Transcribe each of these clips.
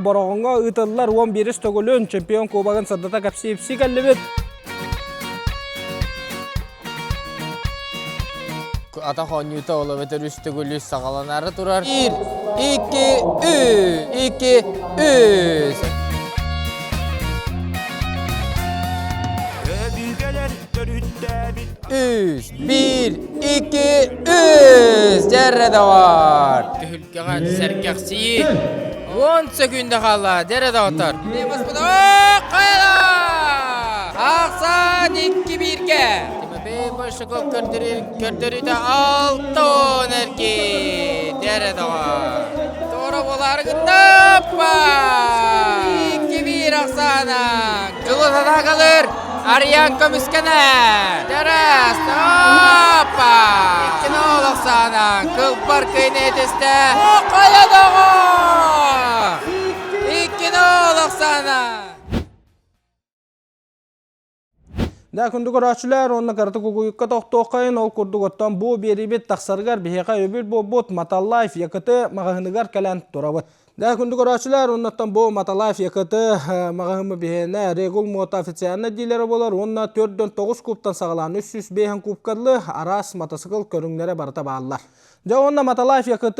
Бороҕоҥҥо ыытыллар 11 төгүлүн чемпион кубогын сырдата кэпсии-ипсии кэллибит. Атах оонньуута ол эбэтэр үс төгүл үс саҕаланаары турар. 1, 2, 3, 2, 3. Өбүгэлэр төрүттээбит Үс, биир, икки, үс! Дьэрэ доҕор! Түһүлгэҕэ сэргэхсийии. 10 сөкүүндэ хаалла. Дьэрэ доҕоттор. Хайала! Ахсаан икки бииргэ. Тимофей Большаков көрдөрүүтэ 6 эргий. Дьэрэ доҕор. Туора буолаары гыннаппа! 2-1 ахсаана. Дьулус атаакалыыр. Арыйан көмүскэнэ! Тэрээс! Опа! Иккини олохсаанан кылбар кыйны этистэ. Хайа доҕор! Иккини олохсаанан! Да күндү көрөөччүлэр уонна кыратык угуйукка тохтуоххайын ол курдук оттон бу биэрибит тахсарыгар биһиэхэ өйөбүл буолбут Маталлайф ЯКТ маҕаһыыныгар кэлэн турабыт. Да күндү көрөөччүлэр, оннуттан бу Маталаев ЯКТ маҕаһыымы биһиэнэ Регул Мото официальнай дилерэ буолар уонна 4-9 кубтан саҕалаан 305 кубкадлы араас матасыкыл көрүҥнэрэ барыта бааллар. Дьэ уонна Маталаев ЯКТ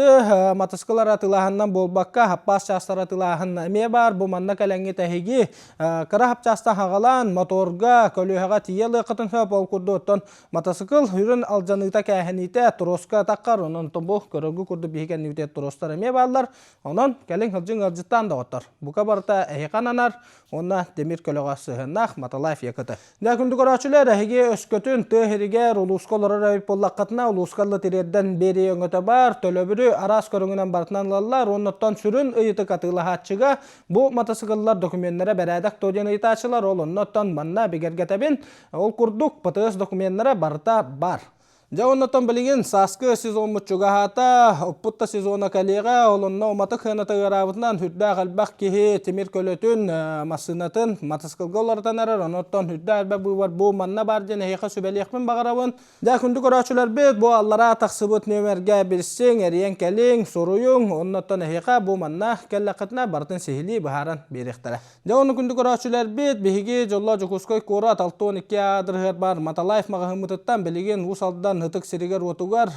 матасыкылар атыылааһынынан буолбакка, хаппаас чаастар атыылааһын эмиэ баар. Бу манна кэлэҥҥит эһиги кыра хапчаастан хаҕалаан моторга, көлүөһэҕэ тиийэ ылыаххытын сөп. Ол курдук оттон матасыкыл үрүн алдьаныыта кээһэниитэ троска атаххар, онон бу көрөргү курдук биһи кэннибитигэр тростар эмиэ бааллар. Онон кэлиҥ сылдьыҥ ыалдьыттаан доҕоттор. Бука барыта эһиэхэ ананар уонна тимир көлөҕө сыһыаннаах Маталаев ЯКТ. Дьэ күндү көрөөччүлэр, эһиги өскөтүн тыа сиригэр улууска олорор эбит буоллаххытына, улууска ылла тириэрдэн биэрии өҥөтө баар, төлөбүрү араас көрүҥүнэн барытынан ылаллар уонна оттон сүрүн ыйытык атыылаһааччыга бу матасыкыллар докуменнара бэрээдэк дуо диэн ыйытааччылар, ол онно оттон манна бигэргэтэбин. Ол курдук ПТС докуменнара барыта баар. Дьэ оннотон билигин сааскы сезоммут чугаһаата, оппут да сезона кэлиэҕэ, ол онно уматык сыаната ыараабытынан сүрдээх элбэх киһи тимир көлөтүн, массыынатын матасыкылга уларытан эрэр, онуттан сүрдээх элбэх быыбар бу манна баар диэн эһиэхэ сүбэлиэхпин баҕарабын. Дьэ күндү көрөөччүлэрбит, бу аллараа тахсыбыт нүөмэргэ билсиҥ, эрийэн кэлиҥ, суруйуҥ, оннуттан эһиэхэ бу манна кэллэххитинэ барытын сиһилии быһааран биэриэхтэрэ. Дьэ ону күндү көрөөччүлэрбит, биһиги дьоллоох Дьокуускай куорат 62 аадырыһыгар баар Маталаев маҕаһыыммытыттан билигин Уус Алдан ытык сиригэр-уотугар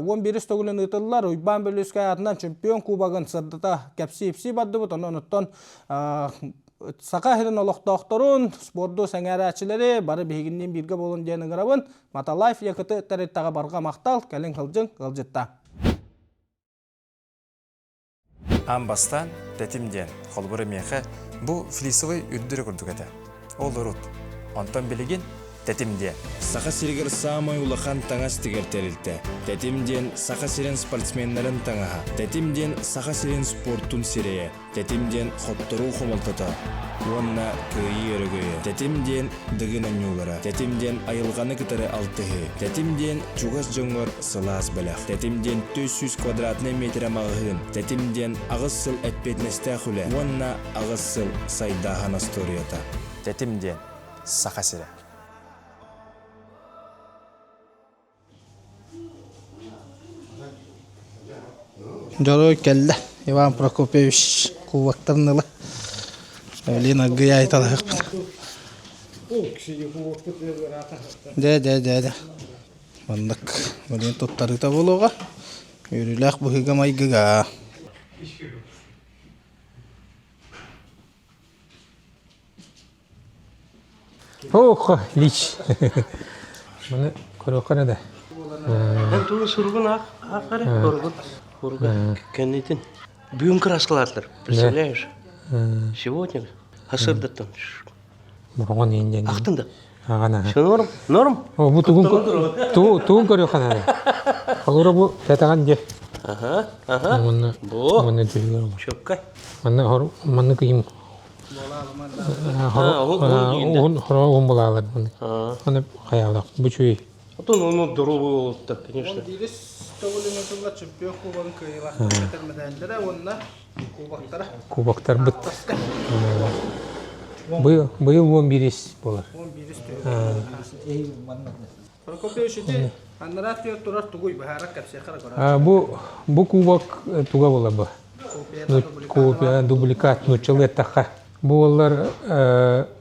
11 төгүлүн ыытыллар Уйбаан Бөлүүскэй аатынан чемпион кубогын сырдата кэпсии-ипсии бардыбыт. Онон оттон Саха сирин олохтоохторун, спорду сэҥээрээччилэри бары биһигинниин бииргэ буолун диэн ыҥырабын. Маталаев ЯКТ тэрилтэҕэ барҕа махтал, кэлиҥ сылдьыҥ, ыалдьыттаа. Аан бастаан тэтим диэн, холобура миэхэ, бу флисовый үрдүрэ курдук этэ. Ол урут. Онтон билигин тэтим диэн. Саха сиригэр саамай улахан таҥас тигэр тэрилтэ. Тэтим диэн Саха сирин спортсменнарын таҥаһа. Тэтим диэн Саха сирин спортун сирэйэ. Тэтим диэн хотторуу хомолтото уонна кыайыы өрөгөйө. Тэтим диэн Дыгын оонньуулара. Тэтим диэн айылҕаны кытары алтыһыы. Тэтим диэн чугас дьоҥҥор сылаас бэлэх. Тэтим диэн 400 квадратнай миэтэрэ маҕаһыын. Тэтим диэн аҕыс сыл эппиэтинэстээх үлэ уонна аҕыс сыл сайдааһын остуоруйата. Тэтим диэн Саха сирэ. Дьоруой кэллэ Иван Прокопьевич кубоктарын ыла. Блин, аргыйа айталаһыахпыт. Дэ, дэ, дэ, дэ. Маннык блин туттарыыта буолуоҕа. Үөрүүлээх быһыыга-майгыга. Ох, лич. Маны көрүөххэ да. Эн тугу суругун аах, аах эрэ, суругун. Суруга кэннитин. Бүгүн краскалаатылар, представляешь? Сегодня хасырдаттан. Мороҕон иин диэн. Ахтын да. Аҕана. Все норм? Норм? О, бу тугун тугун көрүөххэ наада. Холура бу кэтэҕэн дьэ. Аха, аха. Манна Бу. манна дьүһүгэр. Чөпкай. Манна манна кыйым Уһун булаалар. Аны хайаалах бу үчүгэй. Отон ону здоровый болуттар, конечно. 11 төгүлүн ытыллар чемпион кубогын кыайыылаахтар кэтэр мэдээллэрэ уонна кубоктара. Кубоктарбыт. Быйыл быйыл 11 буолар. 11 төгүл. Прокопьевич ити анараа түөр турар тугуй быһаарар кэпсиэххэ эрэ көрөр. Бу бу кубок туга буолар бу? Копия, дубликат нууччалыы эттэххэ. Бу уоллар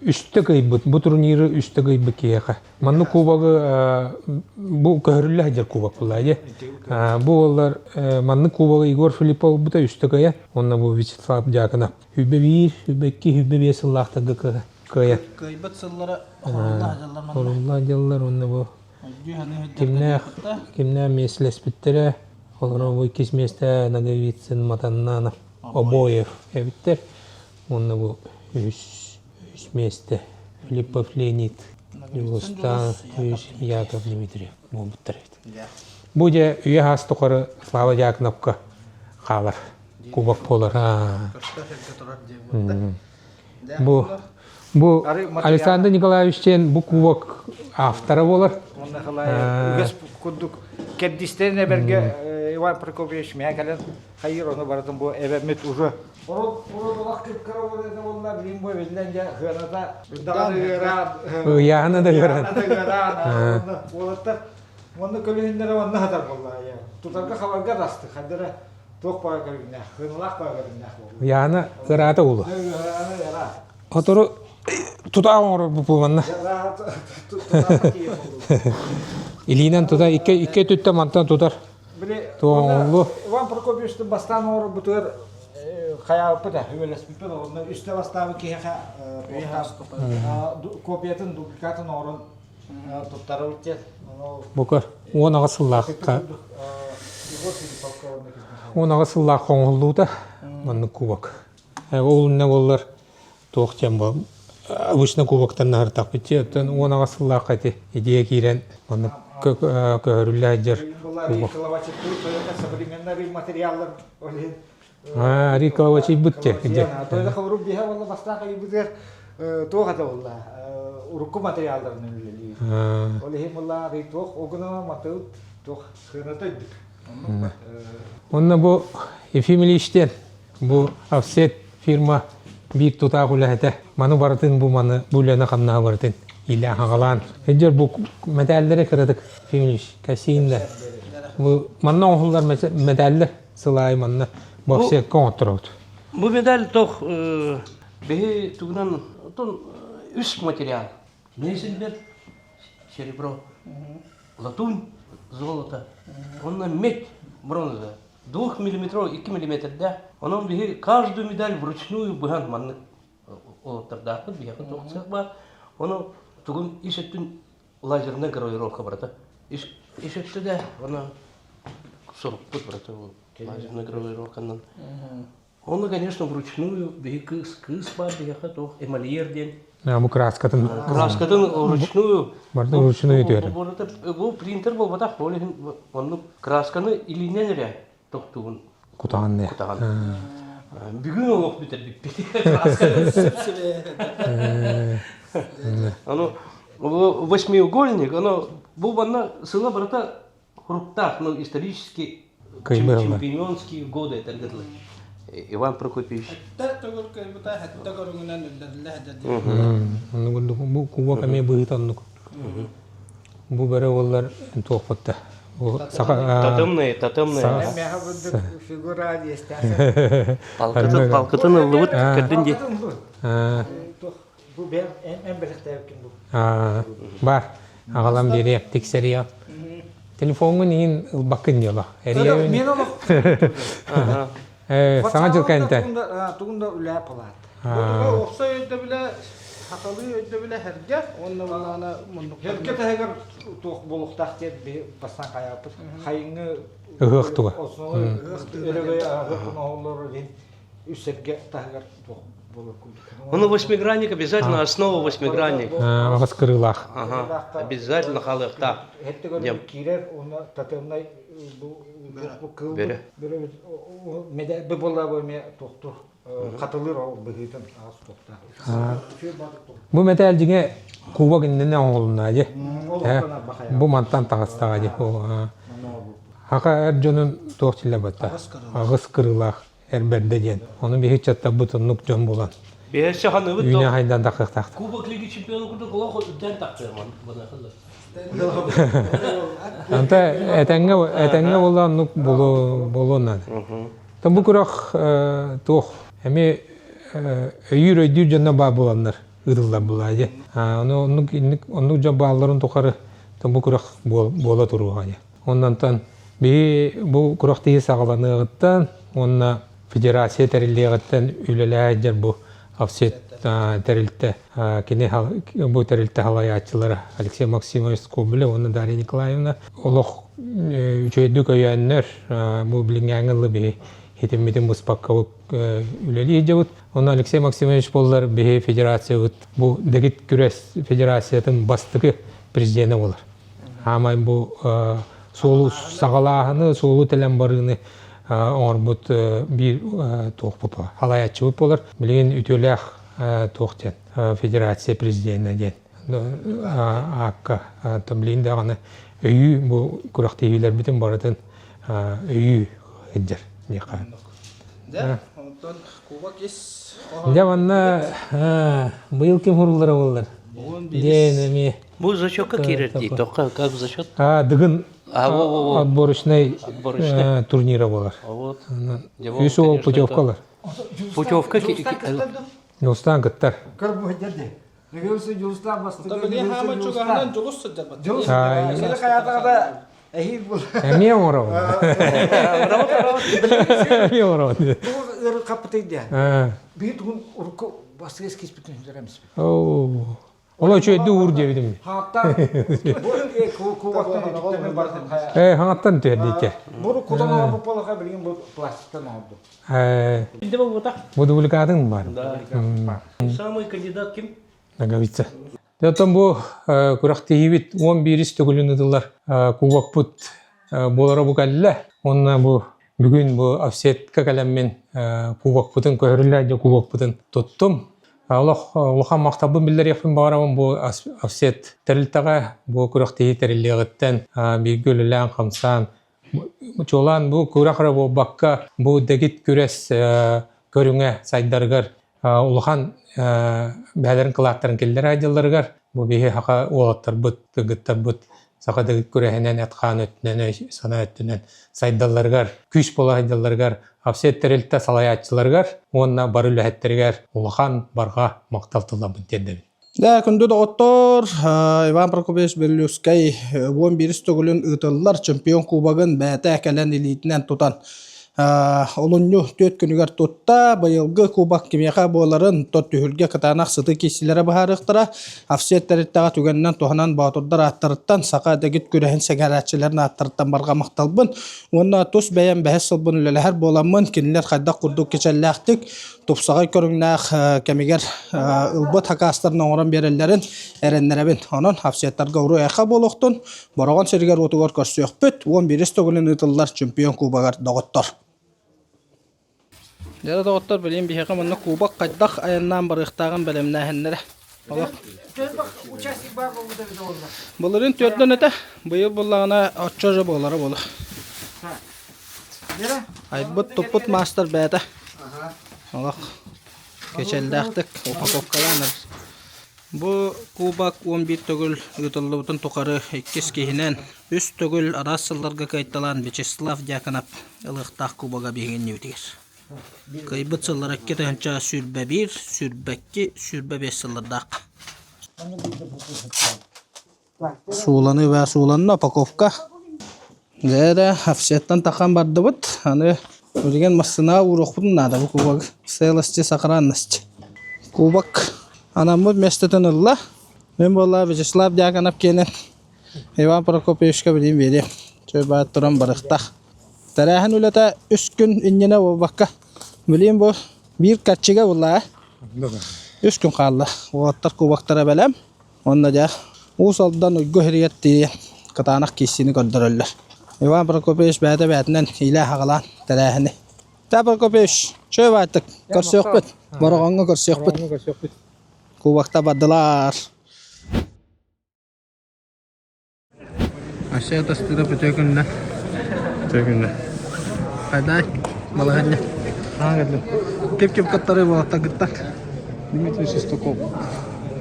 үстэ кыайбыт, бу турниры үстэ кыайбыт киһиэхэ. Маннык кубогы бу көһөрүллэ сылдьар кубок буолла дии. Бу уоллар маннык кубогы Егор Филиппов ылбыта үстэ кыайан, уонна бу Вячеслав Дьяконов 101, 102, 105 сыллаахтарга кыайан. Кыайбыт сыллара хорулла сылдьаллар манна. Хорулла сылдьаллар уонна бу кимнээх кимнээх миэстэлэспиттэрэ олору бу иккис миэстэ Ноговицын Матаннанов Обоев эбиттэр уонна бу үһүс үһүс миэстэ Филиппов Леонид Дьулустаан үһүс Яков Дмитриев буолбуттар эбит. Бу дьэ үйэ саас тухары Слава Дьяконовка хаалар кубок буолар. Бу бу Александр Николаевич диэн бу кубок автора буолар. Үгэс курдук кэрдиистэрин эбэргэ Иван Прокопьевич миэхэ кэлэн хайыыр ону барытын бу эбэммит уже урут урут олох кып-кыра буолла билин бу эбиллэн дьэ хыаната даҕаны ыараан ыйаана да ыараан ыараан уолаттар онно көлөһүннэрэ онно хатар буолла тутарга хабарга дасты хадара туох баҕа көрүҥнээх хыаналаах баҕа көрүҥнээх буолла ыйаана ыраата улу Хотору тутаах оҥорор бу манна. Илиинэн тута икки икки өттүттэн мантан тутар. Били Туоҥуллу. Иван Прокопьевичтын бастаан оҥорбутугар хайаабыппыт ээ, үөлэспиппит онно үстэ бастаабыт киһиэхэ копиятын, дубликатын оҥорон туттарабыт диэн. Бука 18 сыллаахха 18 сыллаах оҥоһуллуута маннык кубок. Ол иннэ буоллар туох диэн бу обычно кубоктан наһыртахпыт дии оттон 18 сыллаахха ити идея киирэн маннык көһөрүллэ сылдьар кубок. Современный материаллар Риклавачыйбыт те. Тойда хабыру биһэ болла бастаах айбытыгар туох ата болла урукку материалларын үлэлиир. Ол иһин болла туох огуна матыут туох сыаната өйдүк. Онно бу Ефим Ильич диэн Бу Офсет фирма биир тутаах үлэһитэ. Маны барытын бу маны бу үлэни хамнаһы барытын илэ аҕалаан. Дьэр бу мэтээллэри кыратык Фимич кэсиин да. Бу манна оҥоһуллар мэтээллэр сыл аайы манна бу Офсекка оҥотторобут. Бу медаль тох биһи тугунан отон үс материал. Нейзенберг серебро, латунь, золото, онно медь, бронза. Двухмиллиметровый, 2 миллиметрдээх. Онон биһи каждую медаль вручную быһан маннык олоттардаахпыт, биһиэхэ туох сыах баар. Ону тугун ис өттүн лазерная гравировка барыта. Ис, ис өттө да, ону сурукпут барыта лазерная гравировканан. Ону, конечно, вручную биһи кыыс, кыыс баар биһиэхэ туох эмальер диэн. Бу краскатын. Краскатын вручную. Барда вручную түһэрин. Бу принтер буолбатах, ол иһин оннук красканы илиинэн эрэ тохтугун. Кутаҕан не. Кутаҕан. Бүгүн олох бүтэрбиппит. Красканы Ону восьмиугольник, оно бу манна сыла барыта Хуруктаах, ну, исторически чемпионские годы это дылы. Иван Прокопьевич. Хэтте төгүл кыйбыта, хэтте көрүҥүнэн үллэриллэ Бу кубок эмиэ быһыыта оннук. Бу бөрө буоллар туохпут да. Тотемные, тотемные. Фигура диэстээх. Палкытын, палкытын ыллыбыт, көрдүн дии. Бу бэйэм эн бэлэхтээбиккин бу. Бар, аҕалан биэриэм, тиксэриэм. Телефоҥҥун иһин ылбаккын дьоло. Эрийэбин. Мен олох. Саҥа дьыл кэнтэн. Тугун да үлээ палаат. Бу уопсай өйдөбүлэ хаталыы өйдөбүлэ хэргэ уонна балаана муннук. Хэргэ таһыгар туох буолуохтаах диэн би бастаан хайааппыт. Хайыҥы ыһыах туга. Өрөгөй ыһыах оҥоһуллар иһин үс сэргэ таһыгар туох Ну, восьмигранник обязательно, основа восьмигранник. Аҕыс кырыылаах. Ага, обязательно халыахтаах. Киирэр уонна тотемнай бу кыл бу буолла эмиэ туохтур хатылыр ол быһыытын аас туохтаах. Бу мэтээл дьиҥэ кубок иннинэ оҥоһулунна дии. Бу мантан таҕыстаҕа дии. Хака эр дьонун туох дьиллэ батта. Аҕыс кырыылаах эр бэрдэ диэн. Ону биһи ыччаттарбыт оннук дьон булан. Биһи ханыбыт Үүнэ хайдан тахыахтаахтар. Кубок Лиги чемпиона курдук олох үрдээн тахтыа маныахаллар. Анта этэҥҥэ этэҥҥэ буолла оннук болуон наада. Бу күрэх туох эмиэ өйүүр өйдүүр дьонно баар буоланнар ыытыллар буолаа дьэ. Ону оннук оннук дьон баалларын тухары бу күрэх буола туруоҕа дьэ. Оннантан биһи бу күрэхтэһии саҕаланыаҕыттан уонна федерация тэриллиэҕиттэн үлэлэһэ бу Офсет тэрилтэ кини бу тэрилтэ салайааччылара Алексей Максимович Скобелев уонна Дарья Николаевна олох үчүгэйдик өйөөннөр бу билиҥҥээҥи ылы биһи хитиммитин быспакка үлэлии сылдьабыт. Онно Алексей Максимович буоллар биһи федерациябыт бу дэгит күрэс федерациятын бастакы президенэ буолар. Хаамай бу суолу саҕалааһыны, суолу тэлэн барыыны оҥорбут биир туох халайааччыбыт буолар. Билигин үтүөлээх туох диэн федерация президенэ диэн аакка билигин даҕаны өйүү бу күрэхтэһиилэрбитин барытын өйүү сылдьар диэххэ. Дьэ, онтон кубок ис Дьэ манна быйыл ким хуруллара буоллар? Диэн эмиэ Бу зачетка киирэр дии, тоққа как зачет? А, Дыгын отборочный турнира болар. Вот. Үс уол путевкалар. Путевка Дьулустаан кыттар. Эмиэ оҥоробун. Эмиэ оҥоробун. Биир тугун урукку бастыгы эскизпитин сүтэрэмиспит. Ол үчүгэйдик уур диэбитим. Хааттан кубактан барытын Э, хаҥаттан түһэрдиитэ. Буру кутан оҥорбут буолаха билигин бу пластиктан оҥордум. Э, бу дубликатын бар. Самый кандидат ким? Наговица. Оттон бу күрэхтэһиибит 11 төгүлүн ытыллар кубокпут буолара бу кэллэ. Уонна бу бүгүн бу офсетка кэлэммин кубокпутун көһөрүллэ дьэ кубокпутун туттум. Олох улахан махталбын биллэриэхпин баҕарабын бу офсет тэрилтэҕэ бу күрэхтэһии тэриллиэҕиттэн бииргэ үлэлээн-хамсаан чуолаан бу күрэх эрэ буолбакка бу дэгит күрэс көрүҥэ сайдарыгар улахан бэйэлэрин кылааттарын киллэрэ сылдьалларыгар бу биһи саха уолаттарбыт, кыргыттарбыт саха дэгит күрэһинэн эт-хаан өттүнэн, өй-санаа өттүнэн сайдалларыгар, күүс буола сылдьалларыгар Офсет тэрилтэ салайааччыларыгар уонна бары үлэһиттэригэр улахан барҕа махтал тылламмын тиэрдэбин. Да, күндү доҕоттор, Иван Прокопьевич Беллюскай 11 төгүлүн ыытыллар чемпион кубогын бэйэтэ кэлэн илиитинэн тутан олунньу түөрт күнүгэр тутта. Быйылгы кубок кимиэхэ буоларын тот түһүлгэ кытаанах сытыы киирсиилэрэ быһаарыахтара. Офсет тэрилтэҕэ түгэнинэн туһанан боотурдар ааттарыттан саха дэгит күрэһин сэҥээрээччилэрин ааттарыттан барҕа махталбын Уонна тус бэйэм бэһис сылбын үлэлэһэр буоламмын, кинилэр хайдах курдук кичэллээхтик, тупсаҕай көрүҥнээх кэмигэр ылбыт хакаастарын оҥорон биэрэллэрин эрэннэрэбин. Онон офсеттарга уруй-айха буолуохтун, Бороҕон сиригэр-уотугар көрсүөхпүт, 11 төгүлүн ыытыллар чемпион кубогар доҕоттор. Дьэ доҕоттор, билигин биһиэхэ манна кубок хайдах айаннаан барыахтааҕын бэлэмнээһиннэрэ. Олох. Былырыын түөрдэн этэ, быйыл буллаҕына оччо же буолара буолар. Айбыт туппут маастар бэйэтэ. Олох кичэллээхтик упаковкалаан эрэр. Бу кубок 11 төгүл ыытыллыбытын тухары иккис киһинэн үс төгүл араас сылларга кыайталаан Вячеслав Дьяконов ылыахтаах кубога биһиги иннибитигэр. Кыайбыт сыллара 2021, 22, 25 сыллардаах. Сууланыы баа сууланна упаковка. Дьэ эрэ, офсеттан тахан бардыбыт. Аны билигин массыына ууруохпутун наада бу кубок. Целости сохранность. Кубок анаммыт миэстэтин ылла. Мин буолла Вячеслав Дьяконов киэнин Иван Прокопьевичка билигин биэриэм. Чой баат туран барыахтаах. Тэрээһин үлэтэ үс күн иннинэ буолбакка, билигин бу биир каччыга булла Үс күн хаалла. Уолаттар кубоктара бэлэм. Уонна дьэ Уус Алдан Уйгу иһигэр тиийэн кытаанах киирсиини көрдөрөллөр. Иван Прокопьевич бэйэтэ бэйэтинэн иилээн-аҕалаан тэрээһини. Та Прокопьевич, чөө баайтык, көрсүөхпүт. Бороҕоҥҥо көрсүөхпүт. Кубокта бардылар. Ася тастыыра бүтэ күннэ. Бүтэ күннэ. Хайдай, балаһанньа. Аа кэллим. Кип-кип кыттары буолаттан кыттар. Дмитрий Шестаков.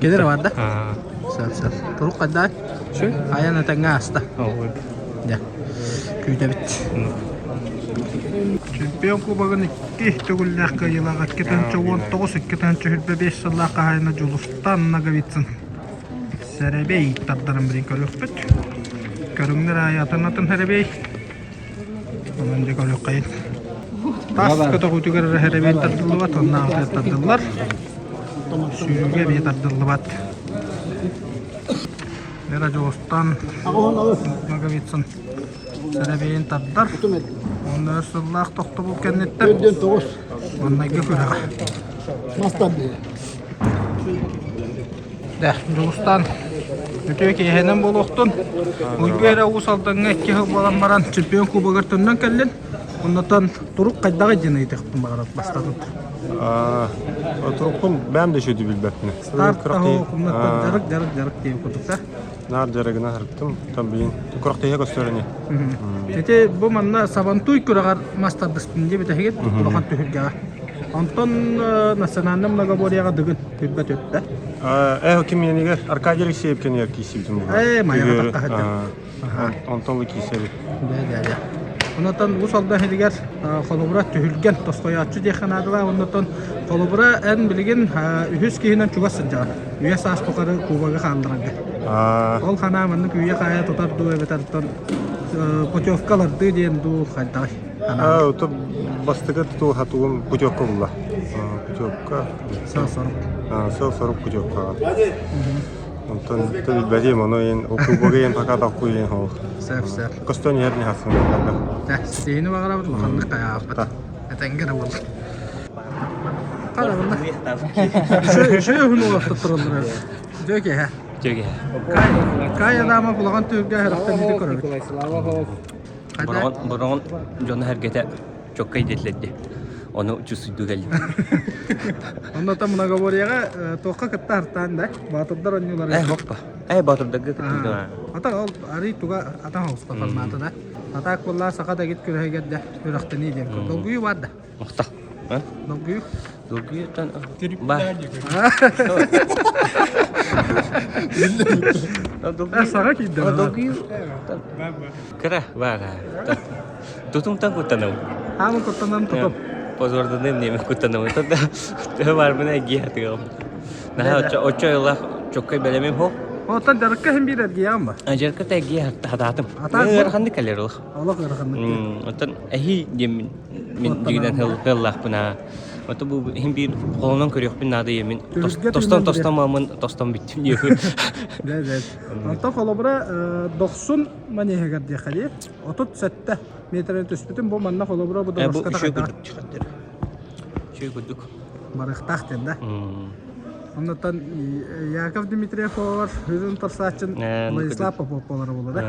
Кэлэр бар да? Аа. Сыл сыл. Турук хайдай? Шö? Айан этэҥҥэ ааста. Ол. Дьэ. Күүтэбит. Чемпион кубогын икки төгүллээх кыайыылаах 2019 2025 сыллаах хаһаайына Дьулустан Ноговицын сэрэбэй тардарын билин көрүөхпүт. Көрүҥнэр аайы атын-атын сэрэбэй. Онон дьэ көрүөххэйин. Тас көтөҕүүтүгэр эрэ сэрэбэй тардыллыбат, оннооҕутугар тардыллар. Сүүрүүгэ эмиэ тардыллыбат. Вера Дьулустан Ноговицын сэрэбэйин тардар. Уонна өр сыллаах тохтобул кэнниттэн маҥнайгы күрэҕэ. Дэ, Дьулустан үтүө киэһэнэн буолуохтун. Уйгу эрэ Уус Алдаҥҥа икки сыл буолан баран чемпион кубогар төннөн кэллин. Оннотон турук хайдаҕый диэн ыйытыахпын баҕарабын бастатан. Турукпун бэйэм да үчүгэйдик билбэппин. Старт таһоо дьарык дьарык дьарык диэн курдук да. Наар дьарыгына сырыттым. Там билин күрэхтэһиэ көстөр ини. Ити бу манна Сабантуй күрэҕэр мас тардыстын диэбит эһигит улахан түһүлгэҕэ. Онтон национальнай многоборьеҕа Дыгын түрбэ түртэ. Э, ким миэнигэр Аркадий Алексеев кэнигэр киирсибитим. Ээ, майаҕа таххаһыдьа. Онтон да киирсэбит. Дэ, дэ, дэ. Онотон Уус Алдан иһигэр холобура түһүлгэн тосхойооччу диэххэ наадалаах. Оннотон холобура эн билигин үһүс киһинэн чугас сылдьаҕын. Үйэ саас тухары кубогы хаалларарга. Ол ханаа маннык үйэ-хаайа тутар дуу эбэтэр путевка ылардыы диэн дуу хайдаҕый? Аа, ото бастакы тутуу хатугум путевка булла. Путевка. Сыл-сорук. Сыл-сорук путевкаҕа. Онтон билбэтим, ону иин кубогы иин пока толкуй иин ол. Сөп, сөп. Көстөн иһэр не хасын. Ситиһини баҕарабыт улаханнык хайаабыт. Этэҥҥэ да буолла. Харамна. Үчүгэй уһун уолаттар тураллар. Үтүө киэһэ. Үтүө киэһэ. Кай Адамов улахан түһүлгэ харахтан ити көрөбүт. Бороҕон бороҕон дьоно сэргэтэ чоккай диэтилэр Ону чувствуйду кэллим. Онно там многоборьеҕа туохха кытта артаан да баатырдар оонньуулара. Э, хоппа. Э, баатырдарга кыттыгын. Ата ол арый туга ата хоста формата да. Атаак буолла саха дагит күрэһигэр да үрэхтэнии диэн долгуйуу бар да. Махта. Долгуйуу. Долгуйуттан бар. Саха киирдэ. Долгуйуу. Кыра бар. Тутумтан куттанабын. Хаамын куттанан тутум. Позорданым неме куттанабын. Төһө барбына эргийэ сатыгым. Наһаа оччо айылаах чоккай бэлэмим хо. Оттон дьарыкка иһин биир эргийэҕин ба? Дьарыкка та эргийэ хатаатым. Ыараханнык кэлэр олох. Олох ыараханнык. Оттон эһи диэн мин дьигинэн хыллаахпын аа. Ото бу иһин биир холонон көрүөхпүн наада мин тостон тостон маамын тостон бүттүм диэхи. Дэ дэ. Онтон холобура дохсун манеһыгар диэххэ дии. 37 метрэн түспүтүм бу манна холобура бу дорожката хайдах Үчүгэй курдук. Барыахтаах диэн да. Оннуттан Яков Дмитриев оҕолор үрүн торсааччын Владислав Попов буолара буолла да.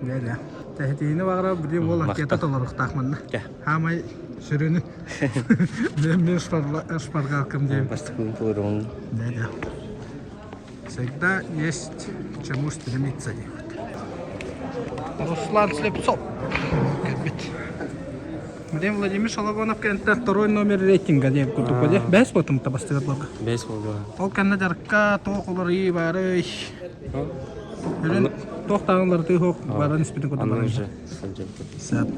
Дэ дэ. Тэһитиини баҕара билим уол анкета толоруохтаах манна. Хаамай сүрүнү мен шпаргалкам диэн. Бастакы туругун. Дэ дэ. Всегда есть чему стремиться диэбит. Руслан Слепцов кэлбит. Владимир Владимир Шологонов кэнтэ второй номер рейтинга диэн курдук дии. Бэс буотум табастыгар буолга. Бэс буолга. Ол кэннэ дьарыкка туох уларыйыы баарый? Өрүн туох тааҥылары хуох баран испитин курдук баран. Сөп.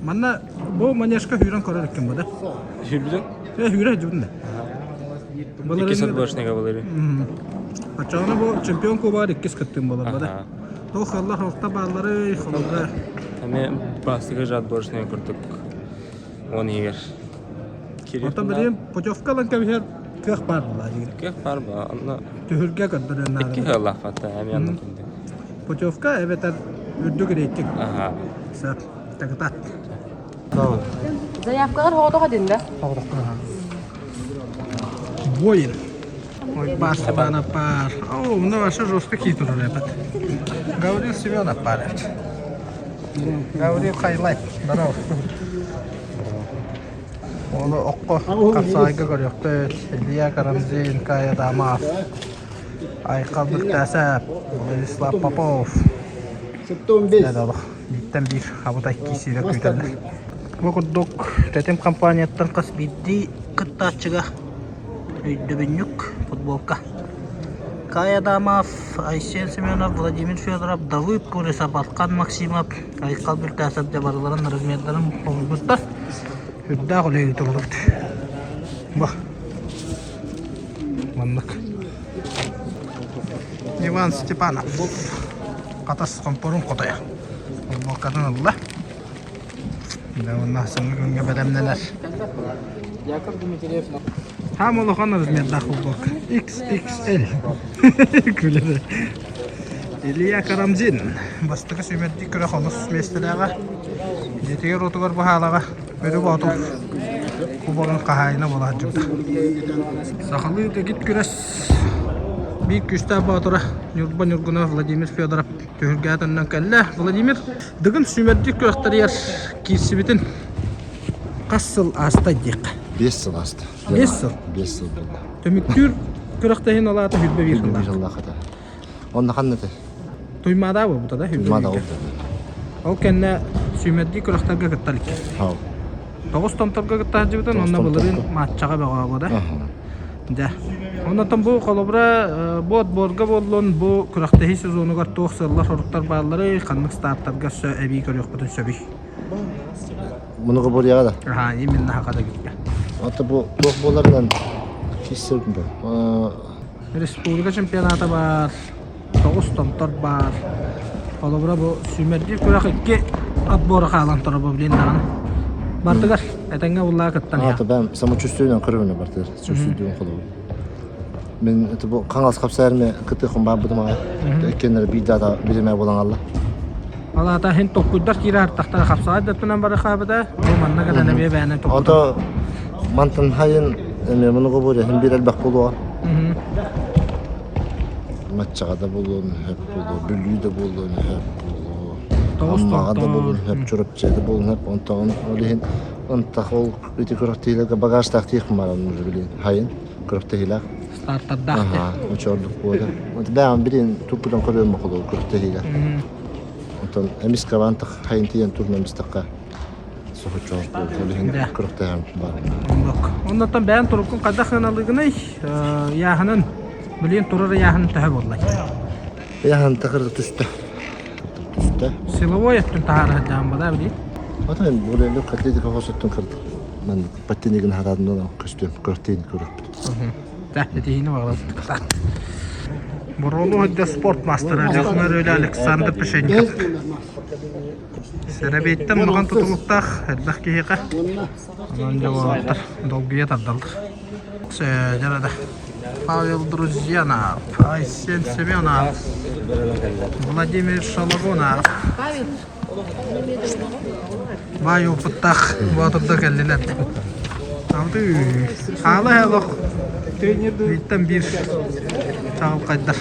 Манна бу манежка хүүрэн көрөр эккен бу да. Хүүрбүтүн? Э, хүүрэ жүрдүн да. Иккис отборочныйга болар. Оччоҕуна бу чемпион кубогар иккис кыттыым болар бада. Туох аллах орто бааллары холобура. Эми бастыгы же отборочный курдук он иһигэр. Онтон билигин путевка ылан кэбиһэр кыах баар буолаа дигин. Кыах баар буолаа. Онно түһүлгэ көрдөрүөн наада. Икки ыаллаахпат эми онно кэлдим. Путевка эбэтэр үрдүк рейтинг. Аха. Сөп. Тагытат. Заявкалар хоҕотох этин да? Воин. Ой, бар Степанов пар. О, ну вообще жестко хитро ребят. Гаврил Семенов пар. Гаврил Хайлайт. Здорово. Оны окко хапсаайга көрүөхпүт. Илья Карамзин, Кая Дамов, Айхал Бүктээсэп, Владислав Попов. Бииртэн биир абытай киирсиилэр күүтэллэр. Бу курдук Тэтим компанияттан хас биирдии кыттааччыга өйдөбүнньүк футболка. Кай Адамов, Айсен Семенов, Владимир Федоров, Давыд Колесов, Аркан Максимов, Айхал Бүлтээсэп дьэ барыларын размердарын хомуйбуттар. Үрдээх үлэ ыытыллыбыт. Бу маннык. Иван Степанов Хатас хомпорун хотойо. Футболкатын ылла. Дьэ уонна саҥа күҥҥэ бэлэмнэнэр. Яков Дмитриев. Хаам улахан размердаах футболка. XXL. Күлэр. Илья Карамзин бастакы сүүмэрдии күрэх олус миэстэлээҕэ. Дьиэтигэр уотугар баһаалаҕа Өрү Боотур кубогын хаһаайына буола сылдьыбыта. Сахалыы дэгит күрэс биир күүстээх боотура Ньурба Ньургуна Владимир Федоров түһүлгэ төннөн кэллэ. Владимир Дыгын сүүмэрдиир күрэхтэригэр киирсибитин хас сыл ааста диэххэ? Биэс сыл ааста. Биэс сыл? Биэс сыл буолла. Түмүктүүр күрэхтэһиин ол аата 21 сыллаах. сыллаах этэ. Онно ханна этэ? Туймаада буолбута да? Туймаада буолбута. Ол кэннэ сүүмэрдиир күрэхтэргэ кытта иликкин. Хау. Тоҕус томторго кытта сылдьыбытын, онно былырыын матчаҕа бөҕө буолда. Дьэ. Оннотон бу холобура бу отборга буоллун, бу күрэхтэһии сезонугар туох сыаллар-соруктар баалларый, ханнык стартарга өссө эбии көрүөхпүтүн сөбүй? Муну бурьяға да? Аха, именно хака да китте. Ата бу туох буоларынан киссербин бу. Республика чемпионата бар, тоҕус томтор баар. Холобура бу сүүмэрдиир күрэх икки отбора хаалан турар бу билин даҕаны. Бартыгар этэҥҥэ буллаа кыттан Аата бэм самочувствиенан көрөбүнэ бартыгар чувствуйдуун холобур. Мин это бу хаҥас хапсаарме кытыхым баабытым аҕай. Иккеннere биир даата биримэ буолан алла. Ал аата хин токкуйдар киирэ артахтара хапсаҕай даттынан бары хаабыта. Бу манна кэлэн эмиэ бээнэ токкуйдар. Ото мантан хайын эме муну буре хин бир элбэх буолуо. Маччаҕа да буолуон сөп буолуо, Бүлүү да буолуон сөп буолуо, Аммаҕа да буолуон сөп, Чурапчыга да буолуон сөп. Онтон ол иһин ынтах ол ити күрэхтэһиилэргэ багажтаах тиэх баран уже билин хайын күрэхтэһиилээх. Стартардаах Аха, очоордук буола. Бэҕэн билин туппутан көрүөм холур күрэхтэһиилэр. Онтон эмискэ антах хайын тиийэн турнамистахха соһуччу ол иһин күрэхтэһэн бар. Оннук. Оннуттан бэйэн туруккун хайдах ыналыгыный? Ыйааһынын, билигин турар ыйааһын төһө буоллай? Ыйааһын тахыр түстэ. Түстэ. Силовой өттүн таһаара сылдьаҕын бада билигин? Отон бурелю атлетика хосоттун кырдык. Ман паттинигин хараадынан көстүм, көртейин көрөппүт. Тэтиһини баҕалабыт. Боролу өйдө спорт мастера Лехмер Өлө Александр Пешенников. Сэрэбиэттэн улахан тутулуктаах элбэх киһиэхэ онон дьолуоттар долгуйа тардаллар. Дьарада Павел Друзьянов, Айсен Семенов, Владимир Шалагунов. Баай опыттаах боотурдар кэллилэр. Алды хаала олох бииртэн биир чаҕылхайдар.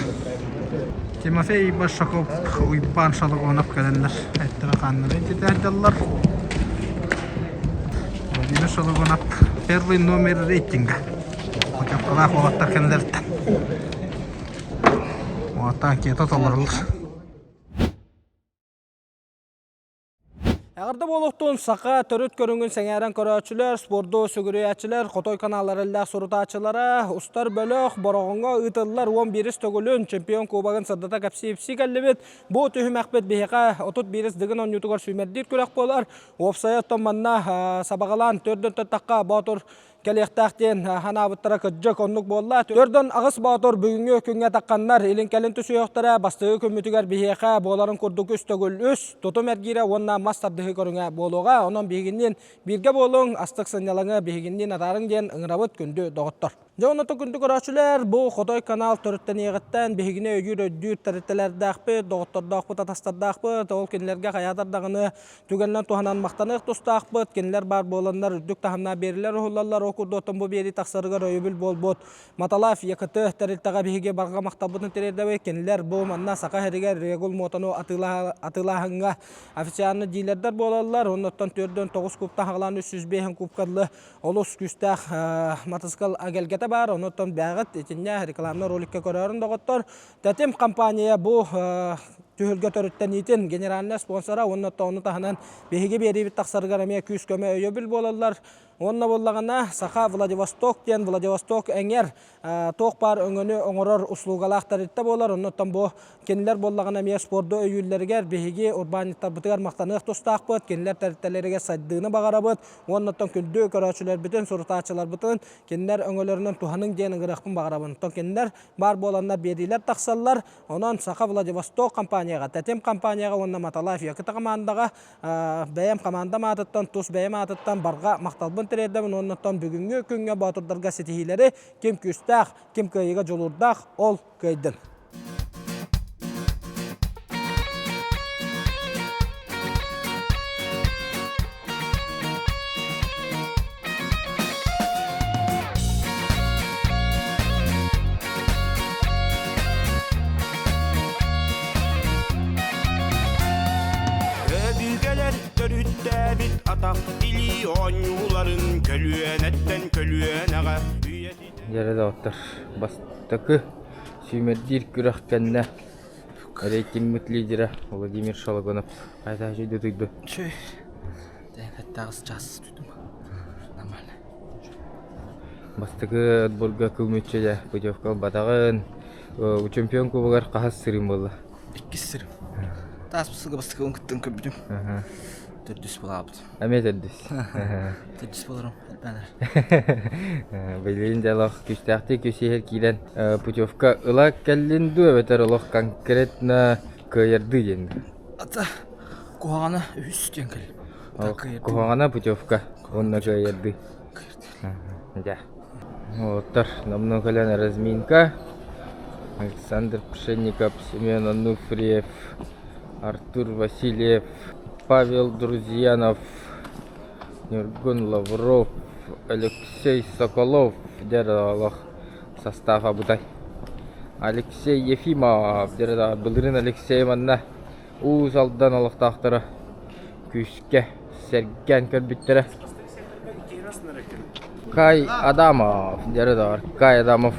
Тимофей Большаков, Уйбаан Шалагонов кэлэннэр эттэрэ-хааннара ититэ сылдьаллар. Владимир Шалагонов первый номер рейтинга. Путевкалаах уолаттар кэллэриттэн. Уолаттар анкета толоруллар. Эҕэрдэ буолуохтун саха төрүт көрүҥүн сэҥээрэн көрөөччүлэр, спорду сүгүрүйээччилэр, Хотой каналлар эллээх сурутааччылара, устар бөлөх Бороҕоҥҥо ыытыллар 11 төгүлүн чемпион кубогын сырдата кэпсии кэллибит. Бу түһүмэхпит биһиэхэ 31 Дыгын оонньуутугар сүүмэрдиир күрэх буолар. Уопсайа оттон манна сабаҕалаан төрдөн таттахха Боотур кэлиэхтээх диэн санаабыттара кырдьык оннук буолла. Төрдөн аҕыс боотур бүгүҥҥү күҥҥэ тахханнар илин-кэлин түсүөхтэрэ бастакы күммүтүгэр биһиэхэ буоларын курдук үс төгүл үс тутум эргиирэ уонна мас тардыһыы көрүҥэ буолуоҕа. Онон биһигинниин бииргэ буолуҥ, астык сынньалаҥы биһигинниин атаарыҥ диэн ыҥырабыт күндү доҕоттор. Дьэ онно күндү көрөөччүлэр, бу Хотой канал төрүттэниэҕиттэн биһигини өйүүр-өйдүүр тэрилтэлэрдээхпит, доҕоттордоохпут, атастардаахпыт. Ол кинилэргэ хайаатар даҕаны Түгэнинэн туһанан махтаныах тустаахпыт. Кинилэр баар буоланнар үрдүк таһымнаах биэрилэр уһуллаллар. Ол курдук оттон бу биэрии тахсарыгар өйөбүл буолбут Маталаев ЯКТ тэрилтэҕэ биһиги барҕа махталбытын тириэрдэбит. Кинилэр бу манна Саха сиригэр Регул муотаны атыылааһыҥҥа официально дилердэр буолаллар. Оннуттан 409 кубтан хаҕалаан 305 кубка дылы олус күүстээх матыскал эгэлгэтэ баар. Онуттан бэҕит итиннэ рекламный роликка көрөөрүн доҕоттор. Тэтим компания бу. түһүлгэ төрүттэниитин генеральнай спонсора уонна ону таһынан биһиги биэриибит тахсарыгар эмиэ күүс-көмө өйөбүл буолаллар. Уонна буоллаҕына Саха Владивосток диэн Владивосток эҥэр туох баар өҥөнү оҥорор услугалаах тэрилтэ буолар. Оннуттан бу кинилэр буоллаҕына эмиэ спорду өйүүллэригэр биһиги урбаанньыттарбытыгар махтаныах тустаахпыт. Кинилэр тэрилтэлэригэр сайдыыны баҕарабыт. Уоннаттан күндү көрөөччүлэрбитин, сурутааччыларбытын кинилэр өҥөлөрүнэн туһаныҥ диэн ыҥырыахпын баҕарабын. Оттон кинилэр баар буоланнар биэриилэр тахсаллар. Онон Саха Владивосток компанияҕа, Тэтим компанияҕа уонна Маталаев Якута командаҕа бэйэм командам аатыттан, тус бэйэм аатыттан барҕа махталбын тириэрдэбин уонна оттон бүгүҥҥү күҥҥэ боотурдарга ситиһиилэри ким күүстээх, ким кыайыыга дьулуурдаах, ол кыайдын. Өбүгэлэр төрүттээбит атах илии оонньууларын көлүөнэттэн көлүөнэҕэ Дьэрэ доҕоттор, бастакы сүүмэрдиир күрэх кэннэ рейтингмит лидера Владимир Шологонов хайдах дойду Чүй. Тәһәттәгыс час түтүм. Нормально. Бастакы отборга кыл мүччү путевка ылбатаҕын. Чемпион кубогар хаһыс сырыым буолла? Иккис сырым. Таас сылга бастакыбын кыттан көрбүтүм. Төрдүс буолаабыт. Эмиэ төрдүс. Төрдүс буоларым элбээнэр. Билигин дьэ олох күүстээхтик күүсүһэр киирэн путевка ыла кэллин дуу эбэтэр олох конкретно кыайардыы диэн Ата куһаҕана үһүс диэн кэл. Куһаҕана путевка уонна кыайардыы. Дьэ. Уолаттар номнуо кэлэн разминка. Александр Пшенников, Семен Ануфриев, Артур Васильев, Павел Друзьянов, Ньургун Лавров, Алексей Соколов дьэ олох состав абытай. Алексей Ефимов дьэ былырыын Алексей манна Уус Алдан олохтоохторо күүскэ сэргээн көрбүттэрэ. Кай Адамов, дьэ доҕор, Кай Адамов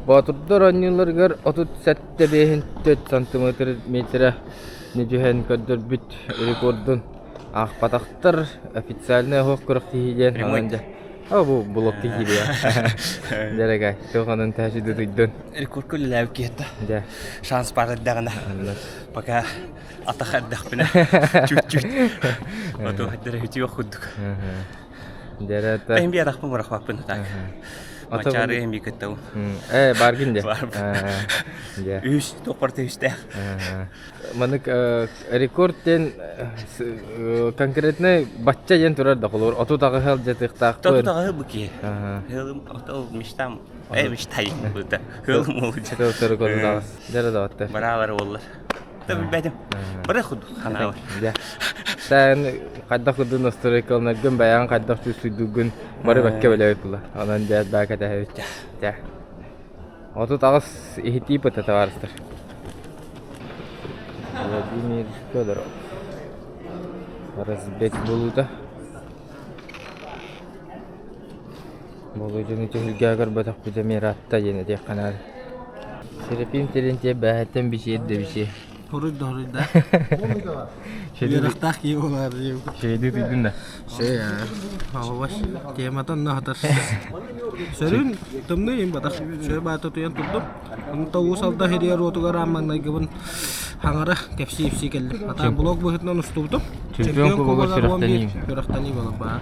Боотурдар оонньууларыгар 37 биэһин 4 сантиметр метрэ түһэн көрдөрбүт рекордун аахпатахтар официальный оһох күрэхтэһии диэн онон дьэ О, бу блок киһи Дьэрэгэй, туох онон тэһэ туйдун. Рекордка үлэлээбит киһи Дьэ. Шанс баар эрдэҕинэ. Пока атах эрдэхпинэ чуть-чуть. Оту хаддара үтүөх курдук. Дьэрэ Эм би атахпын бырахпаппын так. Мачары эм би кыттабын. Э, баргин де. Үс, топпарта үстээх. Манык рекорд диэн конкретно бачча диэн турар да холобур отут аҕыһы алдьатыахтаахпын. Отут аҕыһы бу киһи. Хылым ото мечтам э мечтай быта. Хылым олуча. Сыл отут аҕыс. Дьэ доҕоттор. Бараалар уоллар. Та билбэтим. Бары худу ханаабар. Дьэ. Тэн хайдах курдук настройкаланаргын бэйэҕин хайдах чувствуйдугун бары бэккэ билэбит була. Онон дьэ баа кэтэһэбит. Дьэ. 38 иһитии пыта табаарыстар. Владимир Федоров. Разбег булуута. Болуодьаны түһүлгэҕэ көрбөтөхпүт эмиэ ыраатта диэн этиэххэ наада. Серафим Терентьев бээһэттэн бичиэр да бичиэ. Хоруй да хоруй да. Үөрэхтээх киһи буолаар диэбит. Шейди түйдүн да. Шей Алабаш тематын наһатар. Сөрүн тымныы им батах. Шөй баата туйан турдум. Онто Уус Алдан хирийэр уотугар аан маҥнайгыбын хаҥара кэпсии-ипсии кэллим. Атаан блог быһыытынан устубутум. Чемпион кубогар сүрэхтэнии. Сүрэхтэнии буолар баар.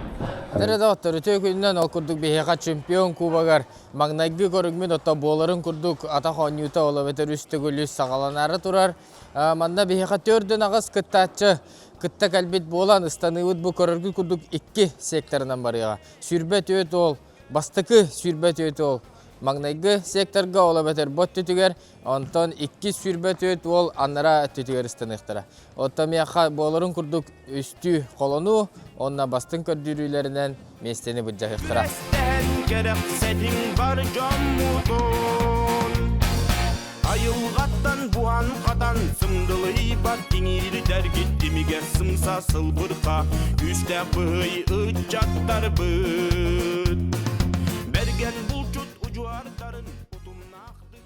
Дэрэ доҕоттор, үтүө күнүнэн ол курдук биһиэхэ чемпион кубогар маҥнайгы көрүҥмүт ото буоларын курдук атах оонньуута ол эбэтэр үс төгүл үс саҕаланаары турар. Манна биһиэхэ төрдүн аҕыс кыттааччы кытта кэлбит буолан ыстаныыбыт бу көрөргүт курдук икки секторынан барыаҕа. 24 уол бастакы 24 уол маҥнайгы секторга ол эбэтэр бот өттүгэр, онтон иккис 24 уол анараа өттүтүгэр ыстаныахтара. Оттон миэхэ буоларын курдук үстүү холонуу уонна бастыҥ көрдөрүүлэринэн миэстэни былдьаһыахтара. Кэрэхсэтиҥ бар дьоммутун Айылҕаттан буһан-хатан сымдылыйбат иҥиирдэргит тимигэ сымса сылбырха күүстээх быһый ыччаттарбыт Бэргэн булчут удьуордарын утумнаахтык.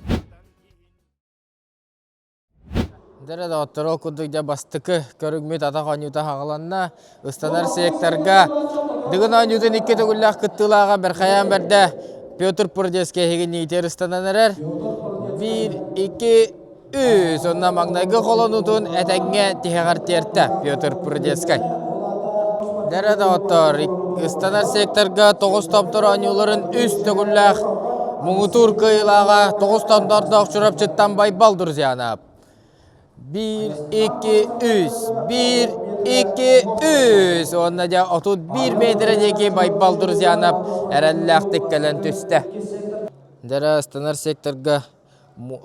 Дэрэ доҕоттор, ол курдук дьэ бастакы көрүҥмүт атах оонньуута хаҕыланна. Ыстанар секторга Дыгын оонньуутун икки төгүллээх кыттыылааҕа Бэрхайаан бэрдэ Петр Пурдецкий эһигин иитэр ыстанан эрэр. Биир, икки, үс. Онно маҥнайгы холонуутун этэҥҥэ тиһэҕэр тиэртэ Петр Прудецкай. Дэрэ доҕоттор, ыстанар секторга тоҕус томтор оонньууларын үс төгүллээх муҥутуур кыайыылааҕа тоҕус томтордоох Чурапчыттан Байбал Друзьянов. Биир, икки, үс. Биир, икки, үс. Уонна дьэ 31 метрэ диэки Байбал Друзьянов эрэллээхтик кэлэн түстэ. Дэрэ ыстанар секторга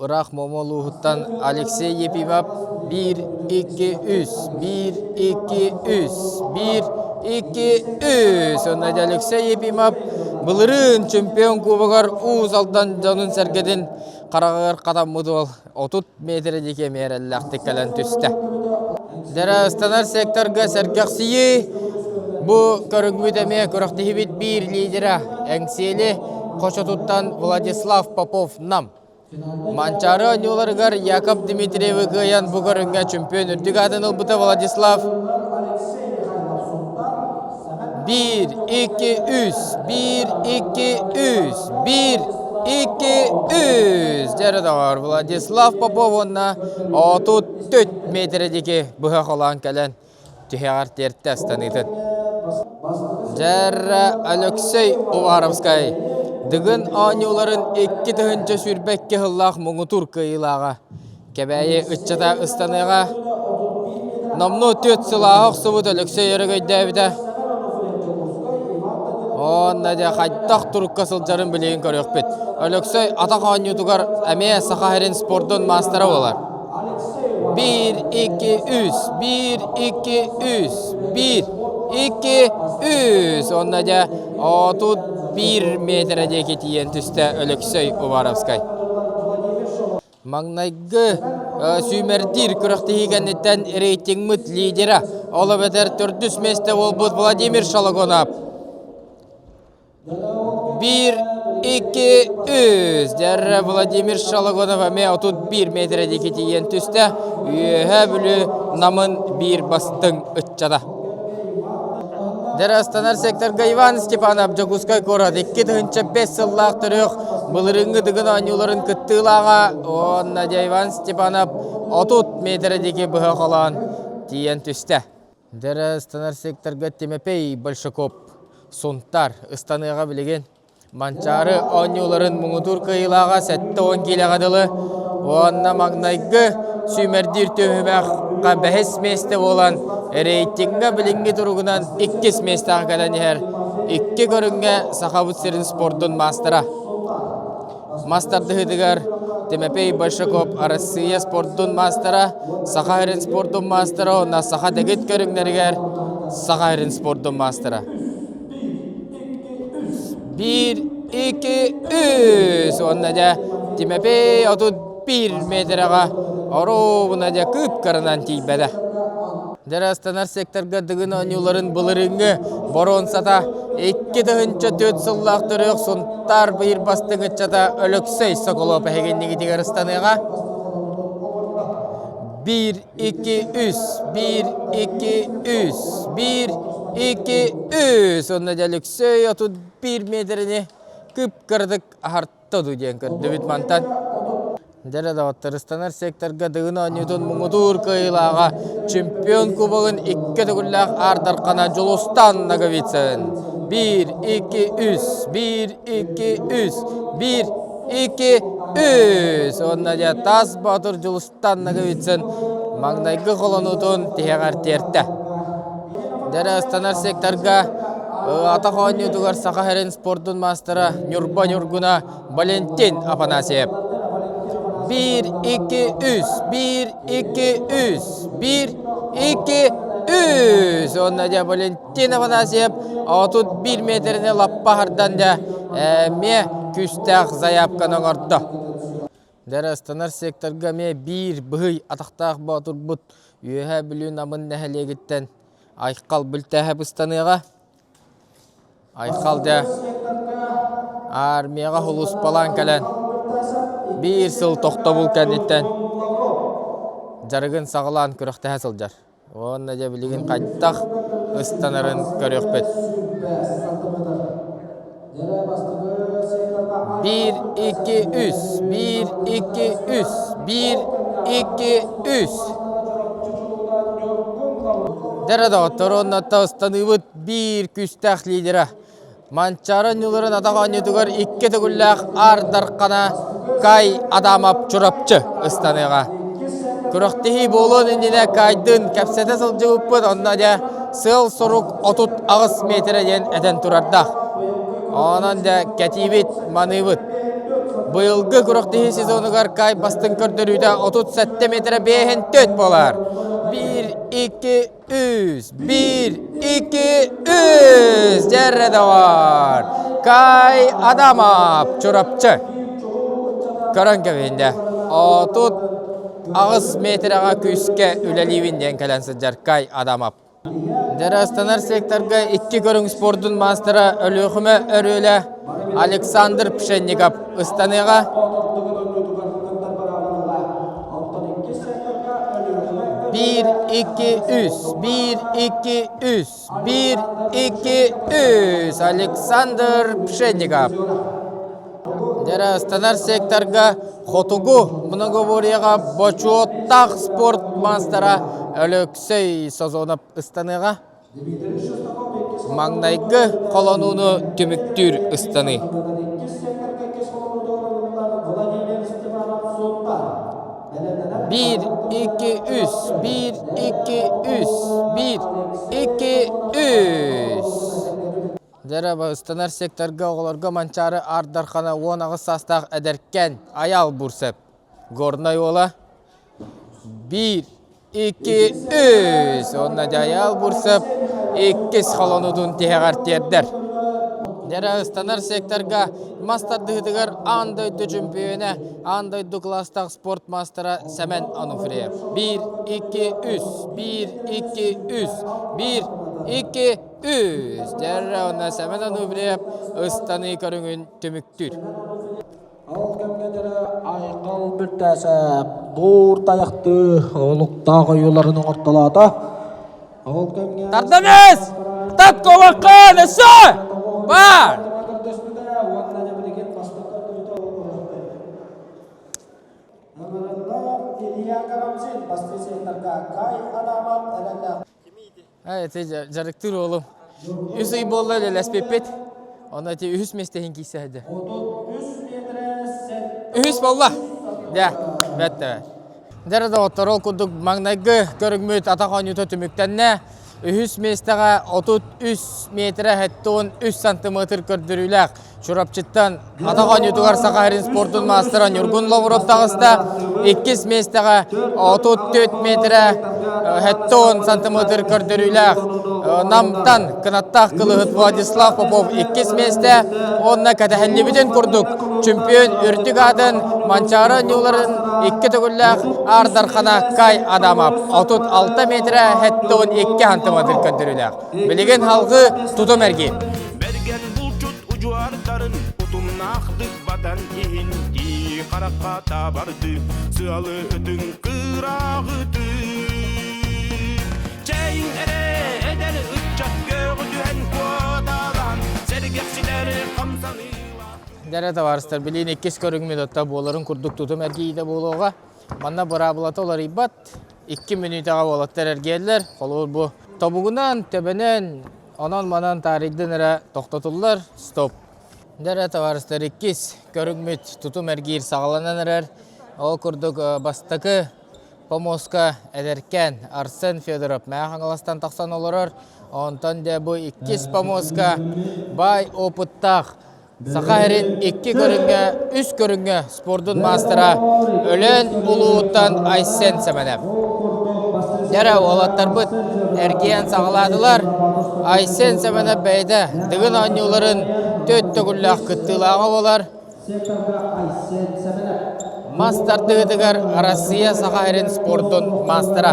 Ыраах Муома улууһуттан Алексей Ефимов биир, икки, үс, биир, икки, үс, биир, икки, үс. Онно Алексей Ефимов былырыын чемпион кубогар Уус Алдан дьонун-сэргэтин хараҕыгар хатаммыт уол 30 метрэ диэки эмиэ эрэллээхтик кэлэн түстэ. Дьэ, ыстанар секторга сэргэхсийии бу көрүҥмүт эмиэ күрэхтэһиибит биир лидера Эҥсиэли хочотуттан Владислав Попов Нам. Манчаары оонньууларыгар Яков Дмитриевы кыайан бу көрүҥҥэ чемпион үрдүк аатын ылбыта Владислав Биир, икки, үс, биир, икки, үс, биир, икки, үс. Дьэ доҕор, Владислав Попов уонна 34 метрэ диэки быһа холоон кэлэн түһэҕэр тиэртэ астаныытын. Дьэрэ Алексей Уваровскай Дыгын оонньууларын 2022 сыллаах муҥутуур кыайыылааҕа. Кэбээйи ыччата ыстаныаҕа. Номнуо түөрт сылааһы охсубут Өлөксөй өрөгөйдөөбүтэ. Уонна дьэ хайдах турукка сылдьарын билигин көрүөхпүт. Өлөксөй атах оонньуутугар эмиэ Саха сирин спордун маастара буолар. Биир, икки, үс, биир, икки, үс, биир, икки, үс. Уонна дьэ 31 метрэ диэки тиийэн түстэ Өлөксөй Уваровскай. Маҥнайгы сүүмэрдиир күрэхтэһии кэнниттэн рейтингмыт лидера, ол эбэтэр төрдүс миэстэ буолбут Владимир Шологонов. Биир, икки, үс. Дьэрэ Владимир Шологонов эмиэ 31 метрэ диэки тиийэн түстэ. Үөһээ Бүлүү Намын биир бастыҥ ыччата. Дьарыстанар секторга Иван Степанов Дьокуускай куорат 2005 сыллаах төрүөх былырыыҥҥы Дыгын оонньууларын кыттыылааҕа уонна дьэ Иван Степанов 30 метрэ диэки быһа холоон тиийэн түстэ. Дьарыстанар секторга Тимофей Большаков Сунтар ыстаныаҕа билигин Манчаары оонньууларын муҥутуур кыайыылааҕа 70 киилэҕэ дылы уонна маҥнайгы сүүмэрдиир түһүмэххэ бэһис миэстэ буолан рейтиҥҥэ билиҥҥи туругунан иккис миэстэҕэ кэлэн иһэр икки көрүҥҥэ Сахабыт сирин спордун маастара. Мас тардыһыытыгар Тимофей Большаков Арассыыйа спордун маастара, Саха сирин спордун маастара уонна саха дэгит көрүҥнэригэр Саха сирин спордун маастара. Биир, икки, үс. Уонна дьэ Тимофей 31 метрэҕэ оруобуна дьэ кыып-кыранан тиийбэтэ. Дьарыстанар секторга Дыгын оонньууларын былырыыҥҥы боруонсата 2004 сыллаах төрүөх Сунтаар биир бастыҥ ыччата Өлөксөй Соколов эһигиннигитигэр ыстаныаҕа. Биир, икки, үс, биир, икки, үс, биир, икки, үс. Онно дьэ Өлөксөй 31 метрэни кып-кыратык аһарта дуу диэн көрдүбүт мантан. Дьэ доҕоттор, ыстанар секторга Дыгын оонньуутун муҥутуур кыайыылааҕа чемпион кубогын икки төгүллээх Аар Дархана Дьулустан Ноговицын. Биир, икки, үс, биир, икки, үс, биир, икки, үс. Уонна дьэ Таас Боотур Дьулустан Ноговицын маҥнайгы холонуутун тиһэҕэр тиэртэ. Дьэ ыстанар секторга атах оонньуутугар Саха сирин спордун маастара Ньурба Ньургуна Валентин Афанасьев. Биир, икки, үс, биир, икки, үс, биир, икки, үс. Уонна дьэ Валентин Афанасьев 31 метрини лаппа хардан дьэ эмиэ күүстээх заявканы оҥордо. Дьэ ыстанар секторга эмиэ биир быһый атахтаах боотурбут Үөһээ Бүлүү Намын нэһилиэгиттэн Айхал Бүлтээһэп ыстаныаҕа. Айхал дьэ армияҕа сулууспалаан кэлэн биир сыл тохтобул кэнниттэн. дьарыгын саҕалаан күрэхтэһэ сылдьар. Уонна дьэ билигин хайдах ыстанарын көрүөхпүт. Биир, икки, үс, биир, икки, үс, биир, икки, үс. Дьэ доҕоттор, уонна ыстаныыбыт биир күүстээх лидера Манчаары ньуларын атах оонньуутугар икки төгүллээх Аар Дархана Кай Адамов Чурапчы ыстаныаҕа. Күрэхтэһии буолуон иннинэ Кайдын кэпсэтэ сылдьыбыппыт, онно дьэ сыал-сорук 38 миэтэрэ диэн этэн турардаах. Онон дьэ кэтиибит, маныыбыт. Быйылгы күрэхтэһии сезонугар Кай бастыҥ көрдөрүүтэ 37 миэтэрэ 54 буолар. Биир, икки, үс, биир, икки, үс! Дьэрре доҕор! Кай Адамов, Чурапчы. Көрөн кэбиһинде. 38 метрэҕэ күүскэ үлэлиибин диэн кэлэн сылдьар Кай Адамов. Дьарыстанар секторга икки көрүҥ спордун маастара Өлүөхүмэ Өрүөлэ Александр Пшенников ыстаныаҕа. Биир, икки, үс, биир, икки, үс, биир, икки, үс. Александр Пшенников. Дьэ, ыстанар секторга хотугу многоборьеҕа бочуоттаах спорт маастара Өлөксөй Созонов ыстаныаҕа. Маҥнайгы холонууну түмүктүүр ыстаныы. Биир, икки, үс, биир, икки, үс, биир, икки, үс. Дьэ ыстанар секторга оҕолорго Манчаары Аар Дархана 18 саастаах эдэркээн Айаал Бурцев. Горнай уола Биир, икки, үс! Уонна Дьайаал Бурцев иккис холонуутун тиһэҕэр тиэрдэр. Дьэрэ ыстанар секторга мас тардыһыытыгар аан дойду чөмпүйүөнэ, аан дойду кылаастаах спорт маастара Сэмэн Ануфриев. Биир, икки, үс! Биир, икки, үс! Биир, икки, үс! Дьэрэ уонна Сэмэн Ануфриев ыстаныы көрүҥүн түмүктүүр. Ол кэмҥэ дьэрэ айхал бүттээсэ буур тайахтыы олуктаах ойууларын оҥортолоото. Ол кэмҥэ Тардамес! Тат коваккан өссө! Бар! Ити дьарыктыыр уолум. Үс ый буолла үлэлэспиппит. Онно ити үһүс миэстэһин киирсэ сылдьар. Үһүс буолла. Дьэ, бэрт да. Дьэ доҕоттор, ол курдук маҥнайгы көрүҥмүт атах оонньуута түмүктэннэ. Үһүс миэстэҕэ 33 метрэ 73 сантиметр көрдөрүүлээх Чурапчыттан атах оонньуутугар Саха сирин спордун маастара Ньургун Лавров таҕыста. Иккис миэстэҕэ 34 метрэ 70 сантиметр көрдөрүүлээх Намтан кынаттаах кылыһыт Владислав Попов иккис миэстэ уонна кэтэһиллибитин курдук чемпион үрдүк аатын Манчаары оонньууларын икки төгүллээх Аар Дархана Кай Адамов 36 метрэ 72 сантиметр көрдөрүүлээх. Билигин халгы тутум эргиир. Бэргэн булчут удьуордарын утумнаахтык батан иһин дии харахха табарды сыалы ытыҥ кырааҕытыы Чэйиҥ эрэ эдэр ыччат көҕү түһэн куоталаан сэргэхситэр хамсаныылаах Дэрэ табаарыстар, билиин иккис көрүҥмүт отто буоларын курдук тутум эргийиитэ буолуоҕа. Манна быраабылата уларыйбат. Икки мүнүүтэҕэ уолаттар эргийэллэр. Холобур бу тобугунан, төбөнөн, онон-манан таарыйдын эрэ тохтотуллар. Стоп. Дэрэ табаарыстар, иккис көрүҥмүт тутум эргиир саҕаланан эрэр. Ол курдук бастакы помоска эдэркээн Арсен Федоров Мэҥэ Хаҥаластан тахсан олорор. Онтон дьэ бу иккис помоска баай опыттаах Саха сирин икки көрүҥҥэ, үс көрүҥҥэ спордун маастара Өлөөн улууһуттан Айсен Сэмэнэп. Дьэрэ уолаттарбыт эргийэн саҕалаатылар. Айсен Сэмэнэп бэйэтэ Дыгын оонньууларын төрт төгүллээх кыттыылааҕа буолар. Мас тардыһыытыгар Россия Саха сирин спордун маастара.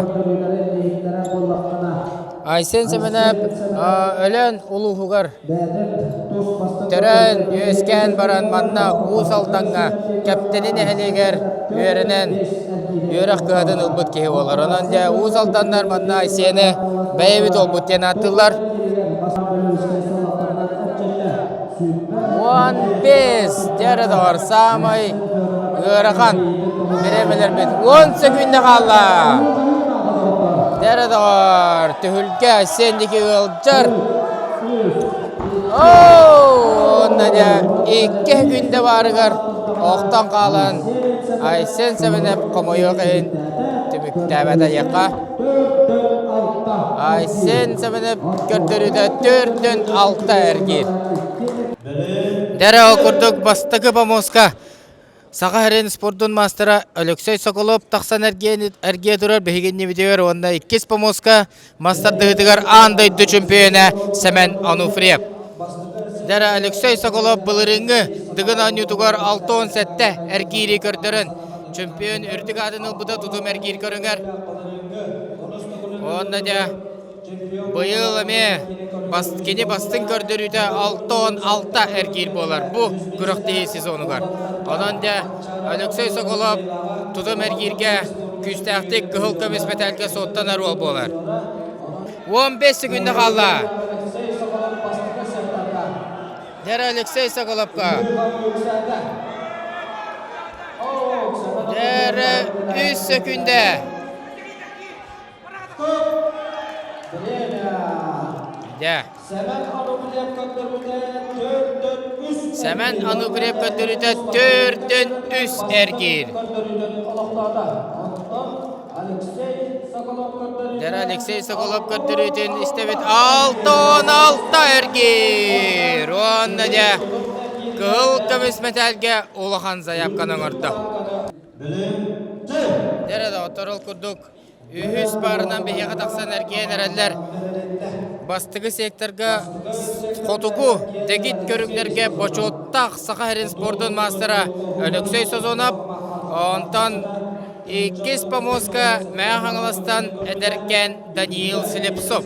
Айсен Семенов Өлөөн улууһугар төрөөн, үөскээн баран манна Уус Алдаҥҥа Кэптэни нэһилиэгэр үөрэнэн үөрэх кыһатын ылбыт киһи буолар. Онон дьэ Уус Алданнар манна Айсены бэйэбит уолбут диэн ааттыыллар. 15 дьэ доҕор саамай ыарахан бириэмэлэрбит 10 сөкүүндэ хаалла. Дьэ доҕор түһүлгэ сиэнники ыалдьар. Уонна дьэ икки күндэ баарыгар охтон хаалан Айсен Сэмэнэп хомойуох иһин түмүктээбэтэ диэххэ. Айсен Сэмэнэп көрдөрүүтэ төрдүн алта эргиир. Дэрэ ол курдук бастакы помоска Саха сирин спордун маастара Алексей Соколов тахсан эргийэ турар биһиги иннибитигэр уонна иккис помоска мас тардыһыытыгар аан дойду чөмпүйүөнэ Сэмэн Онуфриев. Дэрэ Алексей Соколов былырыыҥҥы Дыгын оонньуутугар 67 эргиири көрдөрөн Чөмпүйүөн үрдүк аатын ылбыта тутум эргиир көрүҥэр. Уонна дьэ быйыл эмиэ бас, кини бастыҥ көрдөрүүтэ 66 эргиир буолар бу күрэхтэһии сезонугар. Онон дьэ Алексей Соколов тутум эргииргэ күүстээхтик кыһыл көмүс мэтээлгэ суоттанар уол буолар. 15 секунда хаалла. Дьэрэ Алексей Соколовка. Дьэрэ үс сөкүндэ. Дьэ. Сэмэн Анукрев көрдөрүүтэ төрдүн үс эргиир. Дьэ Алексей Соколов көрдөрүүтүн истэбит 66 эргиир уонна дьэ кыһыл көмүс мэтээлгэ улахан заявканы оҥордо. Дьэ доҕоттор ол курдук үһүс паарынан биһиэхэ тахсан эргийэн эрэллэр. Бастакы секторга хотугу дэгит көрүҥнэргэ бочуоттаах Саха сирин спордун маастара Өлөксөй Созонов, онтон Иккис помостка Мэҥэ Хаҥаластан эдэркээн Даниил Слепцов.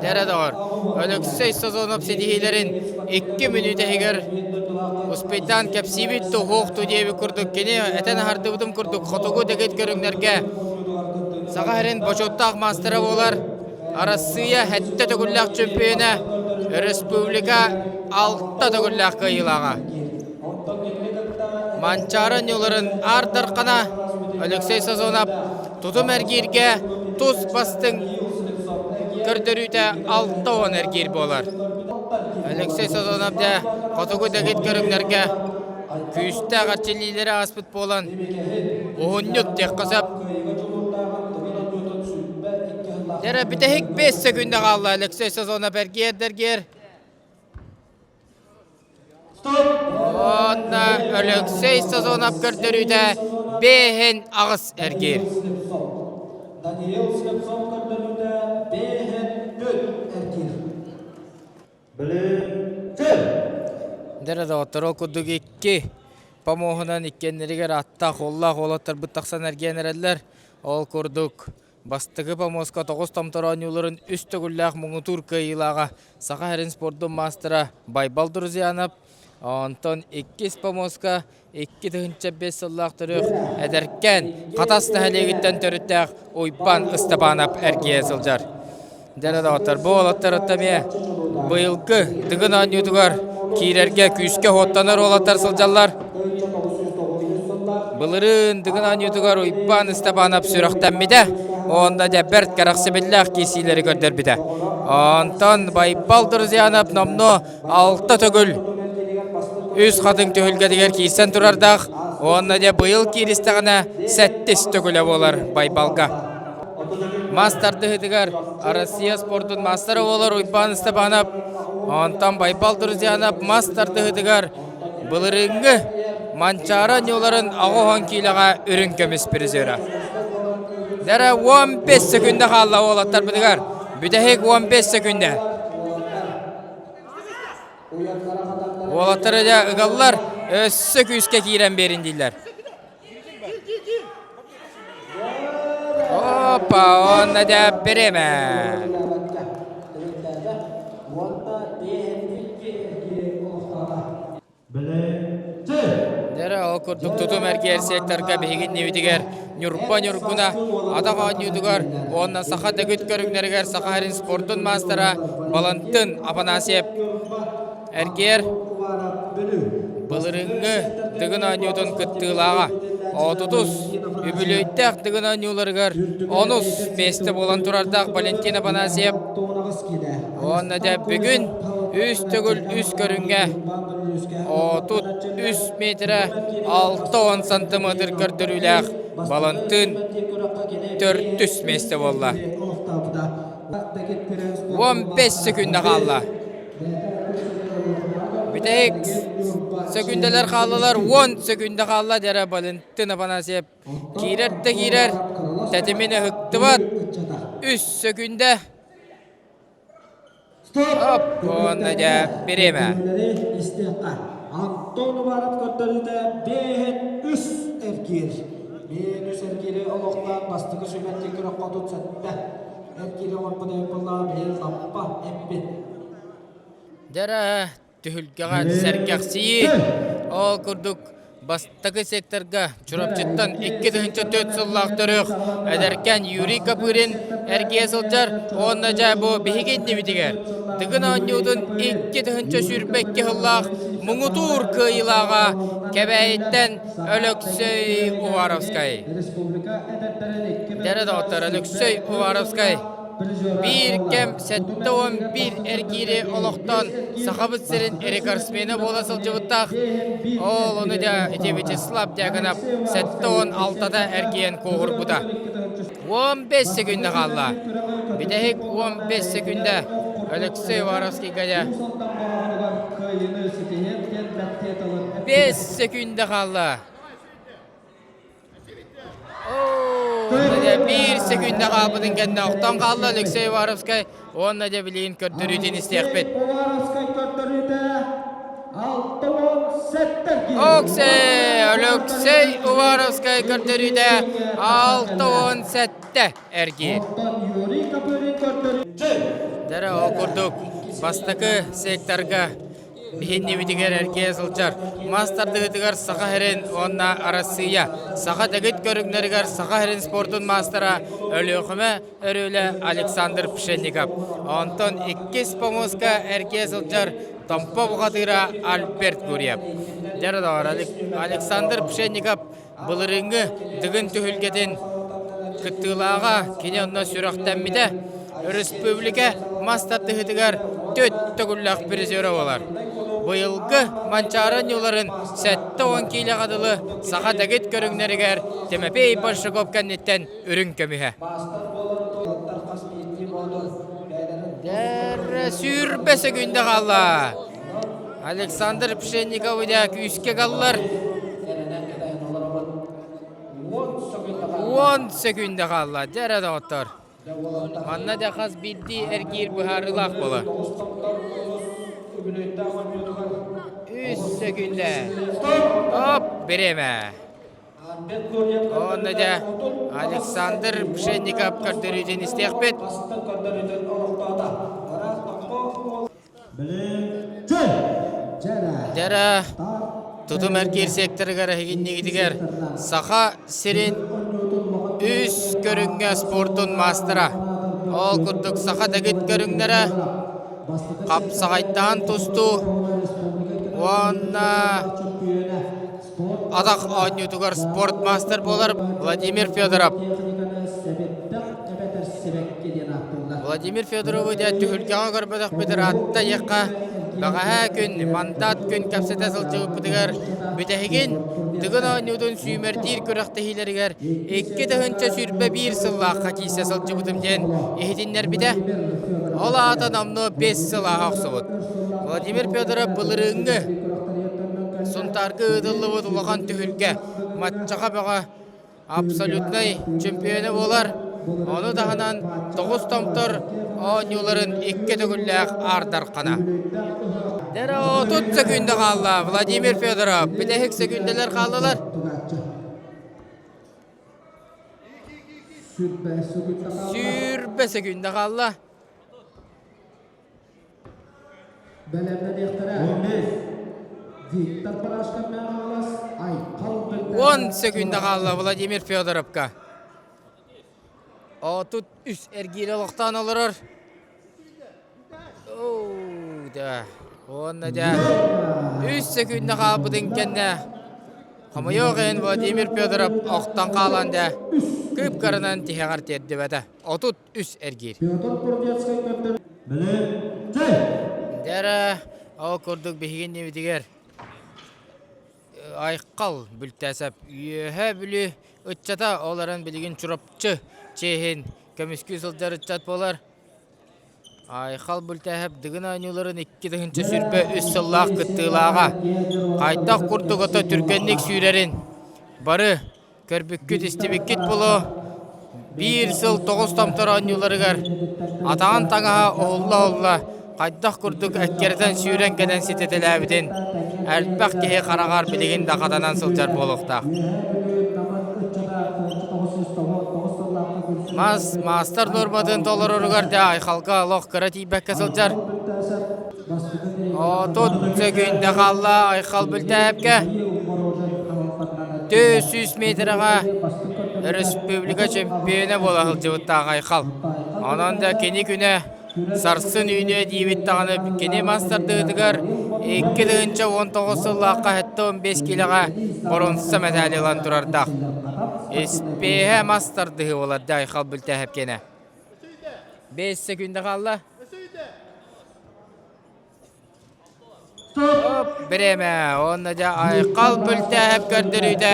Дэрэ доҕор, Өлөксөй Созонов ситиһиилэрин икки мүнүүтэ иһигэр успейтаан кэпсиибит туһуохту диэбит курдук кини этэн аһардыбытым курдук хотугу дэгит көрүҥнэргэ Саха сирин бочуоттаах маастара буолар Арассыыйа сэттэ төгүллээх чөмпүйүөнэ, өрөспүүбүлүкэ алта төгүллээх кыайыылааҕа. Манчаары ньуларын Аар Дархана Алексей Сазонов тутум эргииргэ тус бастыҥ көрдөрүүтэ 60 эргиир буолар. Алексей Сазонов дьэ хотугу дэгит көрүҥнэргэ күүстээх эрчиллиилэри ааспыт буолан уһунньут диэххэ сөп. Дьэ бүтэһик 5 секунда хаалла Алексей Сазонов эргиэр-дэргиэр. Уонна Өлөксөй Сазонов көрдөрүүтэ бэһин аҕыс эргиир. Даниил Слепцов көрдөрүүтэ бэһин төрт эргиир. Дэрэ доҕоттор, ол курдук икки помоһунан иккиэннэригэр аттаах уоллаах уолаттарбыт тахсан эргийэн эрэллэр. Ол курдук Бастакы помоска тоҕус томтор оонньууларын үс төгүллээх муҥутуур кыайыылааҕа Саха сирин спордун маастара Байбал Друзьянов, онтон иккис помоска 2005 сыллаах төрүөх эдэркээн Хатас нэһилиэгиттэн төрүттээх Уйбаан Ыстапаанап эргийэ сылдьар. Дьэ доҕоттор, бу уолаттар эмиэ быйылгы Дыгын оонньуутугар киирэргэ күүскэ уоттанар уолаттар сылдьаллар. Былырыын Дыгын оонньуутугар Уйбаан Ыстапаанап сүрэхтэммитэ уонна дьэ бэрт кэрэхсэбиллээх киирсиилэри көрдөрбүтэ. Онтон Байбал Друзьянов номнуо алта төгүл үс хатыҥ түһүлгэтигэр киирсэн турардаах уонна дьэ быйыл кииристэҕинэ сэттис төгүлэ буолар Байбалга. Мас тардыһыытыгар Россия спордун маастара буолар Уйбаан Степанов, онтон Байбал Друзьянов мас тардыһыытыгар былырыыҥҥы Манчаары оонньууларын 80 киилэҕэ үрүҥ көмүс призера. Дэрэ 15 секунда хаалла уолаттарбытыгар. Бүтэһик 15 секунда. Уолаттар дьэ ыгаллар, өссө күүскэ киирэн биэрин дииллэр. Опа, онно дьэ бириэмэ. Дьэрэ, ол курдук тутум эргиэр секторга биһиги иннибитигэр Ньурба Ньургуна атах оонньуутугар уонна саха дэгит көрүҥнэригэр Саха сирин спордун маастара Балантын Афанасьев эргиэр былырыыҥҥы Дыгын оонньуутун кыттыылааҕа отутус үбүлүөйдээх Дыгын оонньууларыгар онус миэстэ буолан турардаах Валентин Афанасьев уонна дьэ бүгүн үс төгүл үс көрүҥҥэ 33 метрэ 60 сантиметр көрдөрүүлээх Балантыын төрдүс миэстэ буолла. 15 секунда хаалла. Бүтэһик сөкүндэлэр хааллылар, 10 сөкүндэ хаалла дьэрэ Валентин Афанасьев киирэр да киирэр, тэтимин ыһыктыбат. 3 сөкүндэ. Стоп! Уонна дьэ бириэмэ. Антон Уваров көрдөрүүтэ бэйэһин үс эргиир. Бэйэн үс эргиири олохтоон бастакы сүмэтти көрөххө 37 эргиири оҥорбут эбит билигин лаппа эппит. Дьэрэ түһүлгэҕэ сэргэхсийии. Ол курдук бастакы секторга Чурапчыттан 2004 сыллаах төрүөх эдэркээн Юрий Копырин эргийэ сылдьар уонна дьэ бу биһиги иннибитигэр Дыгын оонньуутун 2022 сыллаах муҥутуур кыайыылааҕа Кэбээйиттэн Өлөксөй Уваровскай. Дэрэ доҕоттор Өлөксөй Уваровскай Биир кэм 71 эргиири олохтоон Сахабыт сирин рекордсмена буола сылдьыбыттаах. Ол ону дьэ ити Вячеслав Дьяконов 76-та эргийэн куоһурбута. 15 секүндэ хаалла. Бүтэһик 15 секүндэ Алексей Уваровскийга дьэ 5 секүндэ хаалла. Биир секүндэ хаалбытын кэннэ охтон хаалла Алексей Уваровскай уонна дьэ билигин көрдөрүүтүн истиэхпит. Оксей Алексей Уваровскай көрдөрүүтэ 67 эргиир. Дэрэ ол курдук бастакы секторга Биһиннибитигэр эргийэ сылдьар мас тардыһыытыгар Саха сирин уонна Арассыыйа саха дэгит көрүҥнэригэр Саха сирин спордун маастара Өлүөхүмэ өрүөлэ Александр Пшенников. Онтон иккис помуоска эргийэ сылдьар Томпо бухатыыра Альберт Гурьев. Дьэ доҕор, Александр Пшенников былырыыҥҥы Дыгын түһүлгэтин кыттыылааҕа кини онно сүрэхтэммитэ. Өрөспүүбүлүкэ мас тардыһыытыгар түөрт төгүллээх призера буолар. Быйылгы Манчаары оонньууларын 70 киилэҕэ дылы саха дэгит көрүҥнэригэр Тимофей Большаков кэнниттэн үрүҥ көмүһэ. Сүүрбэ сөкүүндэ хаалла. Александр Пшенников идэ күүскэ галлар. Уон сөкүүндэ хаалла. Дьэ эрэ доҕоттор. Манна дьэ хас биирдии эргиир быһаарыылаах буолар. Үс сөкүүндэ. Оп, бириэмэ. Онно дьэ Александр Пшенников көрдөрүүтүн истиэхпит. Дьэрэ тутум эргиир секторыгар эһигиннигитигэр Саха сирин үс көрүҥҥэ спордун маастара. Ол курдук саха дэгит көрүҥнэрэ хапсаҕайдаан тустуу уонна атах оонньуутугар спортмастер буолар Владимир Федоров. Владимир Федоровы дьэ түһүлгэҕэ көрбөтөхпүт ыраатта диэххэ, бэҕэһээ күн мандат күн кэпсэтэ сылдьыбыппытыгар бүтэһигин Дыгын оонньуутун сүүмэрдиир күрэхтэһиилэригэр 2021 сыллаахха киирсэ сылдьыбытым диэн иһитиннэрбитэ. Ол аата номнуо 5 сыл ааһа охсубут. Владимир Федоров былырыыҥҥы Сунтаарга ыытыллыбыт улахан түһүлгэ Маччаха бөҕө абсолютнай чемпиона буолар. Ону таһынан тоҕус томтор оонньууларын икки төгүллээх аардархана. Дэрэ 30 секүндэ хаалла Владимир Федоров. Бүтэһик секүндэлэр хааллылар. Сүүрбэ сөкүүндэ хаалла. Уон сөкүүндэ хаалла Владимир Федоровка. 33 эргиирэ олохтоон олорор. Оу, да. Уонна дьэ, үс сөкүүндэ хаалбытын кэннэ хомойуох иһин Владимир Федоров охтон хаалан дьэ, кыып-кыранан тиһэҕэр тиэрдибэтэ. 33 эргиир. Дьэ, ол курдук биһиги иннибитигэр Айхал Бүлтээсэп Үөһээ Бүлүү ыччата, ол эрэн билигин Чурапчы чиэһин көмүскүү сылдьар ыччат буолар. Айхал Бүлтээһэп Дыгын оонньууларын 2023 сыллаах кыттыылааҕа. Хайдах курдук ото түргэнник сүүрэрин бары көрбүккүт, истибиккит буолуо. Биир сыл тоҕус томтор оонньууларыгар атаҕын таҥаһа уһулла-уһулла хайдах курдук эккирэтэн сүүрэн кэлэн ситэтэлээбитин элбэх киһи хараҕар билигин да хатанан сылдьар буолуохтаах. Мас маастар нуорматын толороругар да Айхалга олох кыра тиийбэккэ сылдьар. Отут сөкүүндэ хаалла Айхал Бүлтээпкэ. 400 метрэҕэ өрөспүүбүлүкэ чөмпүйүөнэ буола сылдьыбыттаах Айхал. Онон да кини күнэ сарсын үүнүө диибит даҕаны кини мас тардыытыгар 2019 сыллаахха 75 киилэҕэ боруонса мэтээли ылан турардаах. Испиэһэ мас тардыһыы буолар да Айхал Бүлтээһэп киэнэ. 5 секунда хаалла. Бириэмэ уонна дьэ Айхал Бүлтээһэп көрдөрүүтэ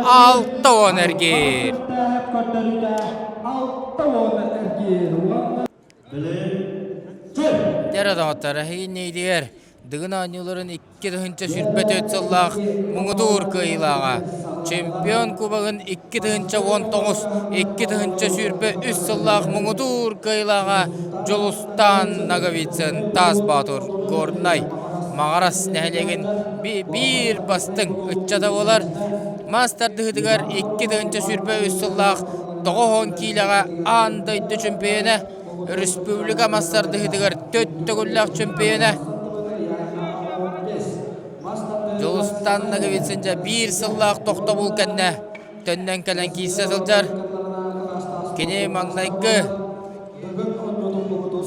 60 эргиир. Дьэ доҕоттор, эһиги иннигитигэр Дыгын оонньууларын 2024 сыллаах муҥутуур кыайыылааҕа, чемпион кубогын 2019 2023 сыллаах муҥутуур кыайыылааҕа Дьулустаан Ноговицын Таас Боотур Горнай Маҕарас нэһилиэгин биир бастыҥ ыччата буолар. Мас тардыһыытыгар 2023 сыллаах 90 киилэҕэ аан дойду чөмпүйүөнэ Өрөспүүбүлүкэ мас тардыһыытыгар төрт төгүллээх чөмпүйүөнэ Дьулустан Ноговицын дьэ биир сыллаах тохтобул кэннэ төннөн кэлэн киирсэ сылдьар. Кини маҥнайгы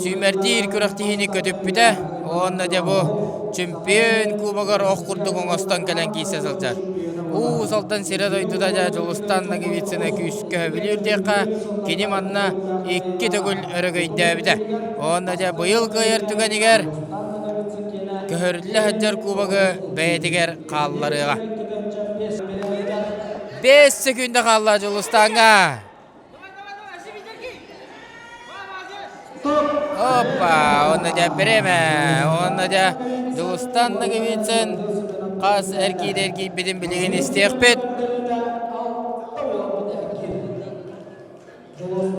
сүүмэрдиир күрэхтэһиини көтүппүтэ уонна дьэ бу чемпион кубогар ох курдук оҥостон кэлэн киирсэ сылдьар. Уус Алдан сирэ-дойдута дьэ Дьулустан Ноговицыны күүскэ сөбүлүүр диэххэ, кини манна икки төгүл өрөгөйдөөбүтэ. Уонна дьэ быйыл кыайар түгэнигэр көһөрүллэ сылдьар кубогы бэйэтигэр хаалларыаҕа. 5 секунда хаалла Дьулустааҥҥа. Опа, онно дьэ бириэмэ, онно дьэ Дьулустан Ноговицын хас эргиир эргийбитин билигин истиэхпит.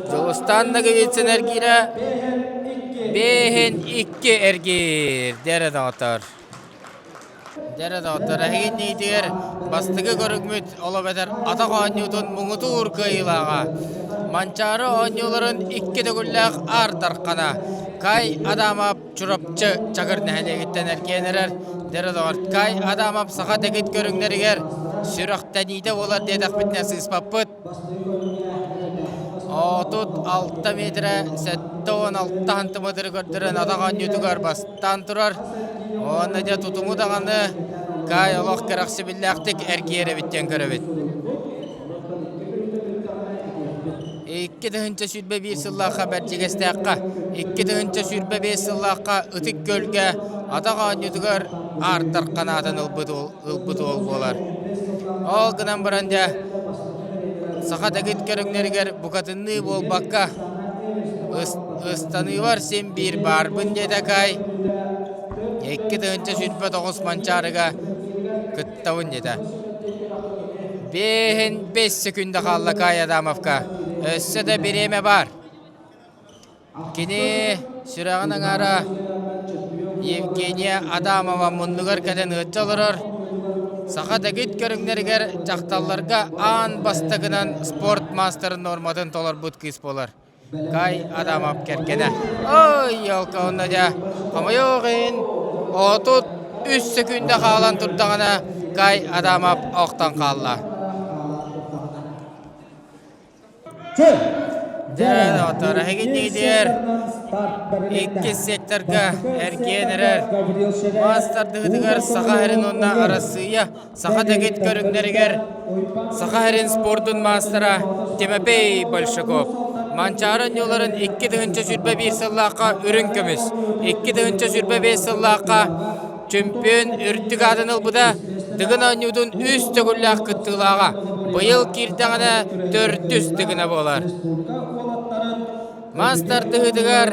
Дьулустан Ноговицын эргиирэ бэһин икки эргиир, дэрэ доҕоттор. Дьэ доҕоттор, эһиги иннигитигэр бастакы көрүҥмүт ол эбэтэр атах оонньуутун муҥутуур кыайыылааҕа Манчаары оонньууларын икки төгүллээх Аар Дархана Кай Адамов Чурапчы Чакыр нэһилиэгиттэн эргийэн эрэр. Дьэ доҕор, Кай Адамов саха дэгит көрүҥнэригэр сүрэхтэниитэ буолар диэтэхпитинэ сыыспаппыт. 36 метрэ 76 сантиметры көрдөрөн атах оонньуутугар бастаан турар. Уонна дьэ тутуму даҕаны Кай олох кэрэхсэбиллээхтик эргийэр эбит диэн көрөбүт. 2021 сыллаахха Бэрдьигэстээххэ, 2025 сыллаахха Ытык Күөлгэ атах оонньуутугар Аар Дархан аатын ылбыт ылбыт уол буолар. Ол гынан баран дьэ саха дэгит көрүҥнэригэр букатынныы буолбакка ыстаныыбар син биир баарбын диэтэ Кай. 2029 Манчаарыга кыттабын диэтэ. Бэһин бэс секунда хаалла Кай Адамовка. Өссө да бириэмэ баар. Кини сүрэҕин аҥаара Евгения Адамова муннугар кэлэн ыалдьа олорор. Саха дэгит көрүҥнэригэр дьахталларга аан бастакынан спорт маастарын нуорматын толорбут кыыс буолар. Кай Адамов кэргэнэ. Ой, елка онно дьэ, хомойуох иһин, 33 сөкүүндэ хаалан турдаҕына Кай Адамов охтон хаалла. Дьэ, доҕоттор, эһигиннигитигэр иккис секторга эргийэн эрэр мас тардыһыытыгар Саха сирин уонна Арассыыйа саха дэгит көрүҥнэригэр Саха сирин спордун маастара Тимофей Большаков Манчаары оонньууларын 2021 сыллаахха үрүҥ көмүс, 2025 сыллаахха чөмпүйүөн үрдүк аатын ылбыта, Дыгын оонньуутун үс төгүллээх кыттыылааҕа. Быйыл киирдэҕинэ төрдүс Дыгына буолар. Мас тардыһыытыгар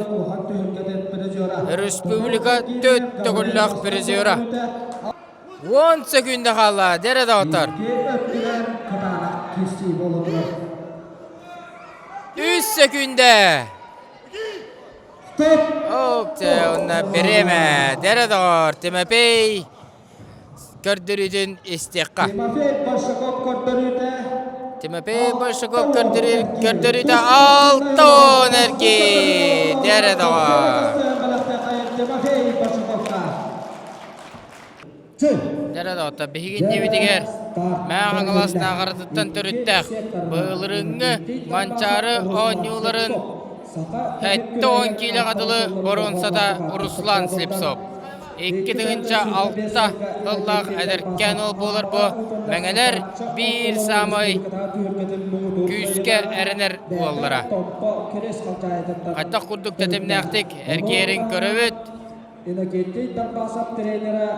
республика төрт төгүллээх призера. 10 сөкүүндэ хаалла, дэрэ доҕоттор. Үс сөкүүндэ. Онно бириэмэ, дэрэ доҕор, Тимофей көрдөрүүтүн истиэххэ. Тимофей Большаков көрдөрүүтэ 60 эргий, дэрэ доҕор. Дьэ доҕоттор, биһиги иннибитигэр Мэҥэ Хаҥалас Нааҕаратыттан төрүттээх былырыыҥҥы Манчаары оонньууларын 70 киилэҕэ дылы боруонсата Руслан Слепцов. 2006 сыллаах эдэркээн уол буолар бу Мэҥэлэр биир саамай күүскэ эрэнэр уоллара. Хайдах курдук тэтимнээхтик эргийэрин көрөбүт. Иннокентий Дарбасов тренера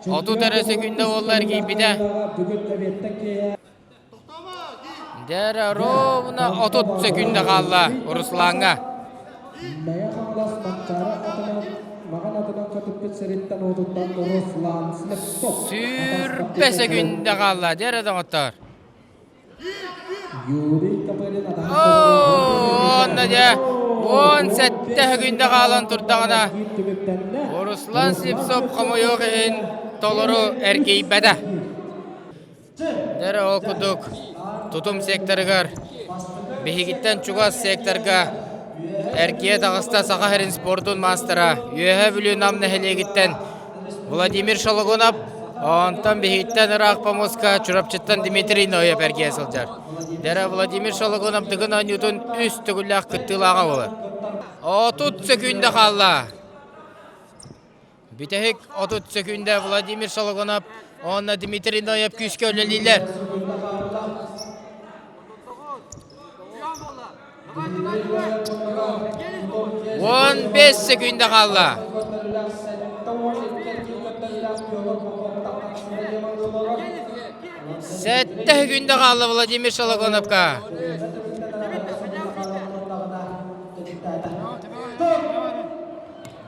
30 эрэ сөкүүндэ буолла эргийбитэ. Дьэ ровно 30 сөкүүндэ хаалла Руслаҥҥа. Мэҥэ Хаҥалас Манчаары атынан Маҕан атынан көтүппүт сириттэн уотуттан Руслан Слепцов. Сүүрбэ сөкүүндэ хаалла. Дьэ эрэ доҕоттор. Онно дьэ 17 күндэ хаалан турдаҕына Руслан Слепцов хомойуох иһин толору эргийбэтэ. Дьэ ол курдук тутум секторыгар биһигиттэн чугас секторга эргийэ таҕыста Саха сирин спордун маастара Үөһээ Бүлүү Нам нэһилиэгиттэн Владимир Шологунов, онтон биһиттэн ыраах помоска Чурапчыттан Дмитрий Ноев эргийэ сылдьар. Дэрэ Владимир Шологунов Дыгын оонньуутун үс төгүллээх кыттыылааҕа буолар. 30 сөкүүндэ хаалла. Бүтэһик 30 сөкүүндэ Владимир Шологунов уонна Дмитрий Ноев күүскэ үлэлииллэр. 15 секунда хаалла. Сэттэ секунда хаалла Владимир Шологоновка.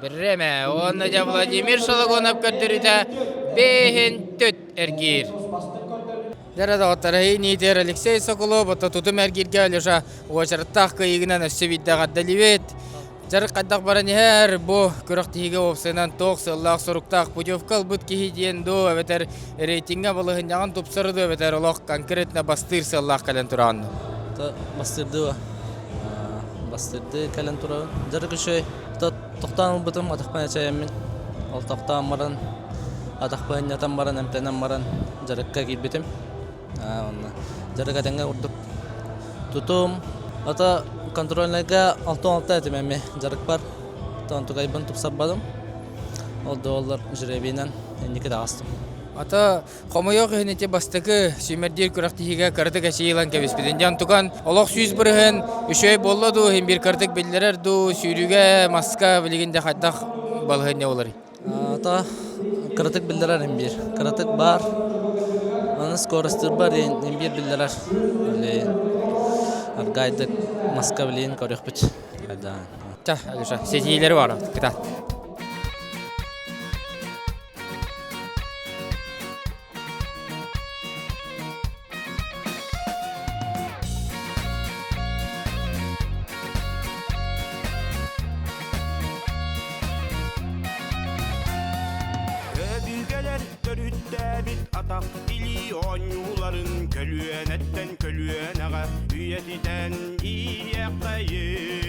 Биреме, уонна дьэ Владимир Шологонов көрдөрүүтэ бэһин төт эргиир. Дьэ доҕоттор, эһиги Алексей Соколов, ото тутум эргииргэ Алеша уочараттаах кыайыыгынан өссө биирдэ эҕэрдэлиибит. Дьарык хайдах баран иһэр, бу күрэхтэһиигэ уопсайынан туох сыаллаах-соруктаах путевка ылбыт киһи диэн дуу, эбэтэр рейтиҥҥэ балаһынньаҕын тупсары дуу, эбэтэр олох конкретно бастыыр сыаллаах кэлэн тураҕын дуу? Бастыырдыы бастыырдыы кэлэн турабын. Дьарык үчүгэй. Тохтоон ылбытым, атахпын эчэйэммин. Ол тохтоон баран, атахпын ынньатан баран, эмтэнэн баран дьарыкка киирбитим. Онно дьарык этэҥҥэ курдук тутум. Ото контрольнайга 6-6 этим эмиэ дьарыкпар. Онтукайбын тупсарбатым. Ол да буоллар жребийинэн инники таҕыстым. Ата Хомойуох иһин ити бастакы сүүмэрдиир күрэхтэһиигэ кыратык эчийии ылан кэбиспитин. Дьон тукан олох 100% үчүгэй буолла дуу, иһин биир кыратык биллэрэр дуу, сүүрүүгэ, маска билигин да хайдах балаһыанньа буоларый? Ата кыратык биллэрэр иһин биир. Кыратык баар. Аны скоростыырбар иһин биир биллэрэр. Билигин аргайдык маска билигин көрүөхпүт. Ча, Алеша, ситиилэри бар, кытаат. Өбүгэлэр Төрүттээбит атах илии оонньууларын көлүөнэттэн көлүөнэҕэ үйэтитэн иһиэххэйин.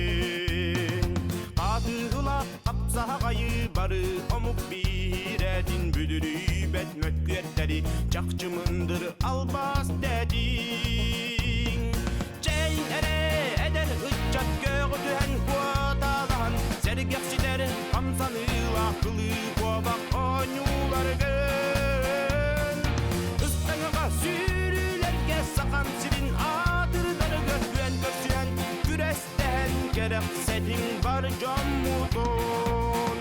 Хаатыылаах хапсаҕайы бары омук биирэтин бүдүрүйбэт мөккүөрдэри чахчы мындыр албас дэтиҥ. Чэй эрэ эдэр ыччат көҕү түһэн куоталаһан сэргэхситэр хамсаныылаах кылыы куобах оонньууларгын ыстаҥаҕа сүүрүүлэргэ сахам сирин аатырдарыгар күөн көрсүһэн күрэстэһэн кэрэхсэтиҥ бар дьоммутун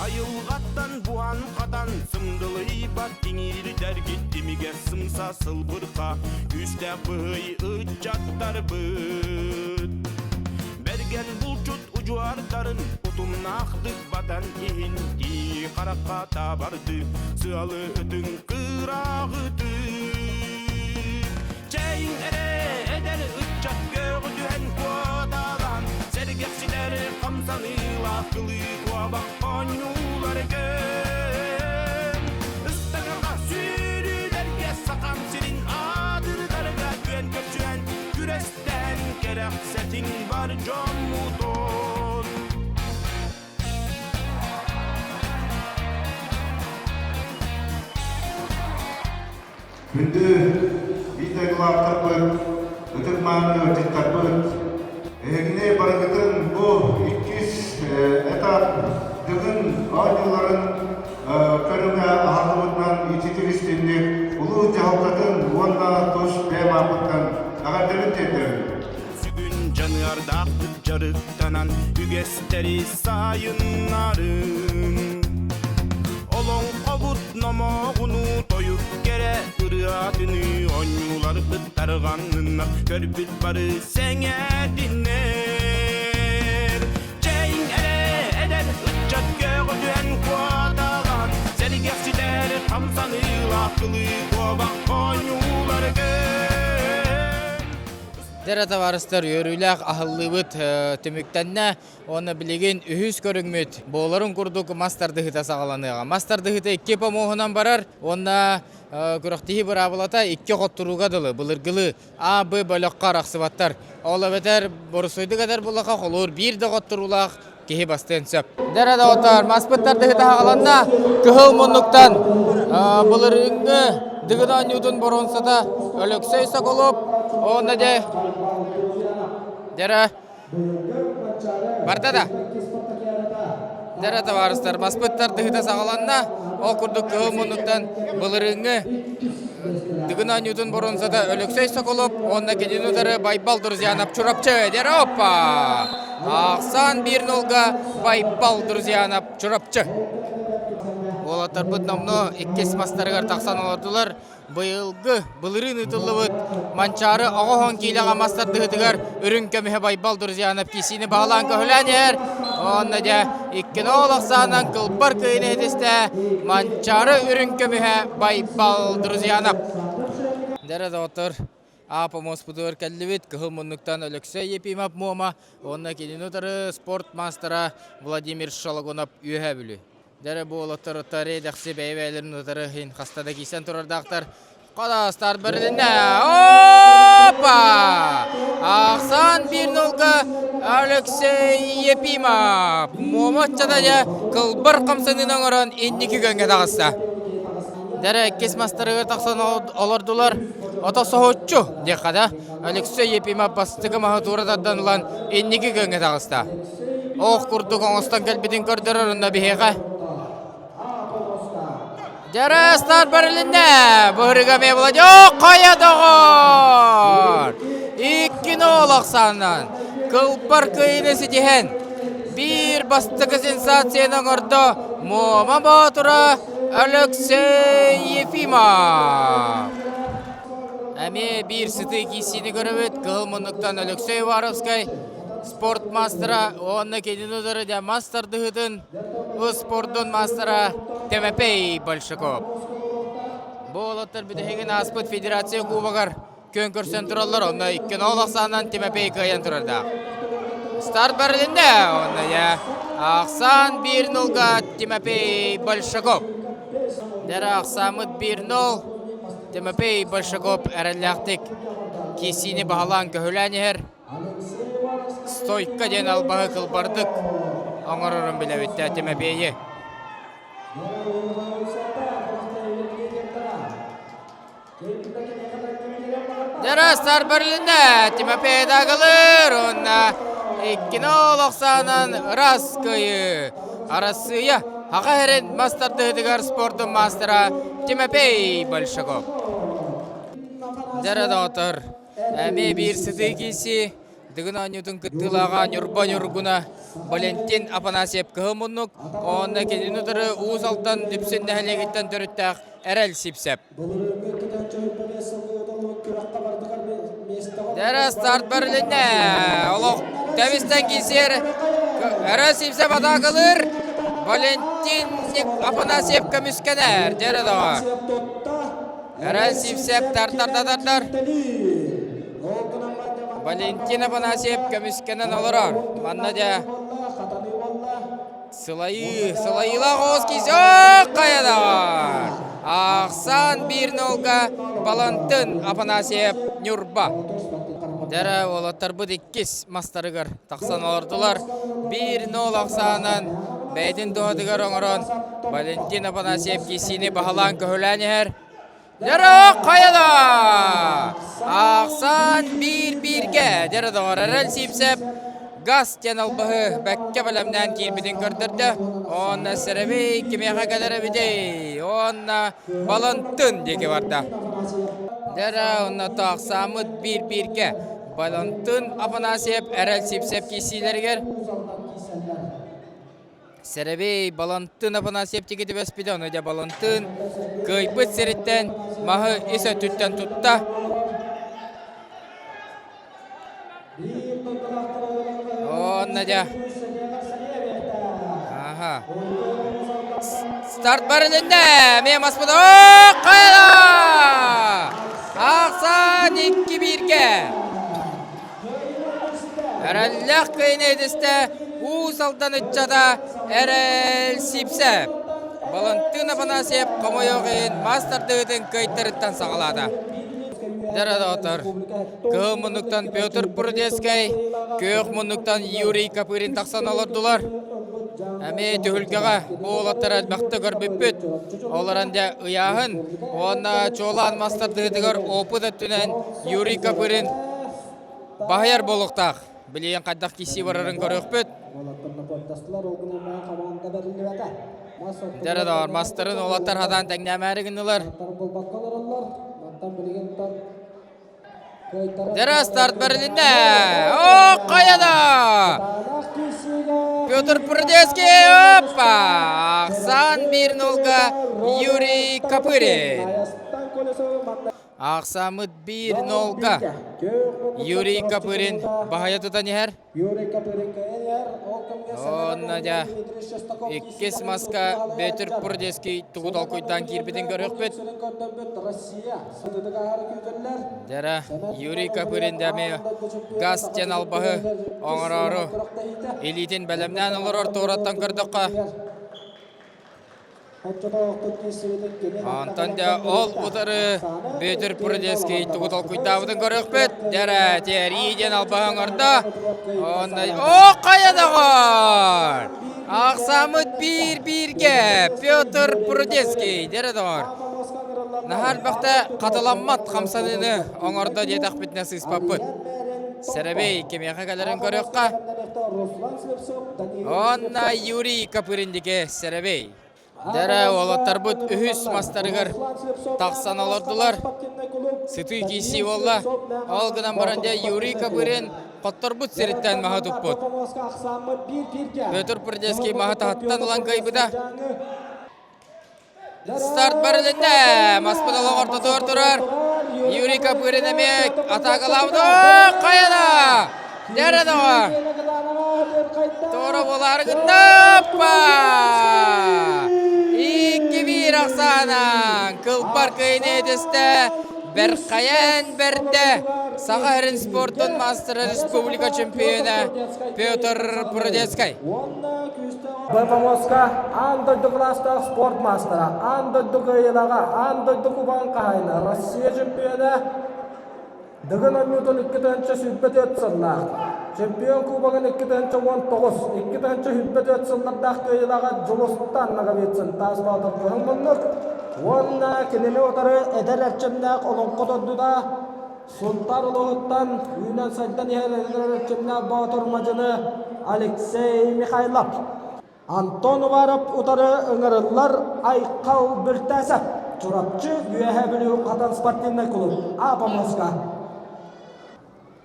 Айылҕаттан буһан-хатан сымдылыйбат иҥиирдэргит тимигэ сымса сылбырха күүстээх быһый ыччаттарбыт. Бэргэн булчут удьуордарын утумнаахтык батан иһин тии харахха табарды сыалы ытыҥ кыраҕытык. Чэйиҥ эрэ эдэр ыччат көҕү түһэн куоталаан сэргэхситэр хамсаныылаах кылыы куобах оонньууларгын ыстаҥаҕа сүүрүүлэргэ сахам сирин аатырдарга күөн көрсүһэн күрэстэһэн кэрэхсэтиҥ бар дьоммутун. Күндү биир дойдулаахтарбыт, ытык-мааны ыалдьыттарбыт, эһигини барыгытын бу иккис этап Дыгын оонньууларын көрүҥэ аһыллыбытынан ититик истинник улуус дьаһалтатын уонна тус бэйэм ааппыттан эҕэрдэбин тиэрдэбин. Сүгүн дьаныардаахтык дьарыктанан үгэстэри сайыннарын. Олоҥхобут номоҕунуу тойук кэрэ ырыатыныы оонньууларбыт тарҕанныннар көрбүт бары сэҥээрдиннэр. Чэйиҥ эрэ эдэр ыччат көҕүтүһэн куоталаһан сэргэхситэр хамсаныылаах кылыы куобах оонньууларгын. Дьэ табаарыстар, үөрүүлээх аһыллыыбыт түмүктэннэ уонна билигин үһүс көрүҥмүт буоларын курдук мас тардыһыыта саҕаланыаҕа. Мас тардыһыыта икки помоһунан барар уонна күрэхтэһии быраабылата икки хотторууга дылы былыргылыы А, Б бөлөххө арахсыбаттар. Ол эбэтэр борусуйдук этэр буллаха холуур биир да хотторуулаах киһи бастыан сөп. Дэрэ доҕоттоор, маспыт тардыһыта саҕаланна. Кыһыл муннуктан былырыыҥҥы Дыгын оонньуутун боруонсата Өлөксөй Соколов уонна дьэ дьэрэ барда да дьэрэ табаарыстар маспыт тардыһыта саҕаланна. Ол курдук кыһыл муннуктан былырыыҥҥы Дыгын оонньуутун боруонсата Өлөксөй Соколов уонна кинини утары Байбал Друзьянов Чурапчы. Дьэрэ оппа! Ахсаан биир нолга Байбал Друзьянов Чурапчы. Уолаттарбыт номнуо иккис мастарыгар тахсан олордулар. Быйылгы былырыын ыытыллыбыт Манчаары оҕо оһон киилэҕэ мас тардыһытыгар үрүҥ көмүһэ Байбал Друзьянов киисиини баһылаан көһүлээн иһэр. Онно дьэ иккини ол ахсаанан кылбар кыйыны иһитистэ Манчаары үрүҥ көмүһэ Байбал Друзьянов. Дэрэ доҕоттор, Аапа муоспутугар кэллибит. Кыһыл муннуктан Өлөксөй Епимов Муома уонна кинини утары спорт маастара Владимир Шологунов Үөһээ Бүлүү. Дэрэ бу уолаттар утары дэхси бэйэ-бэйэлэрин утары иһин хаста да киирсэн турардаахтар. Хадаастар бэрилиннэ. Опа! Ахсан биир нолга Алексей Епимов. Муома дьэ кылбар хамсаныыны оҥорон инники күөҥҥэ таҕыста. Дэрэ иккис мастарыгар тахсан олордулар. Ото соһуччу диэххэ да. Алексей Епимов бастакы маһы туура тардан ылан инники күөҥҥэ таҕыста. Ох курдук оҥостон кэлбитин көрдөрөр онно биһиэхэ. Дьарастар барылынна. Быһырыга эмиэ Владимир хайа доҕор! Иккини ол ахсаанынан кылбар кыайыыны ситиһэн биир бастакы сенсацияны оҥордо Муома Боотура Алексей Ефимов. Эмиэ биир сытыы киирсиини көрөбүт. Кыһыл муннуктан Алексей Уваровскай спорт маастара уонна кинини утары дьэ мас тардыһыытын спордун маастара Тэмэпэй Большаков. Бу уолаттар бүтэһигин ааспыт федерация кубогар күөн көрсөн тураллар. Онно икки ол ахсаанынан Тимофей кыайан турардаах. Старт барылынна. Онно я ахсаан биир нулга Тимофей Большаков. Дэрэ ахсааммыт 1-0. Тимофей Большаков эрэллээхтик киирсиини баһылаан көһүлээн иһэр. Стойка диэн албаһы кылбардык оҥорорун билэбит Тимофейи. Дьарастар бэрилиннэ Тимофей Дагалыр уонна иккини олохсаанан ырас кыайыы. Арассыыйа Саха сирин мас тардыһыытыгар спордун маастара Тимофей Большаков. Дьэрэ доҕоттор, эмиэ биир сытыы киирсии Дыгын оонньуутун кыттыылааҕа Ньурба Ньургуна Валентин Афанасьев кыһыл муннук, уонна кинини утары Уус Алдан Дүпсүн нэһилиэгиттэн төрүттээх Эрэл Сипсэп. Дэрэ старт бэрилиннэ. Олох тэбистэн киирсиэр Эрэл Сипсэп атаакалыыр. Валентин Афанасьев көмүскэнэр. Дэрэ доҕор. Эрэл Сипсэп тартар да тардар. Валентин Афанасьев көмүскэнэн олорор. Манна дьэ сылайыы, сылайыылаах оҕус киирсэ хайадаҕар. Ахсаан биир нолга Балантын Афанасьев Ньурба. Дэрэ уолаттарбыт иккис мастарыгар тахсан олордулар. Биир нол ахсаанан бэйэтин туһатыгар оҥорон Валентин Афанасьев киирсиини баһылаан көһүлээн иһэр. Дьоро хайада! Ахсан биир-бииргэ дьоро доҕор Эрэл Сиипсэп газ диэн албаһы бэккэ бэлэмнээн киирбитин көрдөрдө. Уонна сэрэбий кимиэхэ кэлэр эбитий? Уонна Балантын диэки барда. Дьэрэ онно тахсааммыт биир-бииргэ Балантын Афанасьев Эрэл Сиипсэп киирсиилэригэр Сэрэбиэй Балантын Афанасьев тиги түбэспитэ, ону дьэ Балантын кыайбыт сириттэн маһы ис өттүттэн тутта. Онно дьэ. Аха. Старт барылынна. Эмиэ маспыт. О, хайа! Ахсан икки бииргэ. Эрэллээх кыайыны этистэ Уус Алдан ыччата Эрэл Сипсэп. Валентин Афанасьев хомойуох иһин мас тардыытын кыайтарыттан саҕалаата. Дьэ, Кыһыл муннуктан Петр Прудецкай, күөх муннуктан Юрий Копырин тахсан олордулар. Эмиэ түһүлгэҕэ бу уолаттары элбэхтэ көрбүппүт. Олорон дьэ ыйааһын уонна чуолаан мас тардыытыгар опыт өттүнэн Юрий Копырин баһыйар буолуохтаах. Билигин хайдах киирсии барарын көрүөхпүт. Дьэ доҕор, мастарын уолаттар хатаан тэҥнээмээри гыннылар. Дьэ старт бэрилиннэ. О, хайа да! Петр Прудецкий, опа! Ахсан биир нолга Юрий Копырин. Ахсаммыт биир нолга Юрий Копырин баһыйа тутан иһэр. Онно дьэ иккис маска Петр Прудецкий тугу толкуйдаан киирбитин көрүөхпүт. Дьэрэ Юрий Копырин да эмиэ газ диэн албаһы оҥороору илиитин бэлэмнээн олорор туораттан көрдөххө Онтон дьэ ол утары Бүөтүр Прудецкий тугу толкуйдаабытын көрүөхпүт. Дьэрэ Тиэрии диэн албаһы оҥордо. Онно о хайа доҕор! Ахсааммыт биир-бииргэ Петр Прудецкий дьэрэ доҕор. Наһаа элбэхтэ хатыламмат хамсаныыны оҥордо диэтэхпитинэ сыыспаппыт. Сэрэбэй кимиэхэ кэлэрин көрүөххэ. Онно Юрий Копырин диэки сэрэбэй. Дэрэ уолаттарбыт үһүс мастарыгар тахсан олордулар. Сытыы киирсии буолла. Ол гынан баран дьэ Юрий Копырин хотторбут сириттэн маһы туппут. Петр Прудецкий маһы таһыттан ылан кыайбыта. Старт барылынна. Маспыт олох ортотугар турар. Юрий Копырин эмиэ атаакалаабыт. О, хайана! Дьэ Туора буолаары гынна. 2-1 ахсаанан кылбар кыайыны этистэ. Бэрхэйээн бэрдэ Саха сирин спордун маастара республика чемпиона Петр Прудецкай. Б-помостка аан дойду кылаастаах спорт маастара, аан дойду кыайыылааҕа, аан дойду кубогын хаһаайына, Россия чемпиона Дыгын оонньуутун 2024 сыллаах, чемпион кубогын 2019, 2024 сыллардаах кыайыылааҕа Дьулустан Ноговицын таас боотур кыһыл муннук уонна кинини утары эдэр эрчимнээх олоҥхо дойдута Сунтаар улууһуттан үүнэн-сайдан иһэр эдэр эрчимнээх боотур мадьыны Алексей Михайлов. Антон Уваров утары ыҥырыллар Айхал Бүлтээсэп, Чурапчы, Үөһээ Бүлүү Хатан спортивнай клуб, А-Помоска.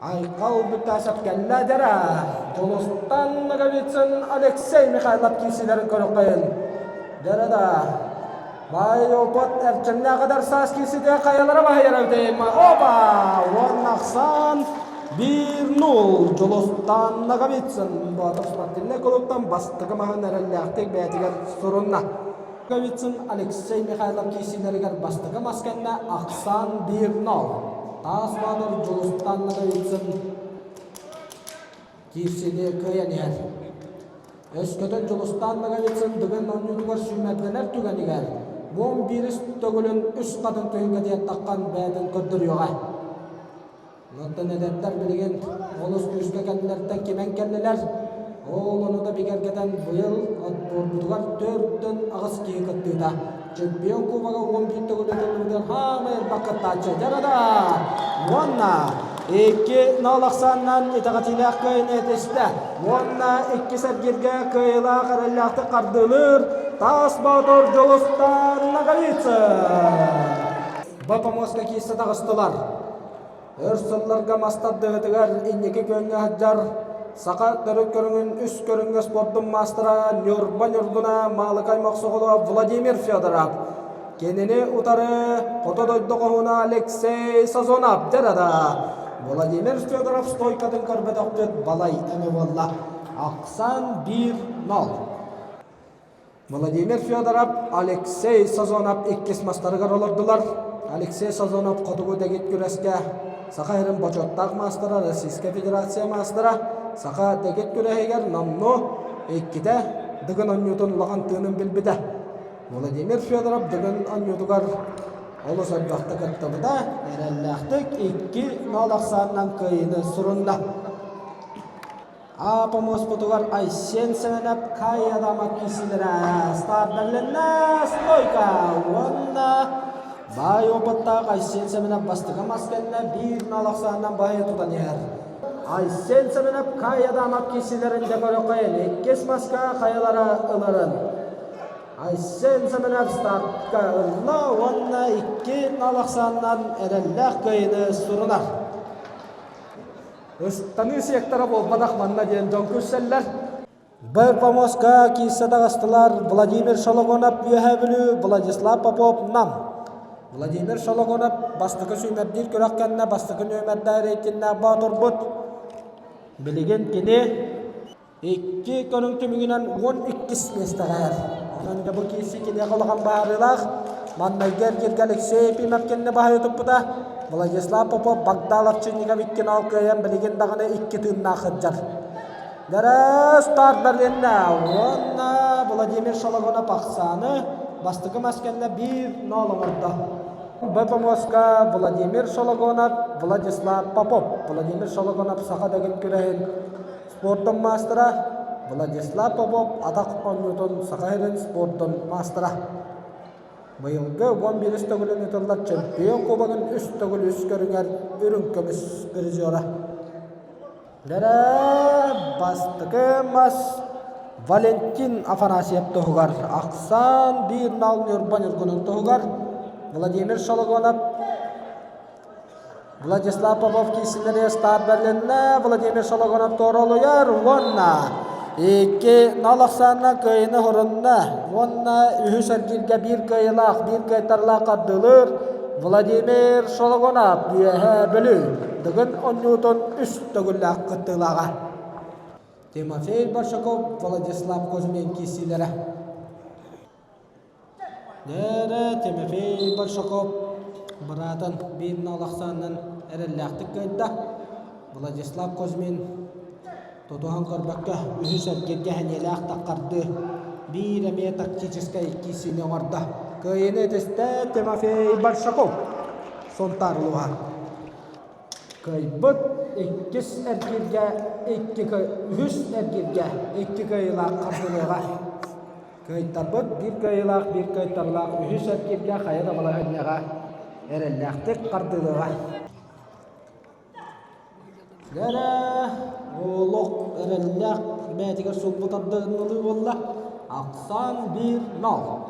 Айхал Бүлтээсэп кэллэ дэрэ. Дьулустан Ноговицын Алексей Михайлов киирсиилэрин көрүөххэйин. Дэрэ да. Баай опыт эрчимнээх эдэр саас киирситэ хайалара баһыйар эбитэй? Опа! Уонна ахсаан 1-0 Дьулустан Ноговицын Боотур спортивнай клубтан бастакы маһын эрэллээхтик бэйэтигэр сурунна. Ноговицын Алексей Михайлов киирсиилэригэр бастакы мас кэннэ ахсаан 1-0. Таас Боотур Дьулустан Ноговицын киирсиини кыайан иһэр. Өскөтүн Дьулустаан Ноговицын Дыгын оонньуутугар сүүмэрдэнэр түгэнигэр, 11 төгүлүн үс хатын түһүлгэтигэр таххан бэйэтин көрдөрүөҕэ. Онтон эдэрдэр билигин олус күүскэ кэннилэриттэн кимэн кэллилэр. Ол ону да бигэргэтэн быйыл отборбутугар төртөн аҕыс киһи кыттыыта. Чемпион кубога 11 төгүл ыытыллыбытыгар хаамай элбэх кыттааччы дьарада уонна 2-0 ахсаанынан итэҕэтиилээх кыайыыны этистэ уонна иккис эргииргэ кыайыылаах эрэллээхтик хардыылыыр Таас Боотур Дьулустаан Ноговицын. Бопомуоска киирсэ таҕыстылар. Өр сылларга мас тардыһыытыгар инники күөҥҥэ сылдьар саха төрүт көрүҥүн үс көрүҥҥэ спордун маастара Ньурба Ньургуна Маалыкай Мохсоҕоло Владимир Федоров. Кинини утары хоту дойду хоһууна Алексей Сазонов дьарада. Владимир Федоров стойкатын көрбөтөхпүт балай эмэ буолла. Ахсан 1-0. Владимир Федоров, Алексей Сазонов иккис мастарыгар олордулар. Алексей Сазонов хотугу дэгит күрэскэ Саха сирин бочуоттаах маастара, Российскай Федерация маастара, саха дэгит күрэһигэр номнуо иккитэ Дыгын оонньуутун улахан тыынын билбитэ. Владимир Федоров Дыгын оонньуутугар олус элбэхтик кыттыбыта, эрэллээхтик 2-0 ахсаанынан кыайыыны сурунна. А помоспутугар Айсен Сэмэнэп Кайадама киирсиилэрэ старт бэрилиннэ стойка уонна баай опыттаах Айсен Сэмэнэп бастакы мас кэннэ биир нал ахсаанынан баһыйа тутан иһэр. Айсен Сэмэнэп Кайадама киирсиилэрин дьэ көрүөххэйин иккис маска хайалара ыларын. Айсен Сэмэнэп стартка ылла уонна икки нал ахсаанынан эрэллээх кыайыыны сурунар. Ыстаныы сектора буолбатах манна диэн дьон күлсэллэр. Б помостка киирсэ таҕыстылар Владимир Шологонов Үөһээ Бүлүү, Владислав Попов Нам. Владимир Шологонов бастакы сүүмэрдиир күрэх кэннэ бастакы нүөмэрдээх рейтиннээх боотурбут. Билигин кини Икки көрүҥ түмүгүнэн 12 миэстэҕэ иһэр. Онон дьэ бу киирсии киниэхэ улахан быһаарыылаах. Маннайгы эргииргэ Алексей Ефимов кэннэ баһыйа туппута. Владислав Попов Багдалов Чинников икки нал кыайан билигин даҕаны икки тыыннаах сылдьар. Дэрэ старт бэрилиннэ уонна Владимир Шологонов ахсааны бастакы мас кэннэ 1-0 оҥордо. Б помоска Владимир Шологонов, Владислав Попов. Владимир Шологонов саха дэгит күрэһин Спордун маастара Владислав Попов атах оонньуутун Саха сирин спордун маастара. Быйылгы 11 төгүлүн ыытыллар чемпион кубогын үс төгүл үс көрүҥэр үрүҥ көмүс призера. Дэрэ бастакы мас Валентин Афанасьев туһугар ахсаан биир нал Ньурба Ньургунун туһугар Владимир Шологонов Владислав Попов киирсиилэри старт бэрилиннэ, Владимир Шологонов туоролуйар уонна икки нал ахсаанынан кыайыыны хорунна уонна үһүс эргииргэ биир кыайыылаах, биир кыайтарылаах хардыылыыр Владимир Шологонов Үөһээ Бүлүү Дыгын оонньуутун үс төгүллээх кыттыылааҕа. Тимофей Большаков, Владислав Кузьмин киирсиилэрэ. Нэрэ Тимофей Большаков. быраатын биир нал ахсаанынан эрэллээхтик кыайда. Владислав Кузьмин тутуһан көрбөккө үһүс эргиргэ сэниэлээх таххардыы биир эмиэ тактическай киирсиини оҥордо. Кыайыыны этистэ Тимофей Большаков Сунтаар улууһа. Кыайбыт иккис эргииргэ икки үһүс эргииргэ икки кыайыылаах хардылыаҕа. Кыайтарбыт биир кыайыылаах, биир кыайтарылаах үһүс эргииргэ хайа да балаһыанньаҕа эрэллээхтик хардыылыаҕа. Дэрэ, олох эрэллээх бэйэтигэр сулбу тардыһыннылыы буолла. Ахсаан биир нал.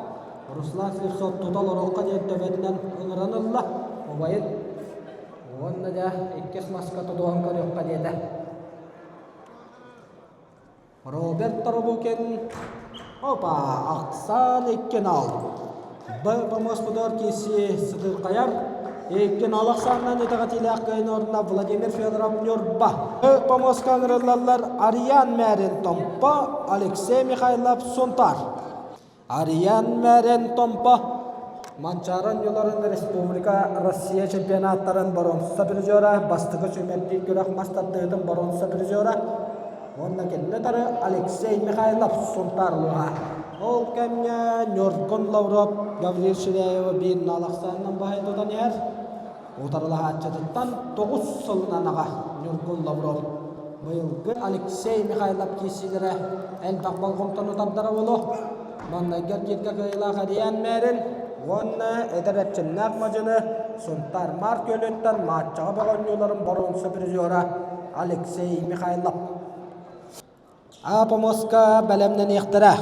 Руслан Слепцов тута олоруохха диэн төбөтүнэн ыҥыран ылла. Убайын уонна дьэ иккис маска тутуһан көрүөххэ диэтэ. Роберт Тарабукин опа ахсаан икки нал. Б помоспутугар киирсии сытыырхайар. Икки нал ахсаанынан итэҕэтиилээх кыайын ордуна Владимир Федоров Ньурба. Б помоска ыҥырыллаллар Ариан Мэрин Томпо, Алексей Михайлов Сунтар. Ариан Мэрин Томпо Манчаары оонньууларын республика Россия чемпионаттарын боруонса призера, бастакы сүүмэрдиир күрэх мас тардыһыытын боруонса призера уонна кэннэ утары Алексей Михайлов Сунтаар улууһа. Ол кэмҥэ Ньургун Лавров Гаврил Ширяева биир нал ахсаанынан баһый тутан иһэр. Утарылаһааччытыттан тоҕус сылынан аҕа Ньургун Лавров. Быйылгы Алексей Михайлов киирсиилэрэ элбэх болҕомтону тардара буолуо. Маҥнайгы эргииргэ кыайыылаах Эриэн Мээрин уонна эдэр эрчимнээх мадьыны Сунтаар Маар күөлүттэн Мааччаҕа бөҕө оонньууларын боруонса призера Алексей Михайлов. Апомоска бэлэмнэниэхтэрэ.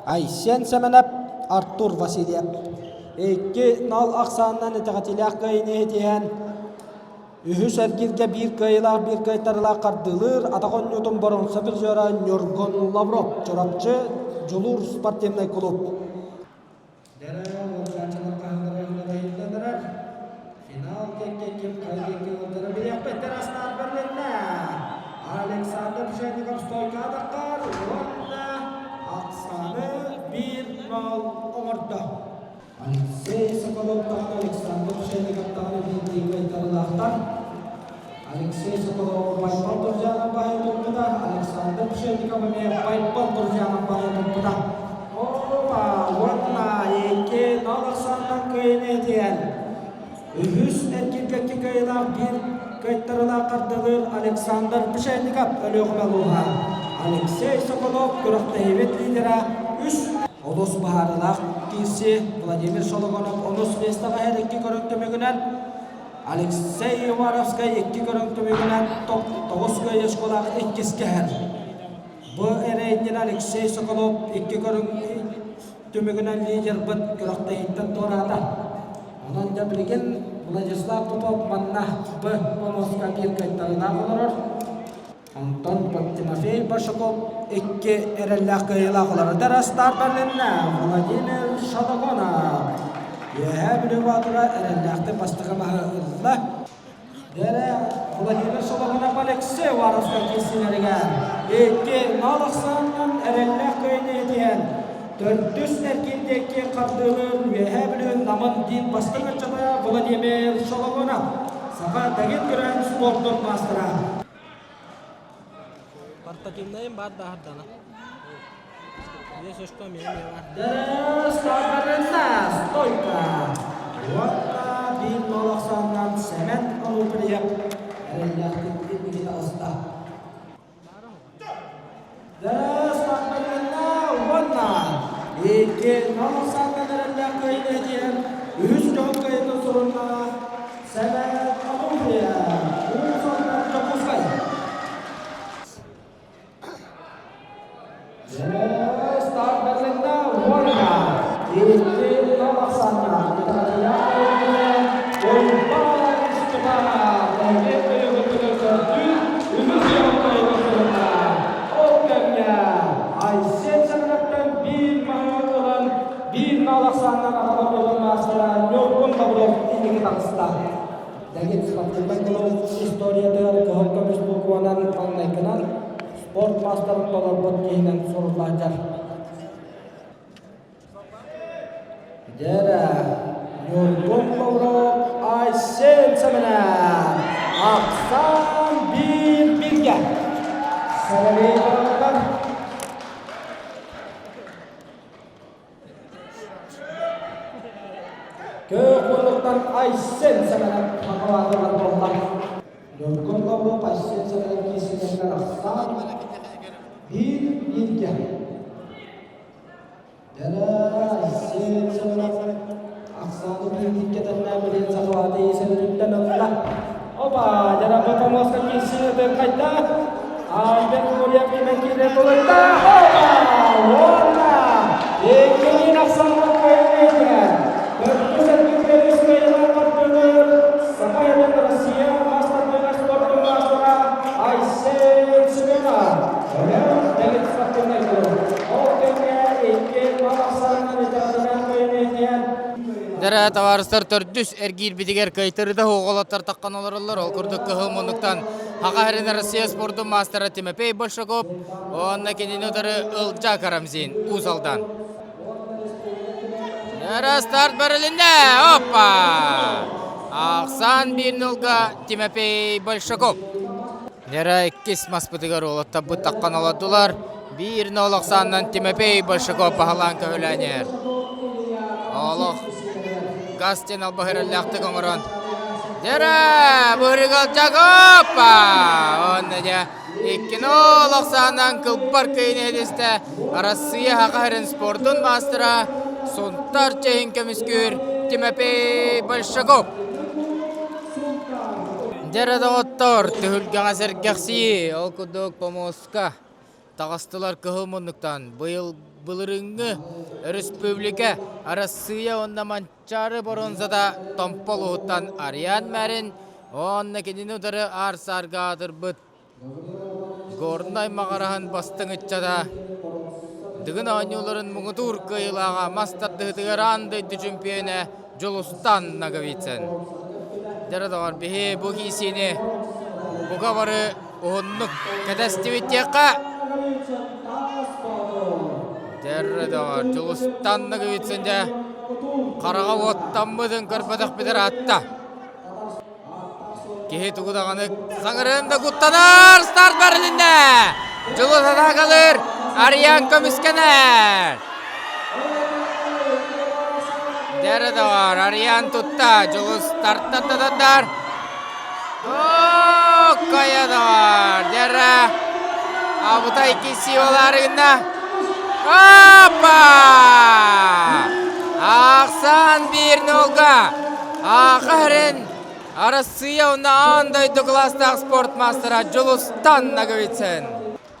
Айсен Сэмэнэп, Артур Васильев. Икки нал ахсаанынан итэҕэтиилээх кыайыыны ситиһэн, үһүс эргииргэ биир кыайыылаах, биир кыайтарыылаах хардыылыыр атах оонньуутун боруонса призера Ньургун Лавров, Чурапчы, Дьулуур спортивнай клуб. Дэрэ уолчааччылар хаһыылара иһиллэрэ иһиллэн эрэр. Финал кэккэ ким хайа диэки ыалдьара билиэхпит Терраснаах бэрилиннэ. Александр Пшенников стойка атахтар уонна Оксаны 1-0 оҥордо. Алексей Соколов даҕаны Александр Пшенников даҕаны биирдии кыайтарыылаахтар. Алексей Соколов Байбал Турзянов баһыйа туппута, Александр Пшенников эмиэ Байбал Турзянов баһыйа туппута. Опа, уонна икки нал ахсаанынан кыайыыны этиһэн, үһүс эргиргэкки кыайыылаах биир кыайтарыылаах хардалыыр Александр Пшенников Өлүөхүмэ улууһа. Алексей Соколов күрэхтэһиибит лидера үс олус быһаарыылаах киирсии Владимир Шологонов онус миэстэҕэ иһэр икки көрүҥ түмүгүнэн Алексей Уваровскай икки көрүҥ түмүгүнэн тоҕус кыайыскалаах иккис кэһэр. Бу эрэйинньин Алексей Соколов икки көрүҥ түмүгүнэн лидербыт күрэхтэһииттэн туораата. Онон дьэ билигин Владислав Попов манна Б помоска биир кыайтарыылаах олорор. Онтон Тимофей Большаков икки эрэллээх кыайыылаах уларытар астаар бэрилиннэ Владимир Шологонов. Үөһээ Бүлүү Боотура эрэллээхтик бастакы маһы ылла. Дэрэ Владимир Шологонов Алексей Уваровскай киирсиилэригэр икки нол ахсаанынан эрэллээх кыайыыны ситиһэн төрдүс эргиир диэки хардыылыыр Үөһээ Бүлүү Намын диир бастыҥ ыччата Владимир Шологонов саха дэгит күрэһин спордун маастара. Портативнайым баар дааһырдана. Здесь что, меня не бар. Стойка! Уонна биир нолохсооннон Сэмэн Онуприев эрэллээхтик инники таҕыста. Дэс уонна икки нолохсооннон эрэллээх кыайыыны ситиһэн үһүс дьоһун кыайыытын сурунна Сэмэн Онуприев Уус Алдан Дьокуускай. Старт уонна икки нолохсооннон Уйбаан Степанов нэһилиэк бөлөҕүтүгэр көрдүүр үһүс дьоһун сурунна. Ол кэмҥэ Айсен Семеновтан биир маһы ылан биир нал ахсаанынан аҕалан буолан маастара Ньургун Лавров инники таҕыста. Дэгит спортивнай клуб историятыгар кыһыл көмүс букванан маҥнайгынан спорт маастарын толорбут киһинэн суруллааччар. Дьэрэ, Ньургун Лавров. Сэмэнэп. Ахсаан биир бииргэ. Сэрэлии бараллар. Көөх муннуктан Айсен Сэмэнэп хахалаатылар буолла. Ньургун Лавров Айсен Сэмэнэп киирсиилэригэр ахсаан биир бииргэ. Айсен Сэмэнэп ахсааны биирдиккэ тэҥнээн билигин сахалаата иисэнүттэн ылла. Опа, дьарапа помоска киирсиини тыҥхайда. Альберт Гурьев кимэн киирэн тулуйда. Опа! Уонна иккиниин ахсааннар кыайыылаах. Төрдүс эргииргэ үс кыайыылаах партнер Саха сирин Россия маастардарыгар спордун маастара Айсен Семенов. Өлөөн дэгит спортивнай клуб. Ол кэмҥэ икки мал ахсаанынан итэҕэтинэн кыайыыны Дэрэ табаарыстар төрдүс эргиирбитигэр кыайтарыыта оҕолоттор таххан олороллор. Ол курдук кыһыл муннуктан Саха сирин Россия спордун маастара Тимофей Большаков уонна кинини утары Ылдьаа Карамзин Уус Алдан. Дэрэ старт бэрилиннэ! Опа! Ахсаан биир нолга Тимофей Большаков. Дэрэ иккис маспытыгар уолаттарбыт таххан олордулар. Биир нол ахсаанынан Тимофей Большаков баһылаан көһүлээн иһэр. Олох Гастин албаһыраллаахтык оҥорон. Дэрэ! Быһырыгал Опа! Онно дьэ икки нол ахсаанынан кылбар кыйын иһитистэ Арассыыйа Саха сирин спордун маастара Сунтар чэһин көмүскүүр Тимофей Большаков. Дьэрэ доҕоттор, түһүлгэҕэ сэргэхсийии, ол курдук помоска таҕыстылар кыһыл муннуктан. Быйыл былырыыҥҥы өрөспүүбүлүкэ Арассыыйа уонна Манчаары боруонсата Томпо улууһуттан Ариан Мэрин уонна кинини утары аар-саарга аатырбыт Горнай Маҕараһын бастыҥ ыччата Дыгын оонньууларын муҥутуур кыайыылааҕа мас тардыһыытыгар аан дойду чөмпүйүөнэ Дьулустан Ноговицын. Дьэ доҕор, биһи бу киисиини бука бары уһуннук кэтэстибит диэххэ. Дьэ доҕор, Дьулустан Ноговицын дьэ хараҕа уоттаммытын көрбөтөхпүт ыраатта. Киһи тугу даҕаны саҥарыан да куттанар старт бэрилиннэ! Дьулус атаакалыыр, Арыйаан көмүскэнэр! Дьэрэ доҕор, Арыйаан тутта, Дьулус тартар-татардар. Оо, кайа доҕор, дьэрэ! Абытай киссиолаары гынна. Опа! Ахсаан биир нолга. Ааха эрэн Арассыыйа уонна аан дойду кылаастаах спорт маастара Дьулустан Ноговицын.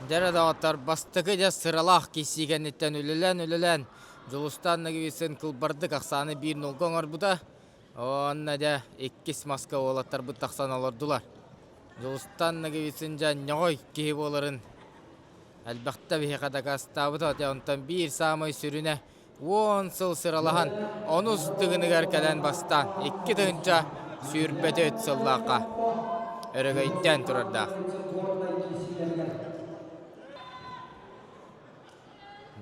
Дьэрэ доҕоттор, бастакы дьэ сыралаах киирсии кэнниттэн үлэлээн-үлэлээн Дьулустан Ноговицын кылбардык ахсааны биир нолга оҥорбута. Уонна дьэ иккис маска уолаттарбыт тахсан олордулар. Дьулустан Ноговицын дьэ ньоҕой киһи буоларын элбэхтэ биһиэхэ дакаастаабыта. Дьэ онтон биир саамай сүрүнэ Уон сыл сыралаһан, онус тыгыныгар кэлэн бастаан 2024 сыллаахха өрөгөйдөөн турардаах.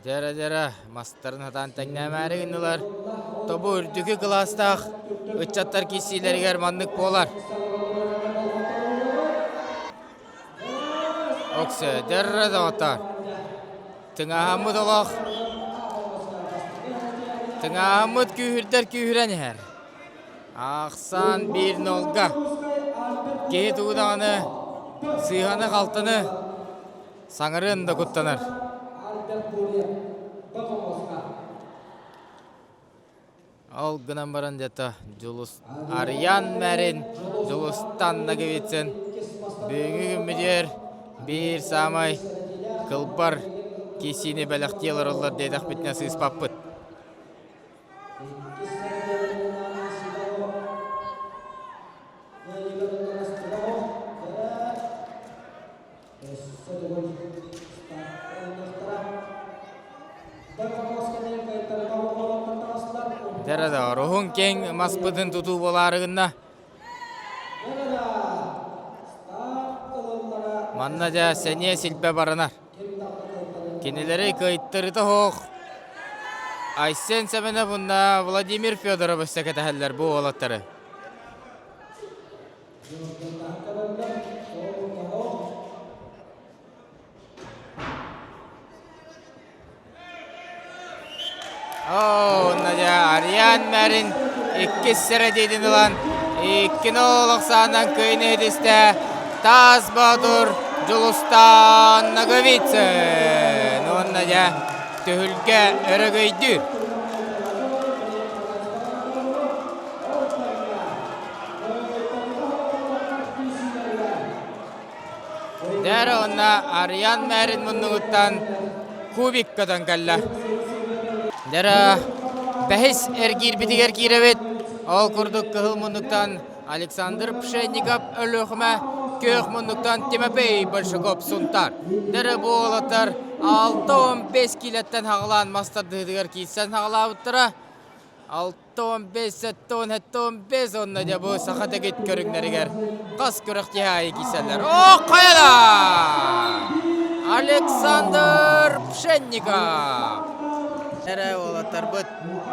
Дьэрэ-дьэрэ, мастарын сатаан тэҥнээмээри гыннылар. Тобу үрдүкү кылаастаах ыччаттар киирсиилэригэр маннык буолар. Оксө, дьэрэ доҕоттоор. Тыҥааһыммыт олох Тыҥааһыммыт күүһүрдэр күүһүрэн иһэр. Ахсаан биир нолга. Киһи тугу даҕаны сыыһаны-халтыны саҥарыан да куттанар. Ол гынан баран дьэ Дьулус Арыйаан Мэрин, Дьулустан Ноговицын бүгүҥҥү күммүтүгэр биир саамай кылбар киирсиини бэлэхтии олороллор диэтэхпитинэ сыыспаппыт. Дьэ уһун киэҥ маспытын тутуу буолаары гынна. Манна дьэ сэниэ силбэ баранар. Кинилэри кыайтарыта суох Айсен Сэмэнов уонна Владимир Федоров өссө кэтэһэллэр бу уолаттары. Онно дьэ Ариан Мэрин иккис сэрэдиитин ылан 2-0 ахсаанынан кыайыыны иһитистэ Таас Боотур Дьулустаан Ноговицын. Уонна дьэ түһүлгэ өрөгөйдүүр. Дэр уонна Арыйаан мээрин муннугуттан кубик көтөн кэллэ. Дэрэ бэһис эргиирбитигэр киирэбит. Ол курдук кыһыл муннуктан Александр Пшенников Өлүөхүмэ, күөх муннуктан Тимофей Большаков Сунтар. Дэрэ бу уолаттар 6-15 киилэттэн хаҕылаан мас тардыһыытыгар киирсэн хаҕылаабыттара. 65, 75 уонна дьэ бу саха дэгит көрүҥнэригэр хас күрэхтэһии аайы киирсэллэр. О, хайа Александр Пшенников! Эрэ уолаттарбыт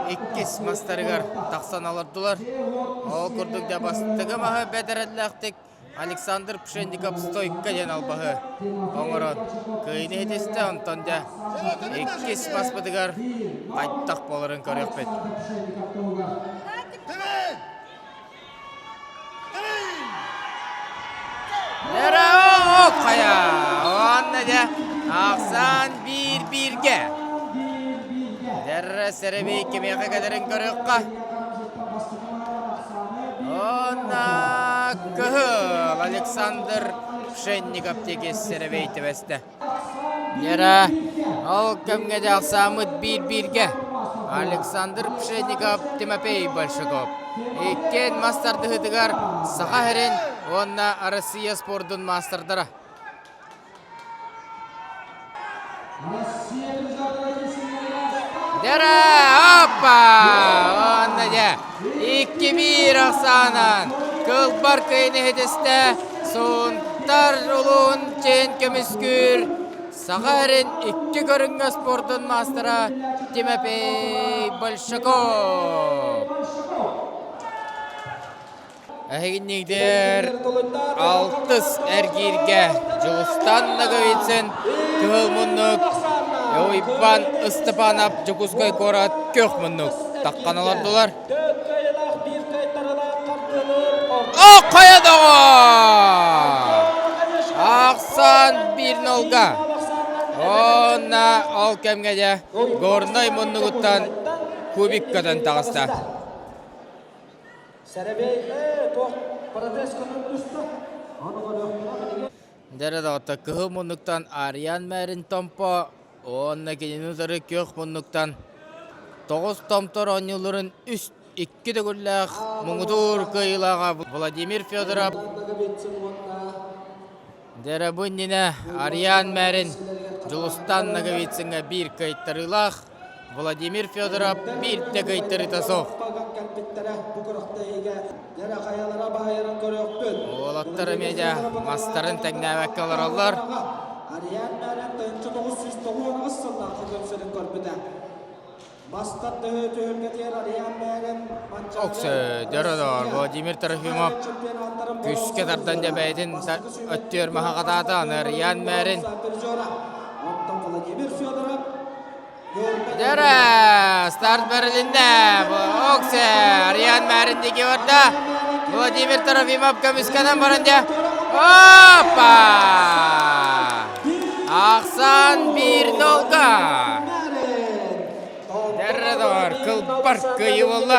иккис мастарыгар тахсан олордулар. Ол курдук дьэ бастакы маһы бэдэрэллээхтик Александр Пшенников стойка диэн албаһы оҥорон кыайыыны иһитистэ, онтон дьэ иккис баспытыгар хайдах буоларын көрүөхпүт. Хайа, уонна дьэ ахсаан биир-бииргэ. Дэррэ сэрэбий кимиэхэ кэлэрин көрүөххэ. Уонна кыһыл Александр Пшенников диэки сэрэбэй түбэстэ. Лера ол кэмҥэ дьахсааммыт биир-бииргэ Александр Пшенников, Тимофей Большаков. Иккиэн мас тардыһыытыгар Саха сирин уонна Россия спордун маастардара. Дэрэ, опа! Уонна дьэ, 2-1 ахсаанан кылбар кыйын иһитистэ Сунтар улуун чиэн көмүскүүр Саха эрин икки көрүҥҥэ спордун маастара Тимофей Большаков. Эһигиннигдэр алтыс эргииргэ Дьулустан Ноговицын кыһыл муннук, Уйбан Ыстапанов Дьокуускай куорат күөх муннук таххан олордулар. О, хайа доҕоор! Ахсан биир нолга. Онна ол кэмҥэ дьэ Горнай муннугуттан кубик көтөн таҕыста. Дьэ доҕоттор, кыһыл муннуктан Ариан Мэрин Томпо уонна кинини утары күөх муннуктан тоҕус томтор оонньууларын үс икки төгүллээх муҥутуур кыайыылааҕа Владимир Федоров Дьэ бу иннинэ Ариан Мэрин Дьулустан Ноговицыҥҥа биир кыайтарыылаах Владимир Федоров биир да кыайтарыыта суох. Уолаттар эмиэ дьэ мастарын тэҥнээбэккэ олороллор. Оксө, Владимир Трофимов күүскэ тардан дьэ бэйэтин өттүөр маһа хатаата, аны Ариан Мэрин Дьэрэ, старт бэрилиннэ. Оксе, Ариан Мэрин диэки барда. Владимир Трофимов көмүскэнэн баран дьэ. Опа! Ахсан биир нолга. Дьэрэ доҕор, кылбар кыайыы буолла.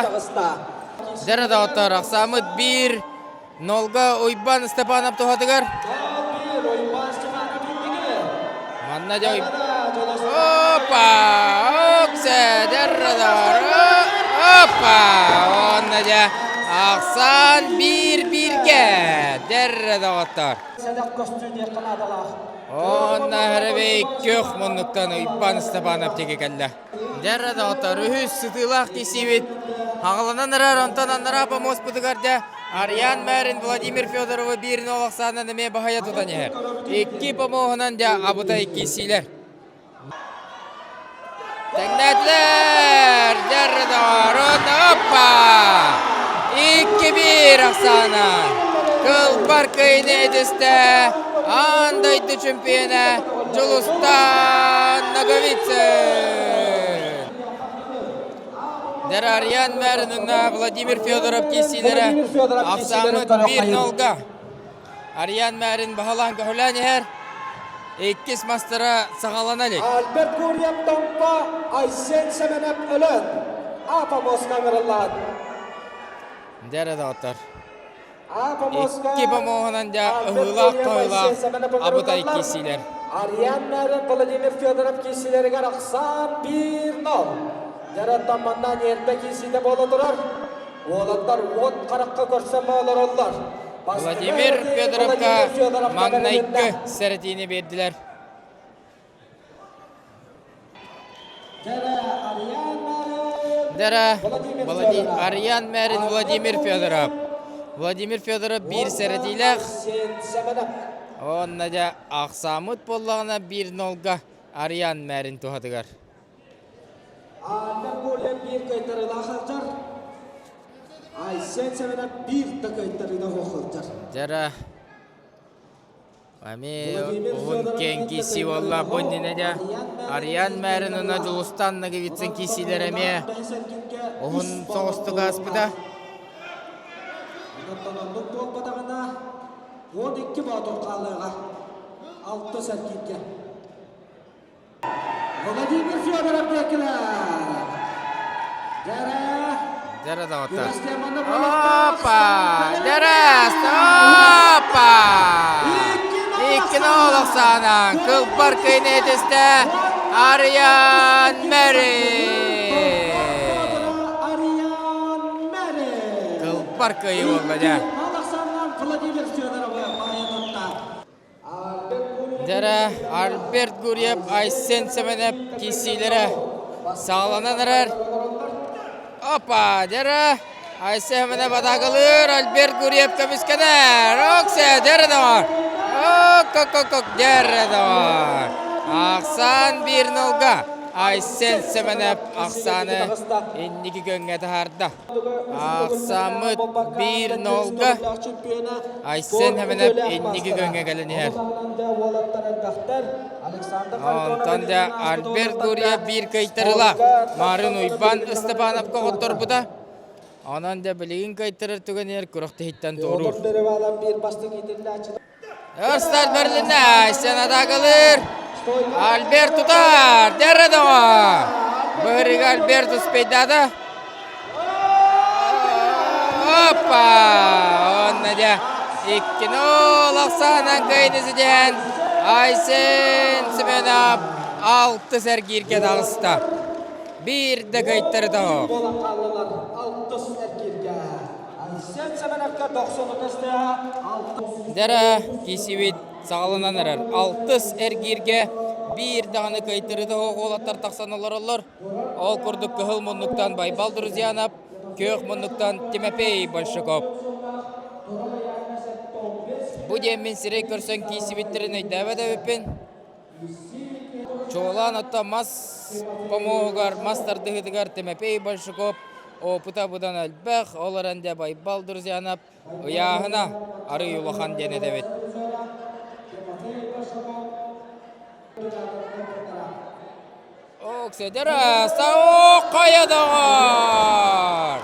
Дьэрэ доҕоттор, ахсааммыт биир Нолга Уйбан Степанов туһатыгар. Манна дьэ Опа! Оксе! Деррадор! Опа! Онно дьэ ахсаан биир-бииргэ дерре доҕоттор. Онно Хэрабей күөх муннуктан Уйбан Степанов диэки кэллэ. Дьэ доҕоттор, үһүс сытыылаах киирсиибит хаҕыланан эрэр, онтон анараа помуоспутугар дьэ Ариан Мэрин Владимир Федоровы биир нол ахсаанынан эмиэ баһыйа тутан иһэр. Икки помуоһунан дьэ абытай киирсиилэр. Тэҥнээтилэр! Дьэ доҕор, оппа! 2-1 ахсаана. Кылбар кыайыыны этистэ аан дойду чемпиона Дьулустаан Ноговицын! Дэр Ариан Мэринна Владимир Федоров киирсиилэрэ ахсааммыт 1-0-га. Ариан Мэрин баһылаан көһүлээн иһэр. Иккис мастара саҕалана илик. Альберт Гурьев Томпо, Айсен Семенов Өлөөн. Апа Москва ыҥырыллаат. Дэр доҕоттор. Икки помоһунан дьэ ыһыылаах тоһуйлаах абытай киирсиилэр. Ариан Мэрин Владимир Федоров киирсиилэригэр ахсаан 1-0. Дьараттан манна ньиэрбэ киирсиитэ буола турар. Уолаттар уот харахха көрсөн олороллор. Владимир Федоровка маҥнайгы сэрэтиини биэрдилэр. Дара Ариан Мэрин Владимир Федоров. Владимир Федоров биир сэрэтиилээх. Онно дьэ ахсааммыт буоллаҕына биир нолга Ариан Мэрин туһатыгар. Альберт Гурьев биир кыайтарыылаах сылдьар. Айсен Семенов биир да кыайтарыылаах сылдьар. Дара Ами уһун киэҥ киирсии буолла бу иннинэ дьэ Ариан Мэрин уонна Дьулустан Ноговицын киирсиилэрэ эмиэ уһун соҕустук ааспыта. Онтон оннук буолбатаҕына 12 боотур хаалыаҕа. Алтыс эргииргэ. Владимир Федоров диэкилэр. Дьэрэ. Дьэрэ доҕоттор. Опа! Дьэрэ! Опа! Иккини олохсаанан кылбар кыйны этистэ Ариан Мэри. Кылбар кыайыы буолла дьэ. Владимир Федоровы баайа тутта. Дьэрэ, Альберт Гурьев, Айсен Сэмэнэп киирсиилэрэ саҕаланан эрэр. Опа, дьэрэ, Айсен Сэмэнэп атаакалыыр, Альберт Гурьев көмүскэнэр. Оксе, дьэрэ доҕор. Ок-ок-ок, дьэрэ доҕор. Ахсаан 1-0-га Айсен Сэмэнэп ахсааны инники көҥҥэ таһаарда. Ахсааммыт 1-0-га Айсен Хэмэнэп инники көҥҥэ кэлэн иһэр. Онтон да Альберт Гурьев биир кыайтарыла Марын Уйбан Ыстапановка хотторбута. Онон да билигин кыайтарар түгэнигэр күрэхтэһииттэн туоруур. Ыстар бэрилиннэ, Айсен атаакалыыр. Альберт тутар, дэрэ доҕор. Быһырыга Альберт успейдаата. Опа! Онно дьэ 2-0 ахсаанан кыайыыны ситиһэн Айсен Семенов алтыс эргииргэ таҕыста. Биир да кыайтарыта суох. Дьэрэ киисибит саҕаланан эрэр. Алтыс эргииргэ биир даҕаны кыайтарыыта суох уолаттар тахсан олороллор. Ол курдук кыһыл муннуктан Байбал Друзьянов, күөх муннуктан Тимофей Большаков. Бу диэммин сирэй көрсөн киисибиттэрин өйдөөбөт эбиппин. Чуолаан оттон мас хомуоһугар, мас тардыһыытыгар Тимофей Большаков опыта быдан элбэх, ол эрэн дьэ Байбал Друзьянов ыйааһына арыый улахан диэн этэбит. Окседера саоккайа доҕор!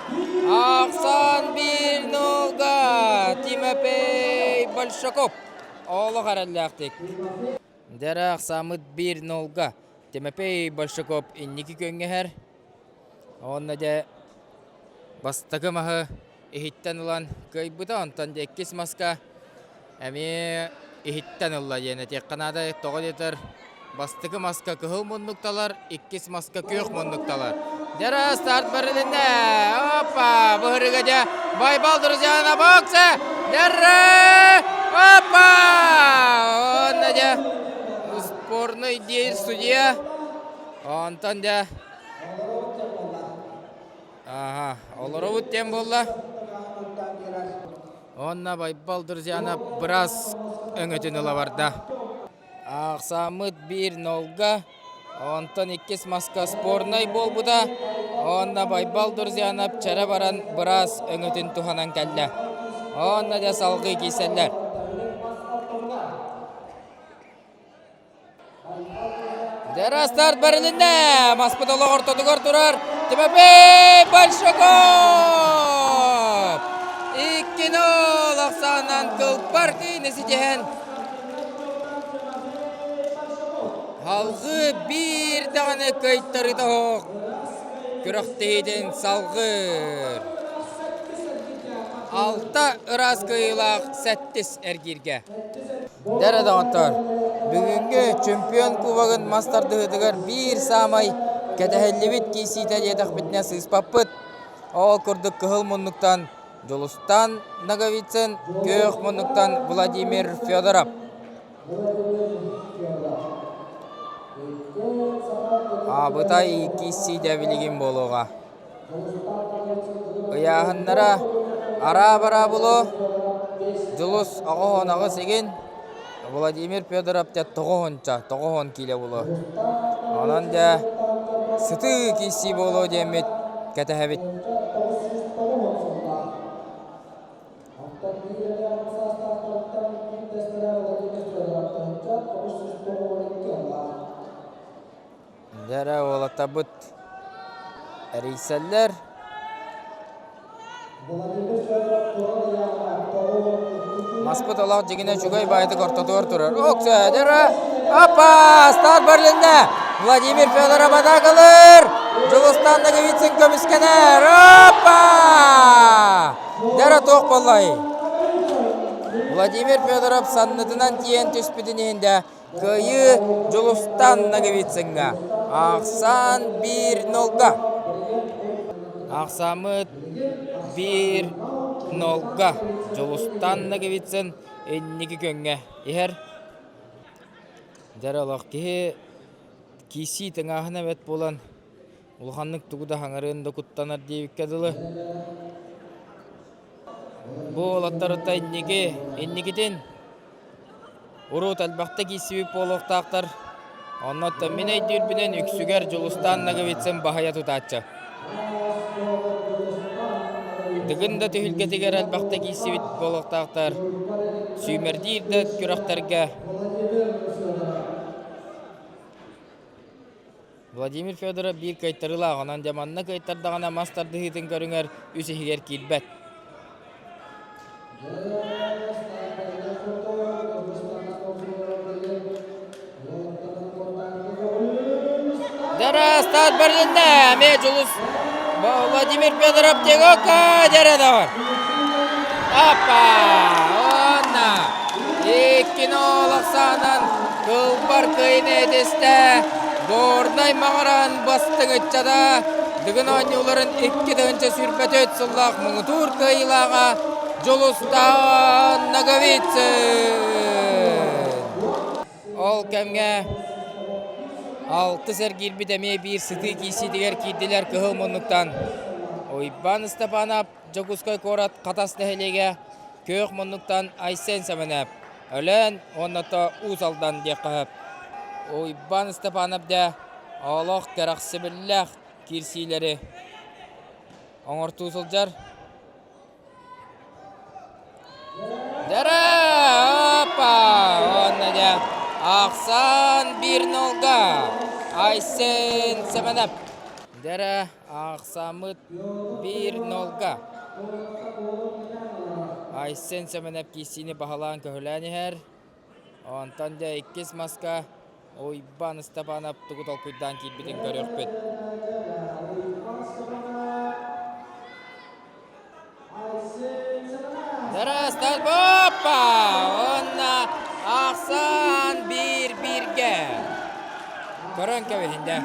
Ахсан 1-0-га Тимофей Большаков олох эрэллээхтик. Дэрэ ахсааммыт 1-0-га Тимофей Большаков инники көҥҥэһэр. Уонна дьэ бастакы маһы иһиттэн ылан кыайбыта, онтон дьэ иккис маска эмиэ иһиттэн ылла диэн этиэххэ наада. Тоҕо диэтэр бастакы маска кыһыл муннукталар, иккис маска күөх муннукталар. Дьэ старт барылынна. Опа! Быһырыга дьэ Байбал друзья на боксе! Дьэрэ! Опа! Онно дьэ спорный диир судья. Онтон дьэ Ага, олоробут диэн буолла. Онно Байбал Друзьяна бырас өҥөтүн ыла барда. Ахсааммыт 1-0-га, онтон иккис маска спорнай буолбута. Онно Байбал Друзьянов чэрэ баран быраас өҥөтүн туһанан кэллэ. Онно дьэ салгыы киирсэллэр. Дьэ старт бэрилиннэ! Маспыт олох ортотугар турар. Тимофей Большаков! 2-0 ахсаанынан кылпар кыйны ситиһэн Салгыы биир даҕаны кыайтарыыта суох күрэхтэһиитин салгыыр. Алта ыраас кыайыылаах сэттис эргииргэ. Дэрэ доҕоттор, бүгүҥҥү чемпион кубогын мас тардыһыытыгар биир саамай кэтэһиллибит киирсиитэ диэтэхпитинэ сыыспаппыт. Ол курдук кыһыл муннуктан Дьулустан Ноговицын, күөх муннуктан Владимир Федоров. Аабытай киирсиитэ билигин буолуоҕа. Ыйааһыннара араа-бараа булуо, Дьулус оҕоһуонаҕыс игин, Владимир Федоров дьэ тоҕуһунча, тоҕуһун киилэ булуо. Онон дьэ сытыы киирсии буолуо диэммит кэтэһэбит. Дьэ эрэ уолаттарбыт эрийсэллэр. Маспыт олох дьигинэ үчүгэй баайдык ортотугар турар. Оксэ, дьэ Апа! Старт бэрилиннэ! Владимир Федоров атаакалыыр! Дьулустан Ноговицын көмүскэнэр! Опа! Дьэ туох буоллай? Владимир Федоров саннытынан тиийэн түспүтүн иһин да Кыайыы Дьулустан Ноговицыҥҥа. Ахсаан 1-0-га. Ахсааммыт 1-0-га. Дьулустан Ноговицын инники күөҥҥэ иһэр. Дьэ олох киһи киирсии тыҥааһына эбэт буолан улаханнык тугу да хаҥарыан да куттанар диэбиккэ дылы. Бу уолаттарыттан инники, инникитин Урут элбэхтэ киирсибит буолуохтаахтар. Онно оттон мин өйдүүрбүнэн үксүгэр Дьулустаан Ноговицын баһыйа тутааччы. Дыгын да түһүлгэтигэр элбэхтэ киирсибит буолуохтаахтар. Сүүмэрдиир да күрэхтэргэ Владимир Федоров биир кыайтарыылаах, онон дьэ манна кыайтардаҕына мас тардыһыытын көрүҥэр үс иһигэр киирбэт. Дара старт бэрилиннэ! Эмиэ Дьулус Владимир Федоров Тегока дьэрэ бар. Апа! Уонна 2-0 ахсаанан Кылбар кыайыны этистэ Горнай Маҕаран бастыҥ ыччата Дыгын оонньууларын 2024 сыллаах муҥутуур кыайыылааҕа Дьулустаан Ноговицын. Ол кэмҥэ алтыс эргиирбит эмиэ биир сытыы киирсиитигэр киирдилэр кыһыл муннуктан. Уйбаан Ыстапаанап Дьокуускай куорат Хатас нэһилиэгэ күөх муннуктан Айсен Сэмэнэп, Өлөөн уонна то Уус Алдан диэххэ сөп. Уйбаан Ыстапаанап дьэ олох кэрэхсэбиллээх киирсиилэри оҥортуу сылдьар. Дара! Опа! Уонна дьэ ахсаан 1-0-га Айсен Сэмэнэп. Дара Аахсааммыт 1-0-га. Айсен Сэмэнэп киирсиини баһылаан-көһүлээн иһэр. Онтон дьэ иккис маска Уйбаан Ыстапаанап тугу толкуйдаан киирбитин көрүөхпүт. Дара Опа! Уонна ахсаан биир-бииргэ. Көрөн кэбиһин дьэ.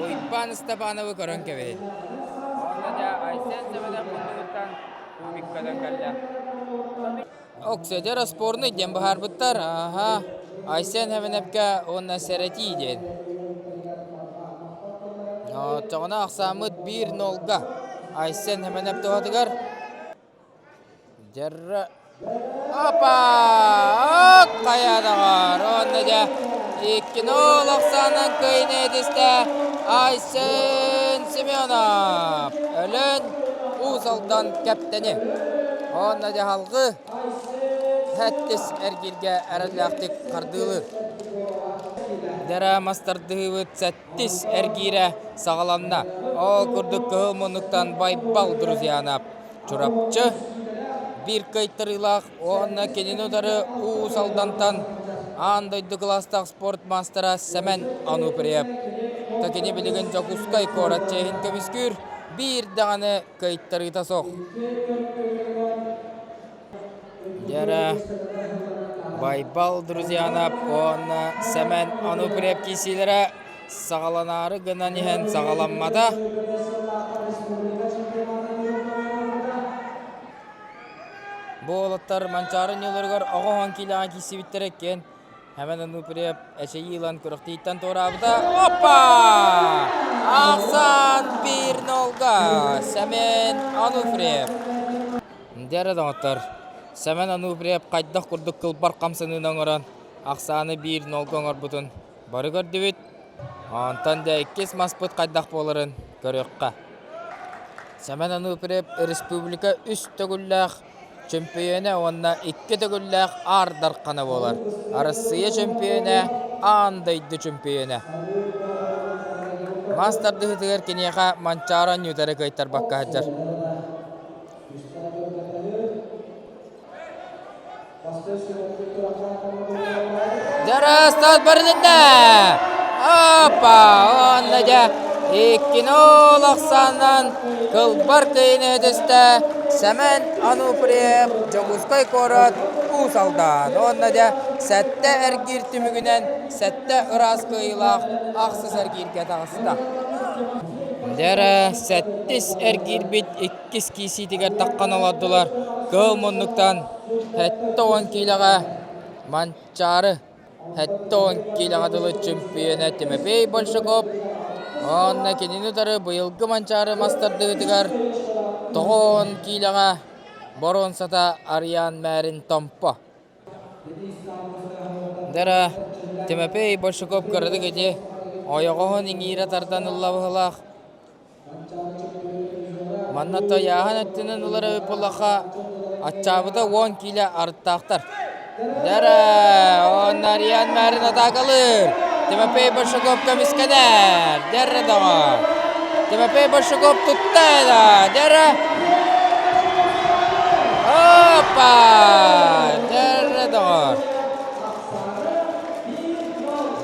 Уйбаан Ыстапановы көрөн кэбиһин. Уонна дьэ Айсен Сэмэнов муннугуттан кубиккадан кэллэ. Оксөдөр спорный диэн быһаарбыттар. Аха. Айсен Сэмэнэпкэ уонна сэрэтии диэн. Оччоҕуна ахсааммыт 1-0-га. Айсен Сэмэнэп туһатыгар Дьэррэ Опа! Хайа доҕор! Уонна дьэ 2-0 ахсаанан кыайыыны этистэ Айсен Семенов. Өлөөн Уус Алдан кэптэни. Уонна дьэ салгыы сэттис эргииргэ эрэллээхтик хардыылыыр. Дьэрэ мас тардыһыыбыт сэттис эргиирэ саҕаланна. Ол курдук кыһыл муннуктан Байбал Друзьянов Чурапчы биир кыайтарыылаах уонна кинини утары Уус Алдантан аан дойду кылаастаах спорт маастара Сэмэн Ануприев. Кини билигин Дьокуускай куорат чиэһин көмүскүүр биир даҕаны кыайтарыыта суох. Дьэрэ Байбал Друзьянов уонна Сэмэн Ануприев киирсиилэрэ саҕаланаары гынан иһэн саҕаламмата. Бу уолаттар Манчаары ньыларыгар оҕо киилэҕэ киирсибиттэрэ иккиэн Сэмэн Ануприев эчэйии ылан күрэхтииттэн туораабыта. Опа! Ахсан 1-0-га Сэмэн Ануфриев. Дьэ доҕоттор, Сэмэн Ануфриев хайдах курдук кылбар хамсаныыны оҥорон ахсааны 1-0-га оҥорбутун бары көрдүбүт. Онтон дьэ иккис маспыт хайдах буоларын көрүөххэ. Сэмэн Ануфриев республика үс төгүллээх чөмпүйүөнэ уонна икки төгүллээх Аар Дархана буолар. Арассыыйа чөмпүйүөнэ, аан дойду чөмпүйүөнэ. Мас тардыһыытыгар киниэхэ Манчаары оонньуута эрэ кыайтарбакка сылдьар. Дьарастат барылынна! Опа! Онно дьэ иккини ол ахсаанынан кылбар кыйыны түстэ Сэмэн Ануфриев Дьокуускай куорат Уус Алдан. Уонна дьэ сэттэ эргиир түмүгүнэн сэттэ ыраас кыайыылаах ахсыс эргииргэ таҕыста. Дьэ сэттис эргиирбит иккис киисиитигэр таххан олордулар. Кыһыл муннуктан 70 киилэҕэ Манчаары 70 киилэҕэ дылы чөмпүйүөнэ Тимофей Большаков уонна кинини утары быйылгы Манчаары мас тардыһыытыгар 90 киилэҕэ боруонсата Арыйаан Мээрин Томпо. Дара Тимофей Большаков кыратык ити ойоҕоһун иҥиирэ тардан ылла быһыылаах. Манна тойааһын өттүнэн ылар эбит буоллахха, аччаабыта уон киилэ арыттаахтар. Дара, уонна Ариан Мээрин атаакалыыр. Тимофей Большаков көмүскэнэр. Дэрэ доҕор. Тимофей Большаков тутта да. Дэрэ. Опа! Дэрэ доҕор.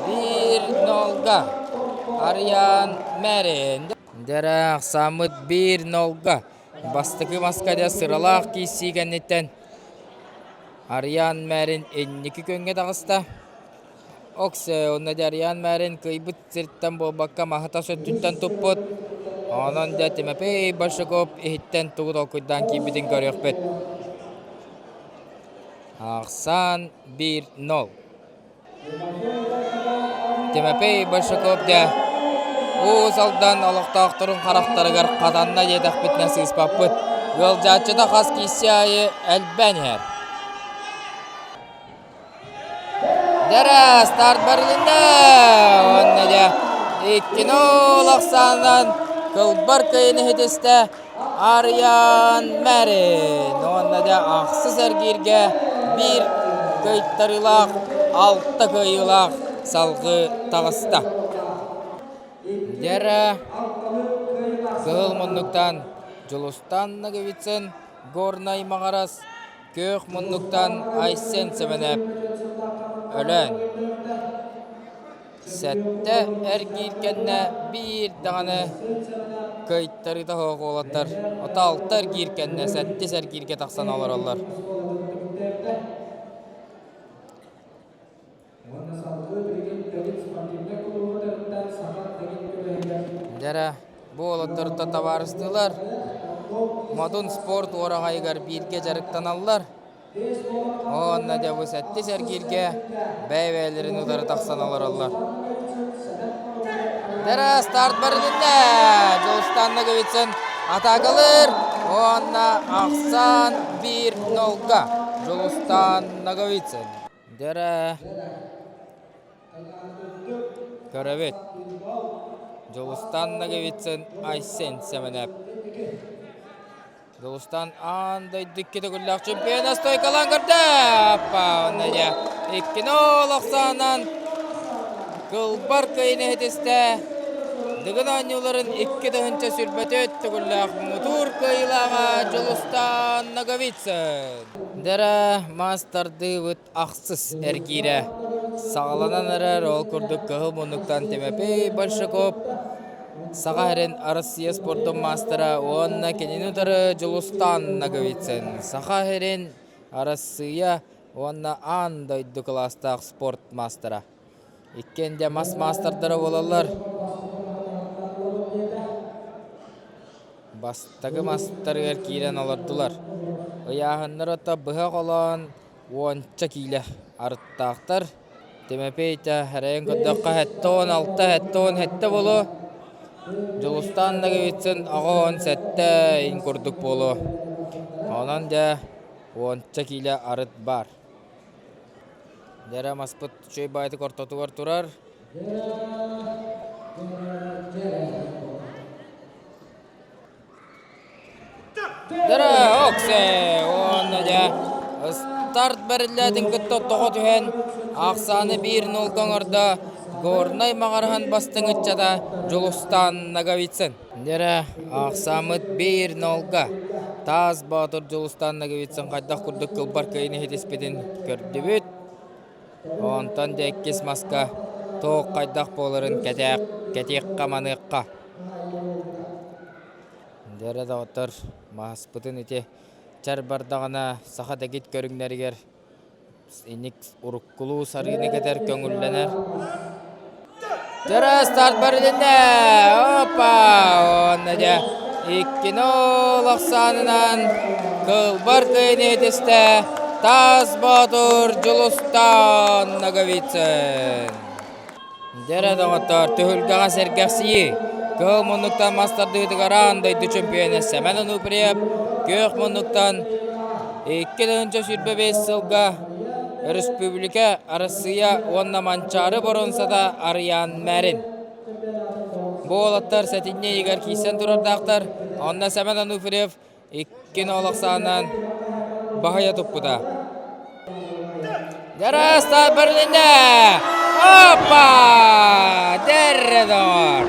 Биир нолга. Арыйаан Мэрин. Дэрэ ахсааммыт биир нолга. Бастакы маска дьэ сыралаах киирсии кэнниттэн Арыйаан Мэрин инники күөҥҥэ таҕыста. Оксе, онно дьэ Арыйаан Мэрин кыайбыт сиртэн буолбакка маһы тас өттүттэн туппут. Онон дьэ Тимофей Большаков иһиттэн тугу толкуйдаан киирбитин көрүөхпүт. Ахсаан 1-0. Тимофей Большаков дьэ Уус Алдан олохтоохторун харахтарыгар хатанна диэтэхпитинэ сыыспаппыт. Ыалдьааччыта хас киирсии аайы элбээн иһэр. Дьэ старт барылынна! Уонна дьэ 2-0 ахсаанынан кылбар кыайыны иһитистэ Арыйаан Мэрин. Уонна дьэ ахсыс эргииргэ биир кыайтарыылаах, алта кыайыылаах салгыы таҕыста. Дьэрэ кыһыл муннуктан Дьулустан Ноговицын, Горнай Маҥарас Күөх муннуктан Айсен Сэмэнэп өлөөн. Сэттэ эргиир кэннэ биир даҕаны кыайтарыыта суох уолаттар ото алта эргиир кэннэ сэттис эргииргэ тахсан олороллор. Дьэрэ, бу уолаттарта табаарыстыылар Модун спорт уораҕайыгар бииргэ дьарыктаналлар. Уонна дьэ бу сэттис эргииргэ бэйэ-бэйэлэрин утары тахсан олороллор. Дьэрэ, старт барылынна! Дьулустан Ноговицын атаакалыыр уонна ахсаан 1-0-га Дьулустан Ноговицын. Дьэрэ, көрөбүт. Дьулустан Ноговицын, Айсен Сэмэнэп. Дьулустан аан дойду икки төгүллээх чемпиона стойкалаан көрдө. Аппа, дьэ, 2-0 ахсаанан кылбар кыайыны иһитистэ. Дыгын оонньууларын 2024 төгүллээх муҥутуур кыайыылааҕа Дьулустаан Ноговицын. Дэрэ маастардыыбыт ахсыс эргиирэ саҕаланан эрэр, ол курдук кыһыл муннуктан Тимофей Большаков Саха сирин Арассыыйа спордун маастара уонна кинини утары Дьулустаан Ноговицын Саха сирин Арассыыйа уонна аан дойду кылаастаах спорт маастара. Иккиэн дьэ мас маастардара буолаллар. Бастакы мастарыгар киирэн олордулар. Ыйааһыннар ото быһа холоон уонча киилэ арыттаахтар. Тимофей-та эрэйин көрдөххө 76, 77 буолуо. Дьулустаан Ноговицын 87 ин курдук буолуо. Онон дьэ уонча киилэ арыт баар. Дьэрэ маспыт үчүгэй баайытык ортотугар турар. Дьэрэ оксе уонна дьэ старт бэриллээтин кытта тоҕо түһэн ахсааны биир нолга оҥордо Горнай Маҕараһын бастыҥ ыччата Дьулустаан Ноговицын. Дьэрэ, ахсааммыт биир нолга. Таас Боотур Дьулустаан Ноговицын хайдах курдук кылбар кыайыны иһитиспитин көрдүбүт. Онтон дьэ иккис маска туох хайдах буоларын кэтиэх, кэтиэххэ-маныахха. Дьэрэ доҕоттор, маспытын ити чэр бардаҕына саха дэгит көрүҥнэригэр Инник уруккулуу сарыыны кэтэр көҥүллэнэр. Дьара старт барылынна! Опа! Уонна дьэ иккини ол ахсаанынан кылбар кыайыны этистэ Таас Боотур Дьулустаан Ноговицын. Дьэрэ доҕоттоор, түһүлгэҕэ сэргэхсийии. Кыһыл муннуктан мас тардыытыгар аан дойду чөмпүйүөнэ Сэмэн Онуприев күөх муннуктан 2025 сылга Өрөспүүбүлүкэ, Арассыыйа уонна Манчаары боруонсата Арыйаан Мэрин. Бу уолаттар сэтинньи ыйыгар киирсэн турардаахтар. Онно Сэмэн Онуфриев Иккин ол ахсаанынан баһыйа туппута. Дьараста Берлинде! Опа! Дэрре доҕор!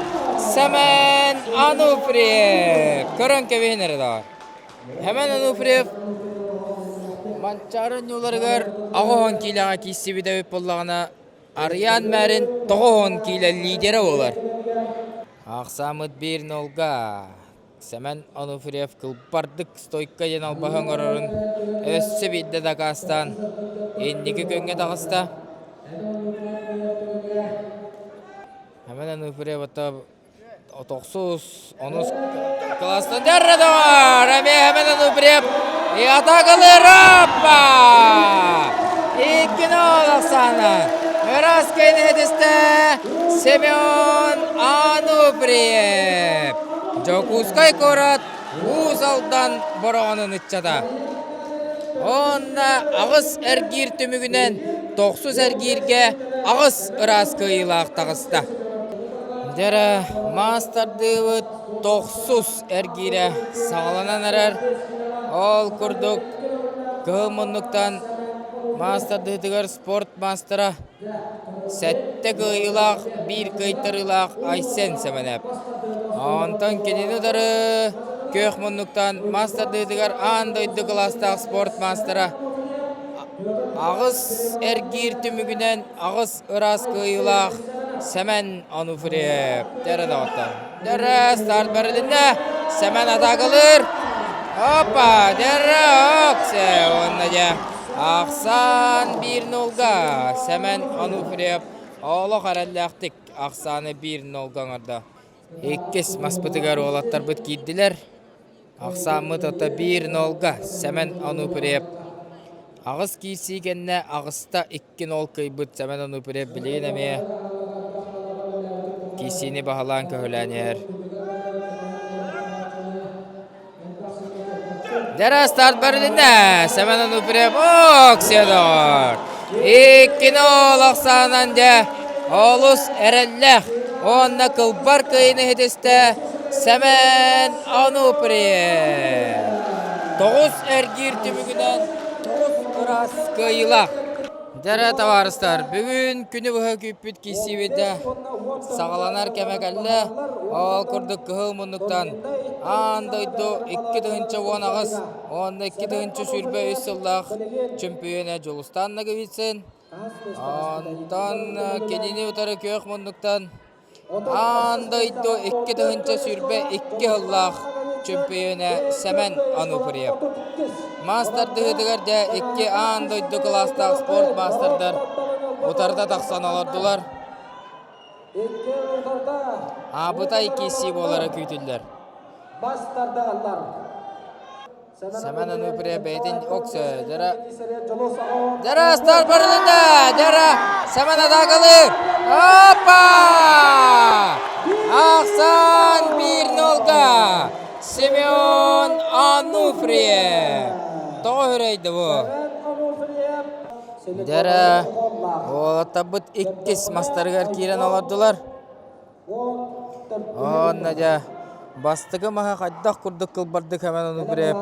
Семен Ануфриев! Көрөн кэбиһин эрэ доҕор. Семен Ануфриев Манчаары оонньууларыгар 80 киилэҕэ киирсибит эбит буоллаҕына, Арыйаан Мэрин 90 киилэ лидерэ буолар. Ахсааммыт биир нолга. Сэмэн Онуфриев кылбардык стойка диэн албаһы оҥорорун өссө биирдэ дакаастаан инники күҥҥэ таҕыста. Сэмэн Онуфриев ото тохсус онус кылаастан дьаррадор эмиэ Сэмэн Онуфриев и атакалыыр оппа! 2-0 ахсаана Ыраас кэйнэһитистэ Семен Ануприев. Дьокуускай куорат Уус Алдан Бороҕонун ыччата. Уонна аҕыс эргиир түмүгүнэн тохсус эргииргэ аҕыс ыраас кыайыылаах таҕыста. Дьэрэ, маастардыыбыт тохсус эргиирэ саҕаланан эрэр. Ол курдук кыһыл муннуктан маастардыытыгар спорт маастара сэттэ кыайыылаах, биир кыайтарыылаах Айсен Сэмэнэп. Онтон кинини утары күөх муннуктан маастардыытыгар аан дойду кылаастаах спорт маастара аҕыс эргиир түмүгүнэн аҕыс ыраас кыайыылаах Сэмэн Онуфриев. Дэрэ доҕоттор. Дэрэ старт бэрилиннэ. Сэмэн атаакалыыр. Опа! Дэрэ оксе! Уонна дьэ ахсаан биир нолга. Сэмэн Онуфриев олох эрэллээхтик ахсааны биир нолга оҥордо. Иккис маспытыгар уолаттарбыт киирдилэр. Ахсааммыт ото биир нолга Сэмэн Онуфриев. Аҕыс киирсии кэннэ аҕыста икки нол кыайбыт Сэмэн Онуфриев билигин эмиэ киирсиини баһылаан көһүлээн иһэр. Дьара старт бэрилиннэ! Сэмэн Онуфриев оксия доҕор! Иккини ол ахсаанан дьэ олус эрэллээх уонна кылбар кыайыыны иһитистэ Сэмэн Онуфриев. Тоҕус эргиир түмүгүнэн тоҕус ыраас кыайыылаах. Дьэрэ табаарыстар, бүгүн күнү быһа күүппүт киирсиибит да. саҕаланар кэмэ кэллэ. Ол курдук кыһыл муннуктан аан дойду 2018 уонна 2023 сыллаах чөмпүйүөнэ Дьулустаан Ноговицын. Онтон кинини утары күөх муннуктан Аан дойду 2022 сыллаах чөмпүйүөнэ Сэмэн Ануфриев. Маастардыһыытыгар дьэ икки аан дойду кылаастаах спорт маастардар утарыта тахсан олордулар. Аабытай киирсии буолара күүтүллэр. Семен Ануфриев бэйэтин оксө дьара дьара стар барылында дьара Семен атаакалыыр опа Ахсан биир нолга Семен Ануфриев тоҕо үрэйди бу дьара уолаттарбыт иккис мастарыгар киирэн олордулар Уонна дьэ бастакы маһы хайдах курдук кылбардык хэмэн ону билээп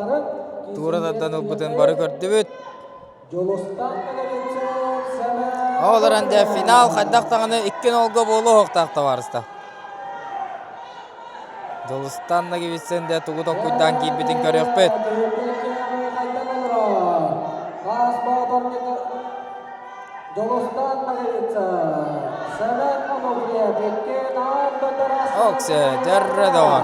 туура тардан ылбытын бары көрдүбүт. Ол эрэн дьэ финал хайдах даҕаны икки нолго буолуо уохтаах табаарыстар. Дьулустан Ноговицын дьэ тугу толкуйдаан киирбитин көрүөхпүт. Оксе, дьэррэ доҕор.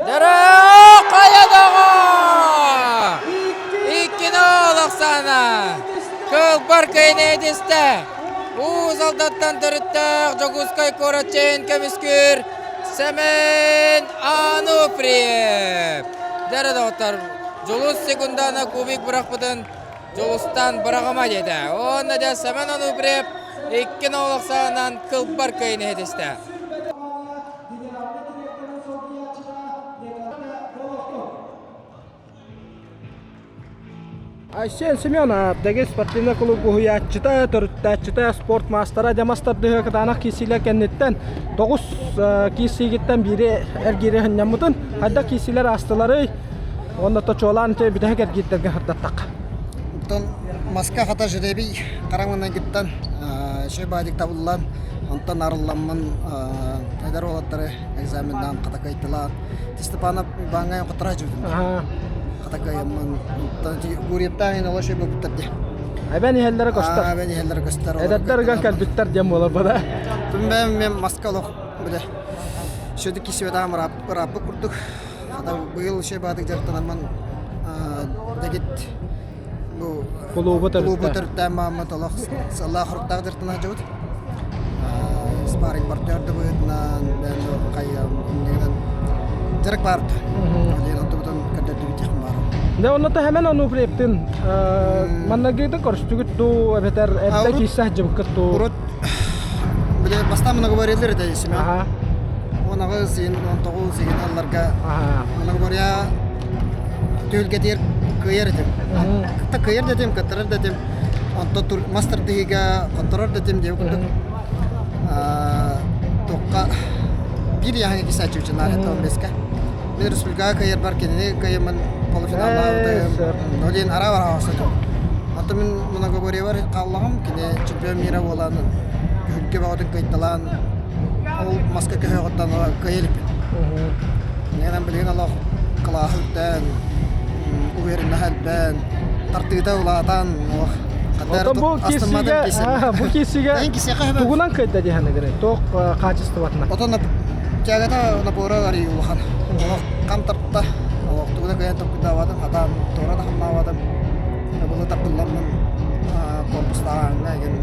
Дьэрэ хайа доҕор! Иккини ол Оксана! Кылбар кыйны этистэ! Уус Алдаттан төрүттээх Дьокуускай куорат чэйин көмүскүүр Сэмэн Ануфриев! Дьэрэ доҕоттор, Дьулус секундана кубик бырахпытын Дьулустан быраҕыма диэтэ. Уонна дьэ Сэмэн Ануфриев икки нолох саҕанан кылбар кыайыны ситистэ. Айсен Семенов, Дэгис спортивнай клуб уһуйааччыта, төрүттээччитэ, спорт маастара дьамас тардыһыы кытаанах киирсиилэр кэнниттэн тоҕус киирсиигиттэн биири эргиири сынньаммытын хайдах киирсиилэр аастыларый уонна чуолаан бүтэһик эргиирдэргэ сырдаттахха. Оттон маска хата жребий хараҥынайгыттан шөй баадик табыллан, онтон арылламмын эдэр уолаттары экзаменнаан хата кыайтылаан Степанов бааҥҥа хотора дьүтүм. Хата кыайаммын Гурьевтаах иһин олох шөй дии. Эбэн иһэллэрэ көстөр. Эбэн иһэллэрэ көстөр. Эдэрдэр ыган кэлбиттэр диэн буолар бада. Түмбэм мен маска олох биле шөдү кисибетаам ырааппыт курдук. Хата быйыл шөй баадык дьарыктанаммын дэгит бу Кулуубу кулуубу төрүттээн мааммыт олох сыллаах хоруктаах дьарыктана сылдьабыт. Спарринг партнер да быһыытынан хайа дьарык баарт. Диэн онтубутун көрдөрдүбүт диэхпин баар. Дьэ онно тэһэмэн Онуфриевтин маннагыыта көрүстүгүт дуу эбэтэр эрдэ киирсэ сылдьыбыккыт дуу? Урут били бастаан многоборьелар этэ Семен. 18 син 19 син алларга многоборья түһүлгэтигэр кыайар этим. Кытта кыайар да этим, кыттарар да этим. Онтон тур мас тардыһыыга хотторор да этим диэбит курдук. Туохха биир яһаҥа кисааччыбычын наар беска. Мин республикаҕа кыайарбар кинини кыайаммын полуфиналлаабытым. Ол диэн араа-бараа оҥостотум. Онтон мин многоборьебар хааллаҕым, кини чемпион мира буолан күһүргэ бөҕөтүн кыайталаан ол маска көһүөҕүттэн кыайа иликпин. Инньэ билигин олох кылааһы үрдээн, уверенноһа элбээн, тардыыта улаатан, олох Оттон бу киирсиигэ, бу киирсиигэ тугунан кыайда диэхэнэ туох хаачыстыбатынан? Отон тягата напора арый улахан. Олох хам тарта, олох тугу да кыайан толкуйдаабатым, хатаан туора да хамнаабатым. Былы тардылламмын корпустааҥҥа эгин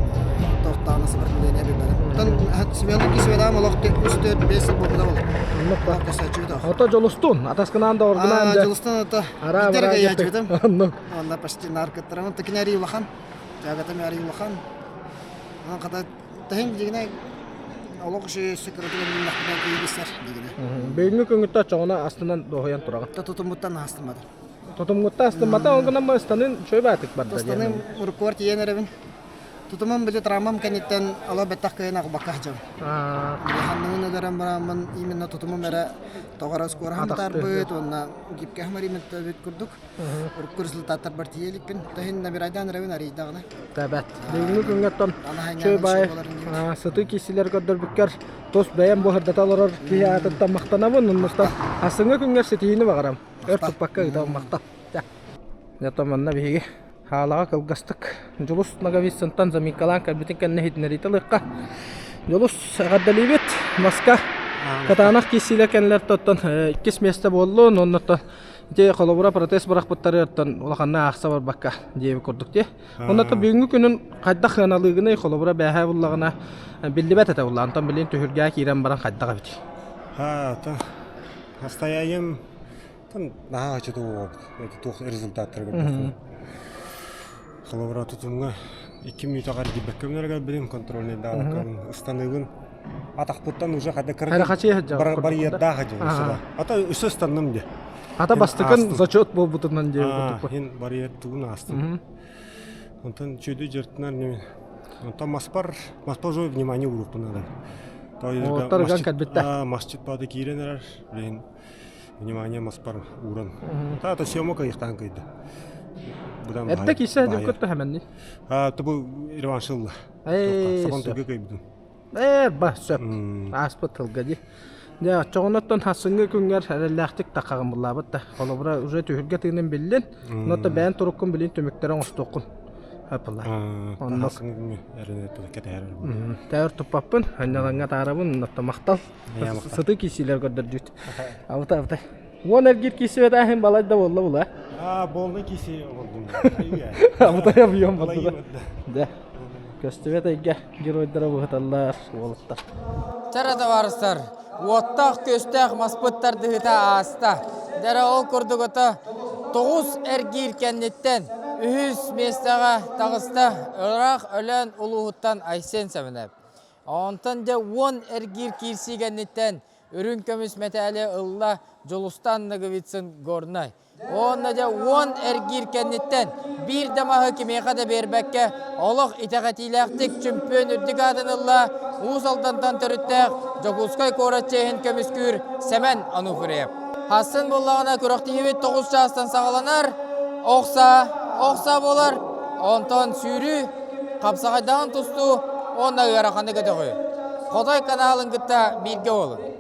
туохтаана сопротивление билбэтим. Оттон Семенов кисведаам олох үс төрт бес сыл буолбута болот. Оннук Ото Дьулустун, атаскынаан да оргунаан да. Дьулустун ото битер каяачыбытым. Оннук. Онна почти наркыттарым. Тыкин арий улахан. Тягатам арий улахан. Онон хата таһын дигине олох үшө өссө кыратыгар билиннэхпинэ киирисэр дигине. Бүгүҥҥү күҥҥүттэ оччоҕуна астынан дуоһуйан тураҕын. Тутуммуттан астымматым. Тутуммутта астыммата, ол гынан ыстанын үчүгэй баатык барда. Ыстаным уруккугар тиийэн эрэбин. Тутумум били травмам кэнниттэн ала бэттэх кыайан аҕабакка сылдьабын. Били ханныгын өлөр. гыннаран бараммын именно тутумум эрэ тоҕо эрэ скороһым бытаарбыт уонна гибкэһим арыймыт курдук. Урукку результаттарбар тиийэ иликпин. Таһын набирайдаан эрэбин арыйдаҕына. Тэбэт. Бүгүҥҥү күҥҥэ оттон чөй баай сытыы киисилэр көрдөрбүккэр тус бэйэм бу сырдата олорор киһи аатыттан махтанабын. Оннуттан ассыҥҥы күҥҥэр ситиһиини баҕарам. Өр туппакка ыытабын махтал. Дьэ манна биһиги хаалаҕа кылгастык Дьулус Ноговицынтан заминкалаан кэлбитин кэннэ иһитиннэриитэ ылыахха. Дьулус эҕэрдэлиибит маска кытаанах киирсиилэр кэннилэртэн оттон иккис миэстэ буоллун оннуттан ити холобура протест бырахпыттарыттан улаханна аахса барбакка диэбит курдук дии. Оннуттан бүгүҥҥү күнүн хайдах сыаналыыгыный холобура бээһээ буллаҕына биллибэт этэ булла онтон билигин түһүлгэҕэ киирэн баран хайдах эбит? Ха, Настаяем Тан наһаа аччыта буолбут. Это туох результаттары көрдөххө. Холобура тутумҥа 2 мүнүүтэҕэ эргийбэккэ билин контрольныйдаабаккабын ыстаныыбын атахпыттан уже хата кыра барьердаах дьэ Ата өссө ыстанным дьэ. Ата бастакын зачет буолбутунан диэ Хин барьер тугун аастым. Онтон чөйдү жертинар неме. Онтон маспар маспар уже внимание уруохпун надо. Оттар кэлбиттэ. Масчит бады киирэн эрэр. Билин внимание маспар ууран. Та съемок ыйыктаан кыйды. Эрдэ киирсэ дьуккут хэмэнни. А тобу реванш ылла. Сабан туга кыйбытым. Ээ ба сөп. Ааспыт тылга ди. Дьэ оччоҕуноттон хассыҥҥы күҥҥэр эрэллээхтик таххаҕын буллаабыт да. Холобура уже түһүлгэ тыынын биллин. Онно бэйэн туруккун билин түмүктэрэ оҥостуоххун. Аппылла. Оннук. Кэтэһэр. Тәөр туппаппын, анньалаҥҥа таарабын, оннотто махтал. Сытыы киисиилэр көрдөрдүүт. Абыта абыта. Уон эргиир киисибэтээһин балай да буолла була. Аа, буолла кииси болдум. Абытай объем болду. Да. Көстүбэт эйгэ геройдара быһыталлар уолаттар. Чара табаарыстар, уоттаах көстөөх маспыт тардыһыта ааста. Дэрэ ол курдук ото тоҕус эргиир кэнниттэн үһүс миэстэҕэ таҕыста ыраах Өлөөн улууһуттан Айсен Сэмэнэп. Онтон дьэ уон эргиир киирсии кэнниттэн үрүҥ көмүс мэтээли ылла Дьулустан Ноговицын Горнай. Уонна дьэ уон эргиир кэнниттэн биир да маһы кимиэхэ да биэрбэккэ олох итэҕэтиилээхтик чөмпүйүөн үрдүк аатын ылла Уус Алдантан төрүттээх Дьокуускай куорат чиэһин көмүскүүр Сэмэн Ануфриев. Хассын буллаҕына күрэхтэһиибит тоҕус чаастан саҕаланар, охса, охса буолар, онтон сүүрүү Хапсаҕайдаһан тустуу уонна ыараханы көтөҕүү. Хотой каналын кытта бииргэ буолун.